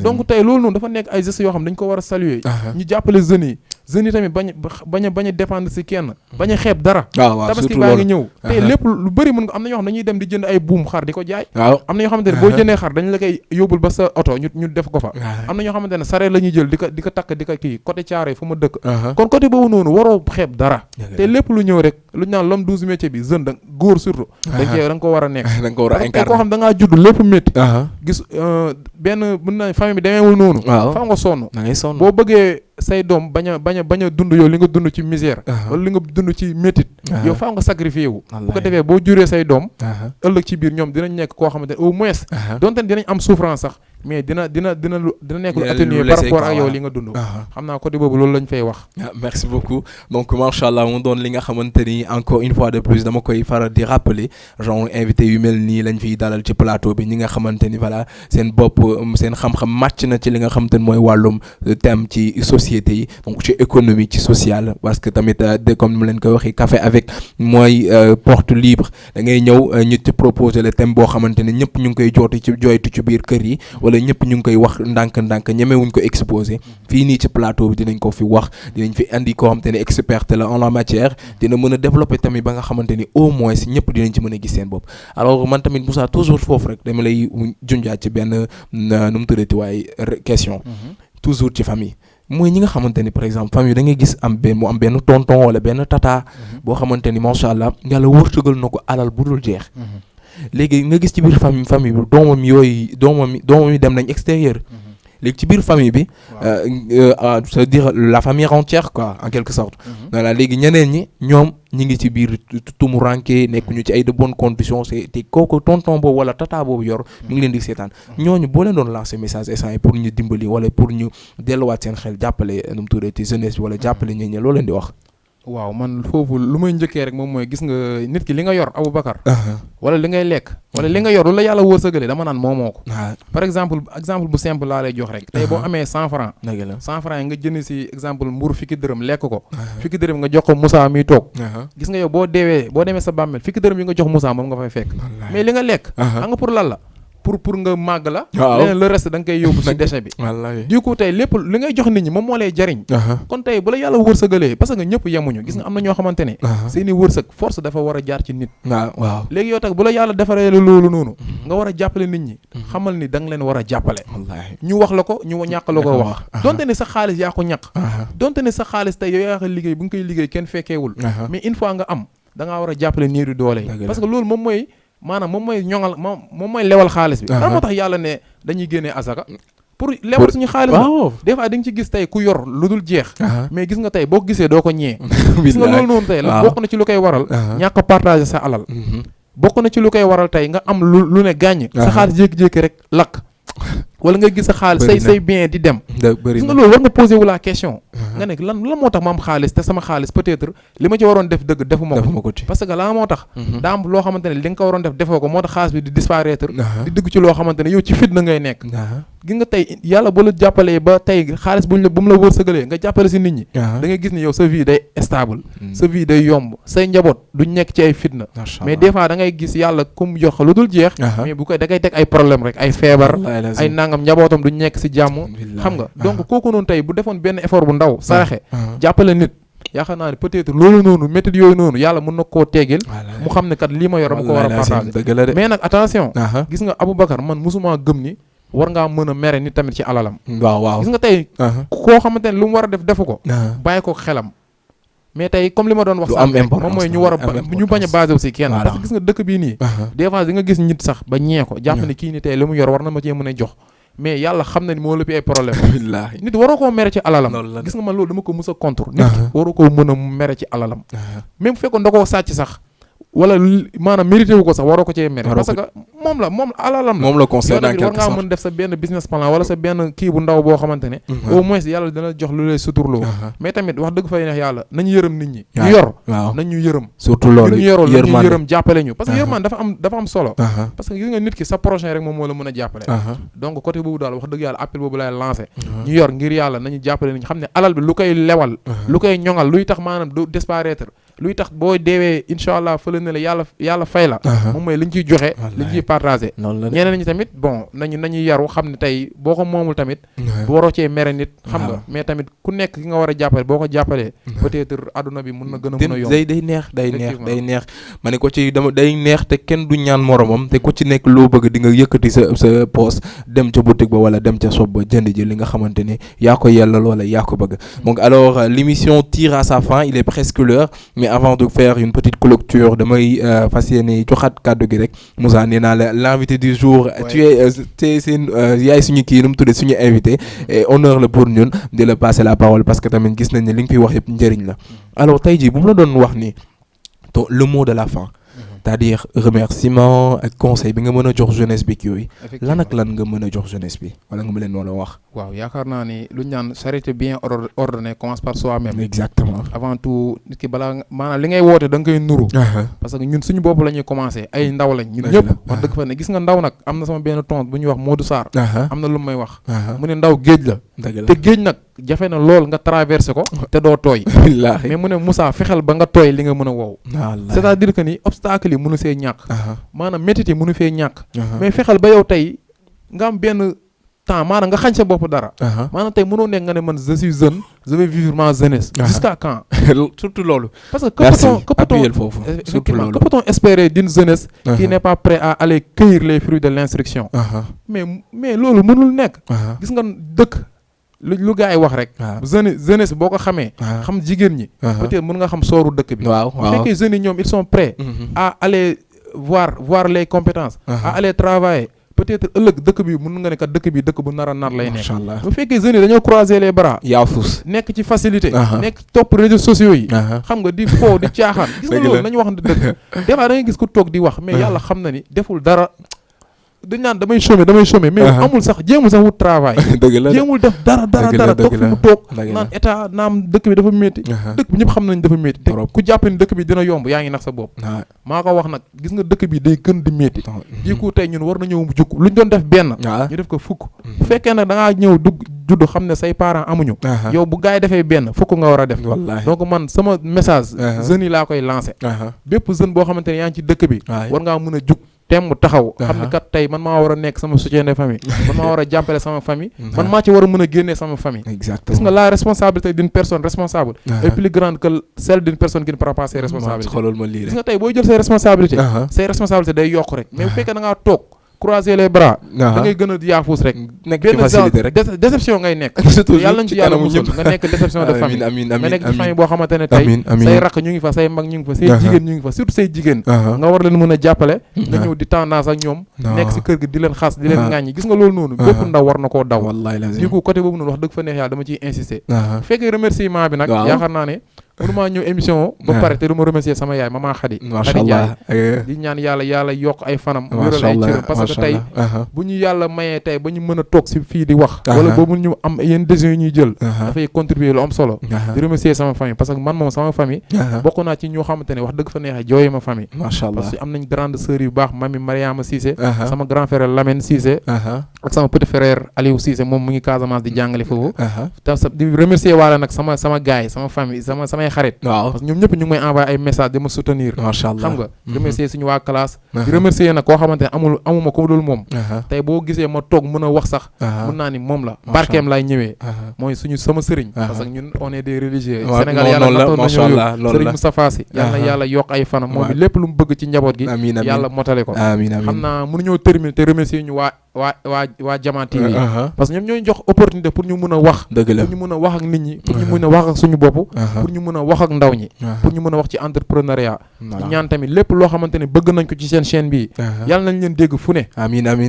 Speaker 2: donc tey loolu noonu dafa nekk ay gestes yoo xam dañ ko war a saluer ñu jàppale jeunes yi tamit bañ a dépendre si kenn bañ a xeeb dara tabaski baa ngi ñëw tey lépp lu bëri mën nga am na ñoo xam dañuy dem di jënd ay buum xar di ko jaay am na ñoo xamante ne boo jëndee xar dañ la koy yóbbul ba sa oto ñu def ko fa am na ñoo xamante ne sareet la ñuy jël di ko takk di ko kii côté Thiaroye fu ma dëkk kon côté boobu noonu waroo xeeb dara te lépp lu ñëw rek lu ñu naan l'homme 12 métiers bi jeune da góor surtout da nga ko war a nekk da nga ko war a incarner koo xam da ngaa judd lépp métti gis benn mën na famille bi demeewul noonu faaw nga sonn boo bëggee say doom bañ a dund yow li nga dund ci misère wala li nga dund ci métit yow faaw nga sacrifié wu bu ko defee boo juree say doom ëllëg ci biir ñoom dinañ nekk koo xamante ne au moins donte ne dinañ am souffrance sax mais dina nekk lu atténué par rapport ak yow li nga dund xam naa côté boobu loolu lañ fay wax
Speaker 1: merci beaucoup donc machallah mu doon li nga xamante ni encore une fois de plus dama koy faral di rappeler genre invité yu mel nii lañ fiy dalal ci plateau bi ñi nga xamante ni voilà seen bopp seen xam-xam màcc na ci li nga xamante ni mooy wàllum thème ci société yi donc ci économie ci sociale parce que tamit comme ni ma leen koy waxee café avec mooy porte libre da ngay ñëw ñu ci proposer le thème boo xamante ni ñëpp ñu ngi koy jooytu ci biir kër yi wala ñëpp ñu ngi koy wax ndànk-ndànk ñemewuñ ko exposé fii nii ci plateau bi dinañ ko fi wax dinañ fi andi koo xamante ne expert la en la matière dina mën a développer tamit ba nga xamante ni au moins ñëpp dinañ ci mën a gis seen bopp alors man tamit Moussa toujours foofu rek dama lay junjaat ci benn nu mu tuddati waaye question toujours ci famille mooy ñi nga xamante ni par exemple famille da ngay gis mu am benn tonton wala benn tata boo xamante ni macha allah yàlla wërsëgal na ko alal bu dul jeex léegi nga gis ci biir famille bi doomam yi dem nañ extérieur léegi ci biir famille bi c'est-à-dire la famille entière quoi en quelque sorte voilà léegi ñeneen ñi ñoom ñi ngi ci biir tumuranke nekkuñu ci ay de bonnes conditions te kooku tonton boobu wala tata boobu yor mi ngi leen di seetaan ñooñu boo leen doon lancer message instant pour ñu dimbali wala pour ñu delluwaat seen xel jàppale nu mu tuddati jeunesse bi wala jàppale ñi loo leen di wax
Speaker 2: waaw man foofu lu may njëkkee rek moom mooy gis nga nit ki li nga yor Aboubacar wala li ngay lekk wala li nga yor lu la yàlla wërsëgale dama naan moomoo ko par exemple bu simple laa lay jox rek tey boo amee 100 francs 100 francs yi nga jënd si exemple mburu fukki dërëm lekk ko fukki dërëm nga jox ko Moussa miy toog gis nga yow boo demee sa bàmmeel fukki dërëm yi nga jox Moussa moom nga fay fekk mais li nga lekk xam nga pour lan la pour nga màgg la.
Speaker 1: waaw
Speaker 2: leneen le reste da nga koy yóbbu si déchet bi.
Speaker 1: wallaahi
Speaker 2: du coup tey lépp li ngay jox nit ñi moom moo lay jariñ. kon tey bu la yàlla wërsëgalee parce que ñëpp yemuñu gis nga am na ñoo xamante ne. seeni wërsëg force dafa war a jaar ci nit.
Speaker 1: waaw
Speaker 2: léegi yow tak bu la yàlla defaree loolu noonu. nga war a jàppale nit ñi. xamal ni da nga leen war a jàppale.
Speaker 1: wallaahi
Speaker 2: ñu wax la ko ñu ñàkk la ko wax. donte ne sa xaalis yaa ko ñàkk. donte ne sa xaalis tey yow yaa ko liggéey bu nga koy liggéey kenn fekkeewul. mais une fois nga am da ngaa war a jàppale néew di doole yi. parce que loolu moom mooy maanaam moom mooy ñoŋal moom mooy lewal xaalis bi. lan moo tax yàlla ne dañuy génnee asaka pour lewal suñu xaalis des fois di nga ci gis tey ku yor lu dul jeex. mais gis nga tey boo ko gisee doo ko ñee. gis nga loolu noonu tey la bokk na ci lu koy waral. ñàkk a partager sa alal. bokk na ci lu koy waral tey nga am lu ne gàññ. sa xaalis jékki-jékki rek lakk. wala nga gis sa xaalis say bien di dem. gis nga loolu war nga posé wu la question. nga ne lan moo tax ma am xaalis te sama xaalis peut-être li ma ci waroon def dëgg defuma ko ci parce que la moo tax daa am loo xamante ne li nga ko waroon def defoo ko moo tax xaalis bi di disparaître di dugg ci loo xamante ne yow ci fitna ngay nekk. gis nga tey yàlla bu la jàppalee ba tey xaalis bu mu la wërsëgalee nga jàppale si nit ñi. da ngay gis ni yow sa vie day stable. sa vie day yomb say njaboot duñ nekk ci ay fitna. mais des fois da ngay gis yàlla comme jox lu dul jeex. mais bu koy da ngay teg ay problème rek ay feebar ay nangam njabootam duñ nekk si jàmm. xam nga donc kooku noonu tey bu defoon benn effort bu ndaw saraxe jàppale nit yaakaar naa ne peut-être loolu noonu méthode yooyu noonu yàlla mën na koo teegil mu xam ne kat lii ma yor ma ko war a partager mais nag attention gis nga Aboubacar man musuma gëm ni war ngaa mën a mere nit tamit ci alalam.
Speaker 1: waaw
Speaker 2: gis nga tey koo xamante ne lu mu war a defu ko bàyyi ko xelam mais tey comme li ma doon wax sax moom mooy ñu war a ñu bañ a basé aussi kenn parce que gis nga dëkk bii nii des fois di nga gis nit sax ba ñee ko jàpp ne kii ni tey li mu yor war na ma cee mën a jox mais yàlla xam na ni moo lëppi ay problème nit waroo koo mere ci alalam gis nga man loolu dama ko mës a contre nit waroo koo mën a mere ci alalam même bu fekkoon da koo sàcc sax wala maanaam mérité wu ko sax waroo ko cee mere parce que moom alalam la
Speaker 1: moom la concerne en quelque
Speaker 2: war ngaa mën def sa benn business plan wala sa benn kii bu ndaw boo xamante ne au moins yàlla dina jox lu lay suturloo mais tamit wax dëgg fay neex yàlla nañu yërëm nit ñi ñu yor nañu yërëm surtout loolu ñu yorul nañu yërëm jàppale ñu parce que yërmaan dafa am solo parce que gis nga nit ki sa prochain rek moom moo la mën a jàppale donc côté boobu daal wax dëgg yàlla appel boobu lay lancé ñu yor ngir yàlla nañu jàppale ñu xam ne alal bi lu koy lewal lu koy ñoŋal luy tax maanaam du disparaître luy tax boo deewee incha allah fële ne la yàlla fay la moom mooy liñ ciy joxe liñ ciy partagé ñeneen ñi tamit bon nañu yaru xam ne tey boo ko moomul tamit bu waroo cee mere nit xam nga mais tamit ku nekk ki nga war a jàppale boo ko jàppalee peut-être adduna bi mun na gën a mën a yomb
Speaker 1: day neex ma ne ko ci day neex te kenn du ñaan moromam te ku ci nekk loo bëgg di nga yëkkati sa poos dem ca boutique ba wala dem ca shop ba jënd ji li nga xamante ne yaa ko yellal wala yaa ko bëgg donc alors l'émission tire à sa fin il est presque l'heure mais avant de faire une petite clôture damay fas yéene joxaat kàddu gi rek Moussa nee naa la l'invité du jour tu es seen yaay suñu kii nu mu tuddee suñu invité et honneur la pour ñun de la passer la parole parce que tamit gis nañ ne li nga fiy wax yëpp njëriñ la alors tey jii bu mu la doon wax ni le mot de la fin c'est-à-dire remerciement ak conseil bi nga mën a jox jeunesse bi yooyu lan ak lan nga mën a jox jeunesse bi wala nga ma leen wala wax
Speaker 2: waaw yaakaar naa ni lu ñu naan charité bien ordonnée commence par soi-même
Speaker 1: exactement
Speaker 2: avant tout nit ki balaa maanaam li ngay woote da nga koy nuru parce que ñun suñu bopp la ñuy commencé ay ndaw lañ ñun ñëpp wax dëgg fa ne gis nga ndaw nag am na sama benn tonte bu ñuy wax Modou Sarr am na lu may wax mu ne ndaw géej la te géej nag jafe na lool nga traversé ko te doo tooy mais mu ne Moussa fexeel ba nga tooy li nga mën a wow c'est-à-dire que ni obstacle yi mënu see ñàkk maanaam métit yi mënu fee ñàkk mais fexeel ba yow tey nga am benn temps maanaam nga xañ sa bopp dara maanaam tey mënoo nekk nga ne man je suis jeune je vais vivre ma jeunesse jusqu'à quand
Speaker 1: surtout loolu
Speaker 2: parce que que peut-on espérer d'une jeunesse qui n'est pas prêt à aller cueillir les fruits de l'instruction mais loolu mënul nekk gis nga dëkk lu gars yi wax rek jeunesse boo ko xamee xam jigéen ñi peut-être mën nga xam sooru dëkk bi bu fekkee jeunes yi ñoom ils sont prêts à aller voir les compétences à aller travailler peut-être ëllëg dëkk bi mën nga ne kat dëkk bi dëkk bu nar a nar lay nekk bu fekkee jeunes yi dañoo croiser les bras nekk ci facilité nekk topp réseaux sociaux yi xam nga di foo di caaxaan gis nga loolu nañu wax dëgg des fois da ngay gis ku toog di wax mais yàlla xam na ni deful dara dañ naan damay chômer mais amul sax jéemul sax wut travail jéemul def dara toog fi mu toog naan état naam dëkk bi dafa métti dëkk bi ñëpp xam nañ dafa métti te ku jàpp ni dëkk bi dina yomb yaa ngi nax sa bopp maa ko wax nag gis nga dëkk bi day gën di métti di ko tey ñun war na ñëw jukk luñ doon def benn ñu def ko fukk bu fekkee nag da ngaa ñëw judd xam ne say parents amuñu yow bu gars yi defee benn fukk nga war a def donc man sama message jeunes yi laa koy lancé bépp jeune boo xamante ne yaa ngi ci dëkk bi war ngaa mën a jug temm taxaw xam ni kat tey man maa war a nekk sama soutien de famille man maa war a jàppale sama famille man maa ci war a mën a génnee sama famille
Speaker 1: exactement
Speaker 2: gis nga la responsabilité d'une personne responsable est plus grande que celle d'une personne qui ne prend pas ses responsabilités
Speaker 1: xoolal ma lii
Speaker 2: gis nga tey booy jël say responsabilités day yokk rek mais bu fekkee da ngaa toog croiser les bras da ngay gën a yaafuus rek
Speaker 1: nekk ci facilité rek
Speaker 2: déception ngay nekk yàlla nañ ci yàlla musal nga nekk déception de famille nga nekk ci famille boo xamante ne tey say rakk ñu ngi fa say mag ñu ngi fa say jigéen ñu ngi fa surtout say jigéen nga war leen mën a jàppale nga ñëw di tendance ak ñoom nekk si kër gi di leen xas di leen ŋàññi gis nga loolu noonu bépp ndaw war na koo daw du coup côté boobu noonu wax dëgg fa neex yàlla dama ciy insister bu fekkee remerciement bi nag yaakaar naa ne mënumaa ñëw émission ba pare te du ma remercier sama yaay maman Khady Ndiaye di ñaan yàlla yokk ay fanam wéral ay cëram parce que tey bu ñu yàlla mayee tey ba ñu mën a toog si fii di wax wala ba mun ñu am yenn décisions yi ñuy jël dafay contribuer lu am solo di remercier sama famille parce que man moom sama famille bokk naa ci ñoo xamante ne wax dëgg fa neexee jooyee ma famille parce que am nañ grande sœur yu baax mami Mariama Cissé sama grand frère Lamine Cissé ak sama petit frère Aliou Cissé moom mu ngi Casamance di jàngale foofu di remercier waale nag sama gars yi sama famille samay xarit parce que ñoom ñëpp ñu ngi may envoyé ay message di ma soutenir xam nga remercier suñu waa classe di remercier nag koo xamante ne amuma ko dul moom tey boo gisee ma toog mën a wax sax mën naa ni moom la barkeem laay ñëwee mooy sama sëriñ parce que ñun on est des religieux Sénégal yàlla nattoon nañu sëriñ Moustapha Sy yàlla na yàlla yokk ay fanam moom lépp lu mu bëgg ci njaboot gi yàlla motale ko xam naa mënuñoo terminer te remercier ñu waa Jama TV parce que ñoom ñooy jox opportunité pour ñu mën a wax pour ñu mën a wax ak nit ñi pour ñu mën a wax ak suñu bopp pour ñu mën a wax ak ndaw ñi pour ñu mën a wax ci entrepreneuriat ñaan tamit lépp loo xamante ne bëgg nañ ko ci seen chaîne bi yàlla nañ leen dégg fu ne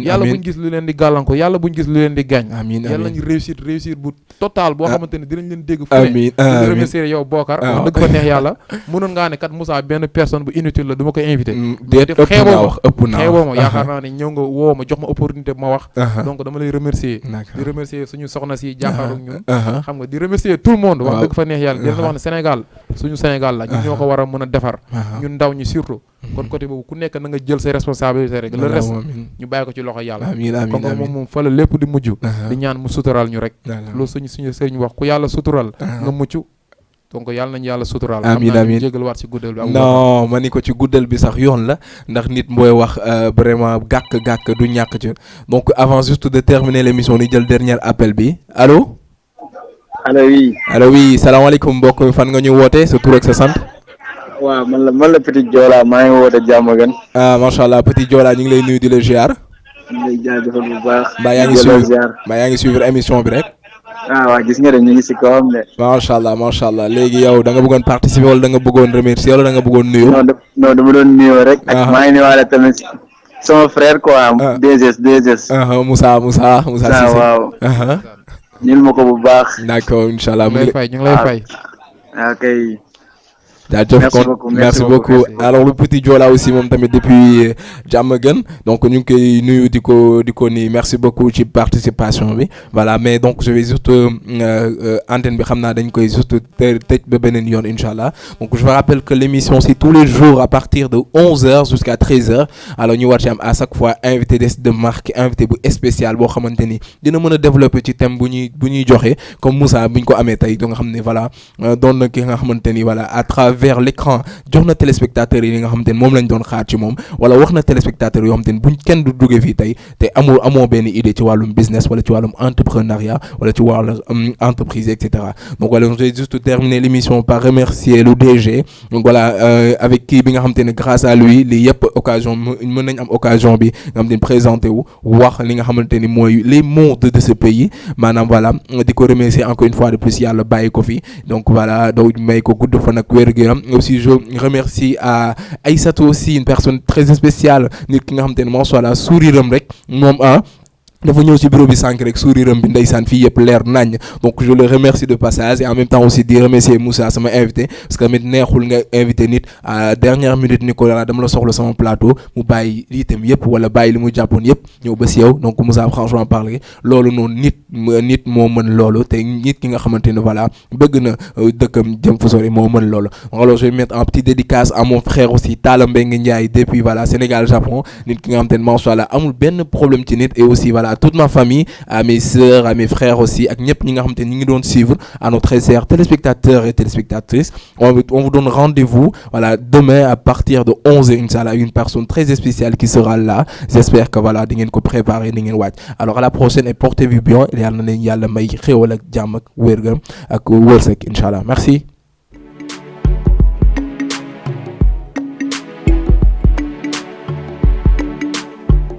Speaker 2: yàlla buñ gis lu leen di gàllankoor yàlla buñ gis lu leen di gaañ yàlla nañ réussir bu total boo xamante ne dinañ leen dégg fu ne di remercier yow Bokar wax dëgg fa neex yàlla mënoon ngaa ne kat Moussa benn personne bu inutile la du ma koy invité xeeboo ma yaakaar naa ne ñëw nga woo ma jox ma opportunité ma wax donc dama lay remercier di remercier suñu soxna si jàkkaarloog ñun xam nga di remercier tout le monde wax dëgg fa neex yàlla di leen wax ne Sénégal suñu Sénégal la ñun ñoo ko war a mën a defar ñun ndaw ñi surtout kon côté boobu ku nekk na nga jël say responsabilités rek le reste ñu bàyyi ko ci loxo yàlla kon moom fa la lépp di mujj di ñaan mu sutural ñu rek loolu suñu sëriñ wax ku yàlla sutural nga mucc donc yàlla nañu yàlla suturaal amiin jégal waat ci guddal bi
Speaker 1: non ma ni ko ci guddal bi sax yoon la ndax nit booy wax vraiment gàkk du ñàkk ci donc avant juste de terminer l'émission ni jël dernier appel bi allo oui salaamaaleykum mbokk fan nga ñu woote sa tur ak sa sant
Speaker 7: waaw man la Petit Joola maa ngi woote Diamaguène
Speaker 1: macha allah Petit Joola ñu ngi lay nuyu di la ziar
Speaker 7: ñu lay jaajëfal bu baax
Speaker 1: mbaa yaa ngi suivre émission bi rek
Speaker 7: waaw gis nga de ñu ngi si kawam de.
Speaker 1: macha allah léegi yow da nga bëggoon participer wala da nga bëggoon remercier wala da nga bëggoon nuyu.
Speaker 7: non dama doon nuyoo rek. ak maa ngi nuyuwaale tamit sama frère quoi. DGS.
Speaker 1: Moussa Cissé
Speaker 7: waaw. ñun ma ko bu baax.
Speaker 1: d'accord incha allah
Speaker 2: ñu ngi lay fay.
Speaker 7: ok.
Speaker 1: merci beaucoup alors le Petit Joola aussi moom tamit depuis Diamaguène donc ñu ngi koy nuyu di ko ni merci beaucoup ci participation bi voilà mais donc je vais juste antenne bi xam naa dañ koy juste tëj ba beneen yoon inchallah donc je vous rappelle que l'émission c'est tous les jours à partir de 11h jusqu'à 13h alors ñu war ci am à chaque fois invité de marque invité bu spécial boo xamante ni dina mën a développer ci thème bu ñuy joxe comme Moussa bu ñu ko amee tey do nga xam ne voilà doon na ki nga xamante ni voilà à travers l'écran jox na téléspectateurs yi nga xamante ni moom lañ doon xaar ci moom wala wax na téléspectateurs yoo xamante ni buñ kenn du duggee fii tey te amoo benn idée ci wàllum business wala ci wàllum entrepreneuriat wala ci wàllum entreprise et cetera donc voilà je vais juste terminer l'émission par remercier le DG donc voilà avec kii bi nga xamante ne grâce à lui lii yëpp occasion mën nañ am occasion bi nga xamante ni présenté wu wax li nga xamante ni mooy les mots de ce pays maanaam voilà di ko remercier encore une fois de plus yàlla bàyyi ko fi donc voilà donc may ko gudd fan ak wér aussi je remercie à Aïssatou aussi une personne très spéciale nit ki nga xamante ne macha allah sourire am rek moom dafa ñëw ci bureau bi sànq rek sourire am bi ndeysaan fii yëpp leer nañ donc je le remercie de passage et en même temps aussi di remercier Moussa sama invité parce que tamit neexul nga invité nit à dernière minute ni ko dama la soxla sama plateau mu bàyyi itam yëpp wala bàyyi li mu jàppoon yëpp ñëw ba si yow donc Moussa franchement parler loolu noonu nit moo mën loolu te nit ki nga xamante ne voilà bëgg na dëkkam jëm fu sori moo mën loolu alors je vais mettre en petite dédicace à mon frère aussi Talla Mbengue Ndiaye depuis voilà Sénégal Japon nit ki nga xamante ne macha allah amul benn problème ci nit et aussi voilà à toute ma famille, à mes sœurs, à mes frères aussi, à ñëpp ñi nga xamante ni ñi ngi doon suivre, à nos très chers téléspectateurs et téléspectatrices. On vous donne rendez-vous, voilà, demain à partir de 11h, Inch'Allah, une personne très spéciale qui sera là. J'espère que voilà, di ngeen ko préparer, di ngeen wàcc. Alors à la prochaine et portez-vous bien. Yàlla na leen Yàlla may xéewal ak jàmm ak wér-gu ak wërsëg, Inch'Allah. Merci.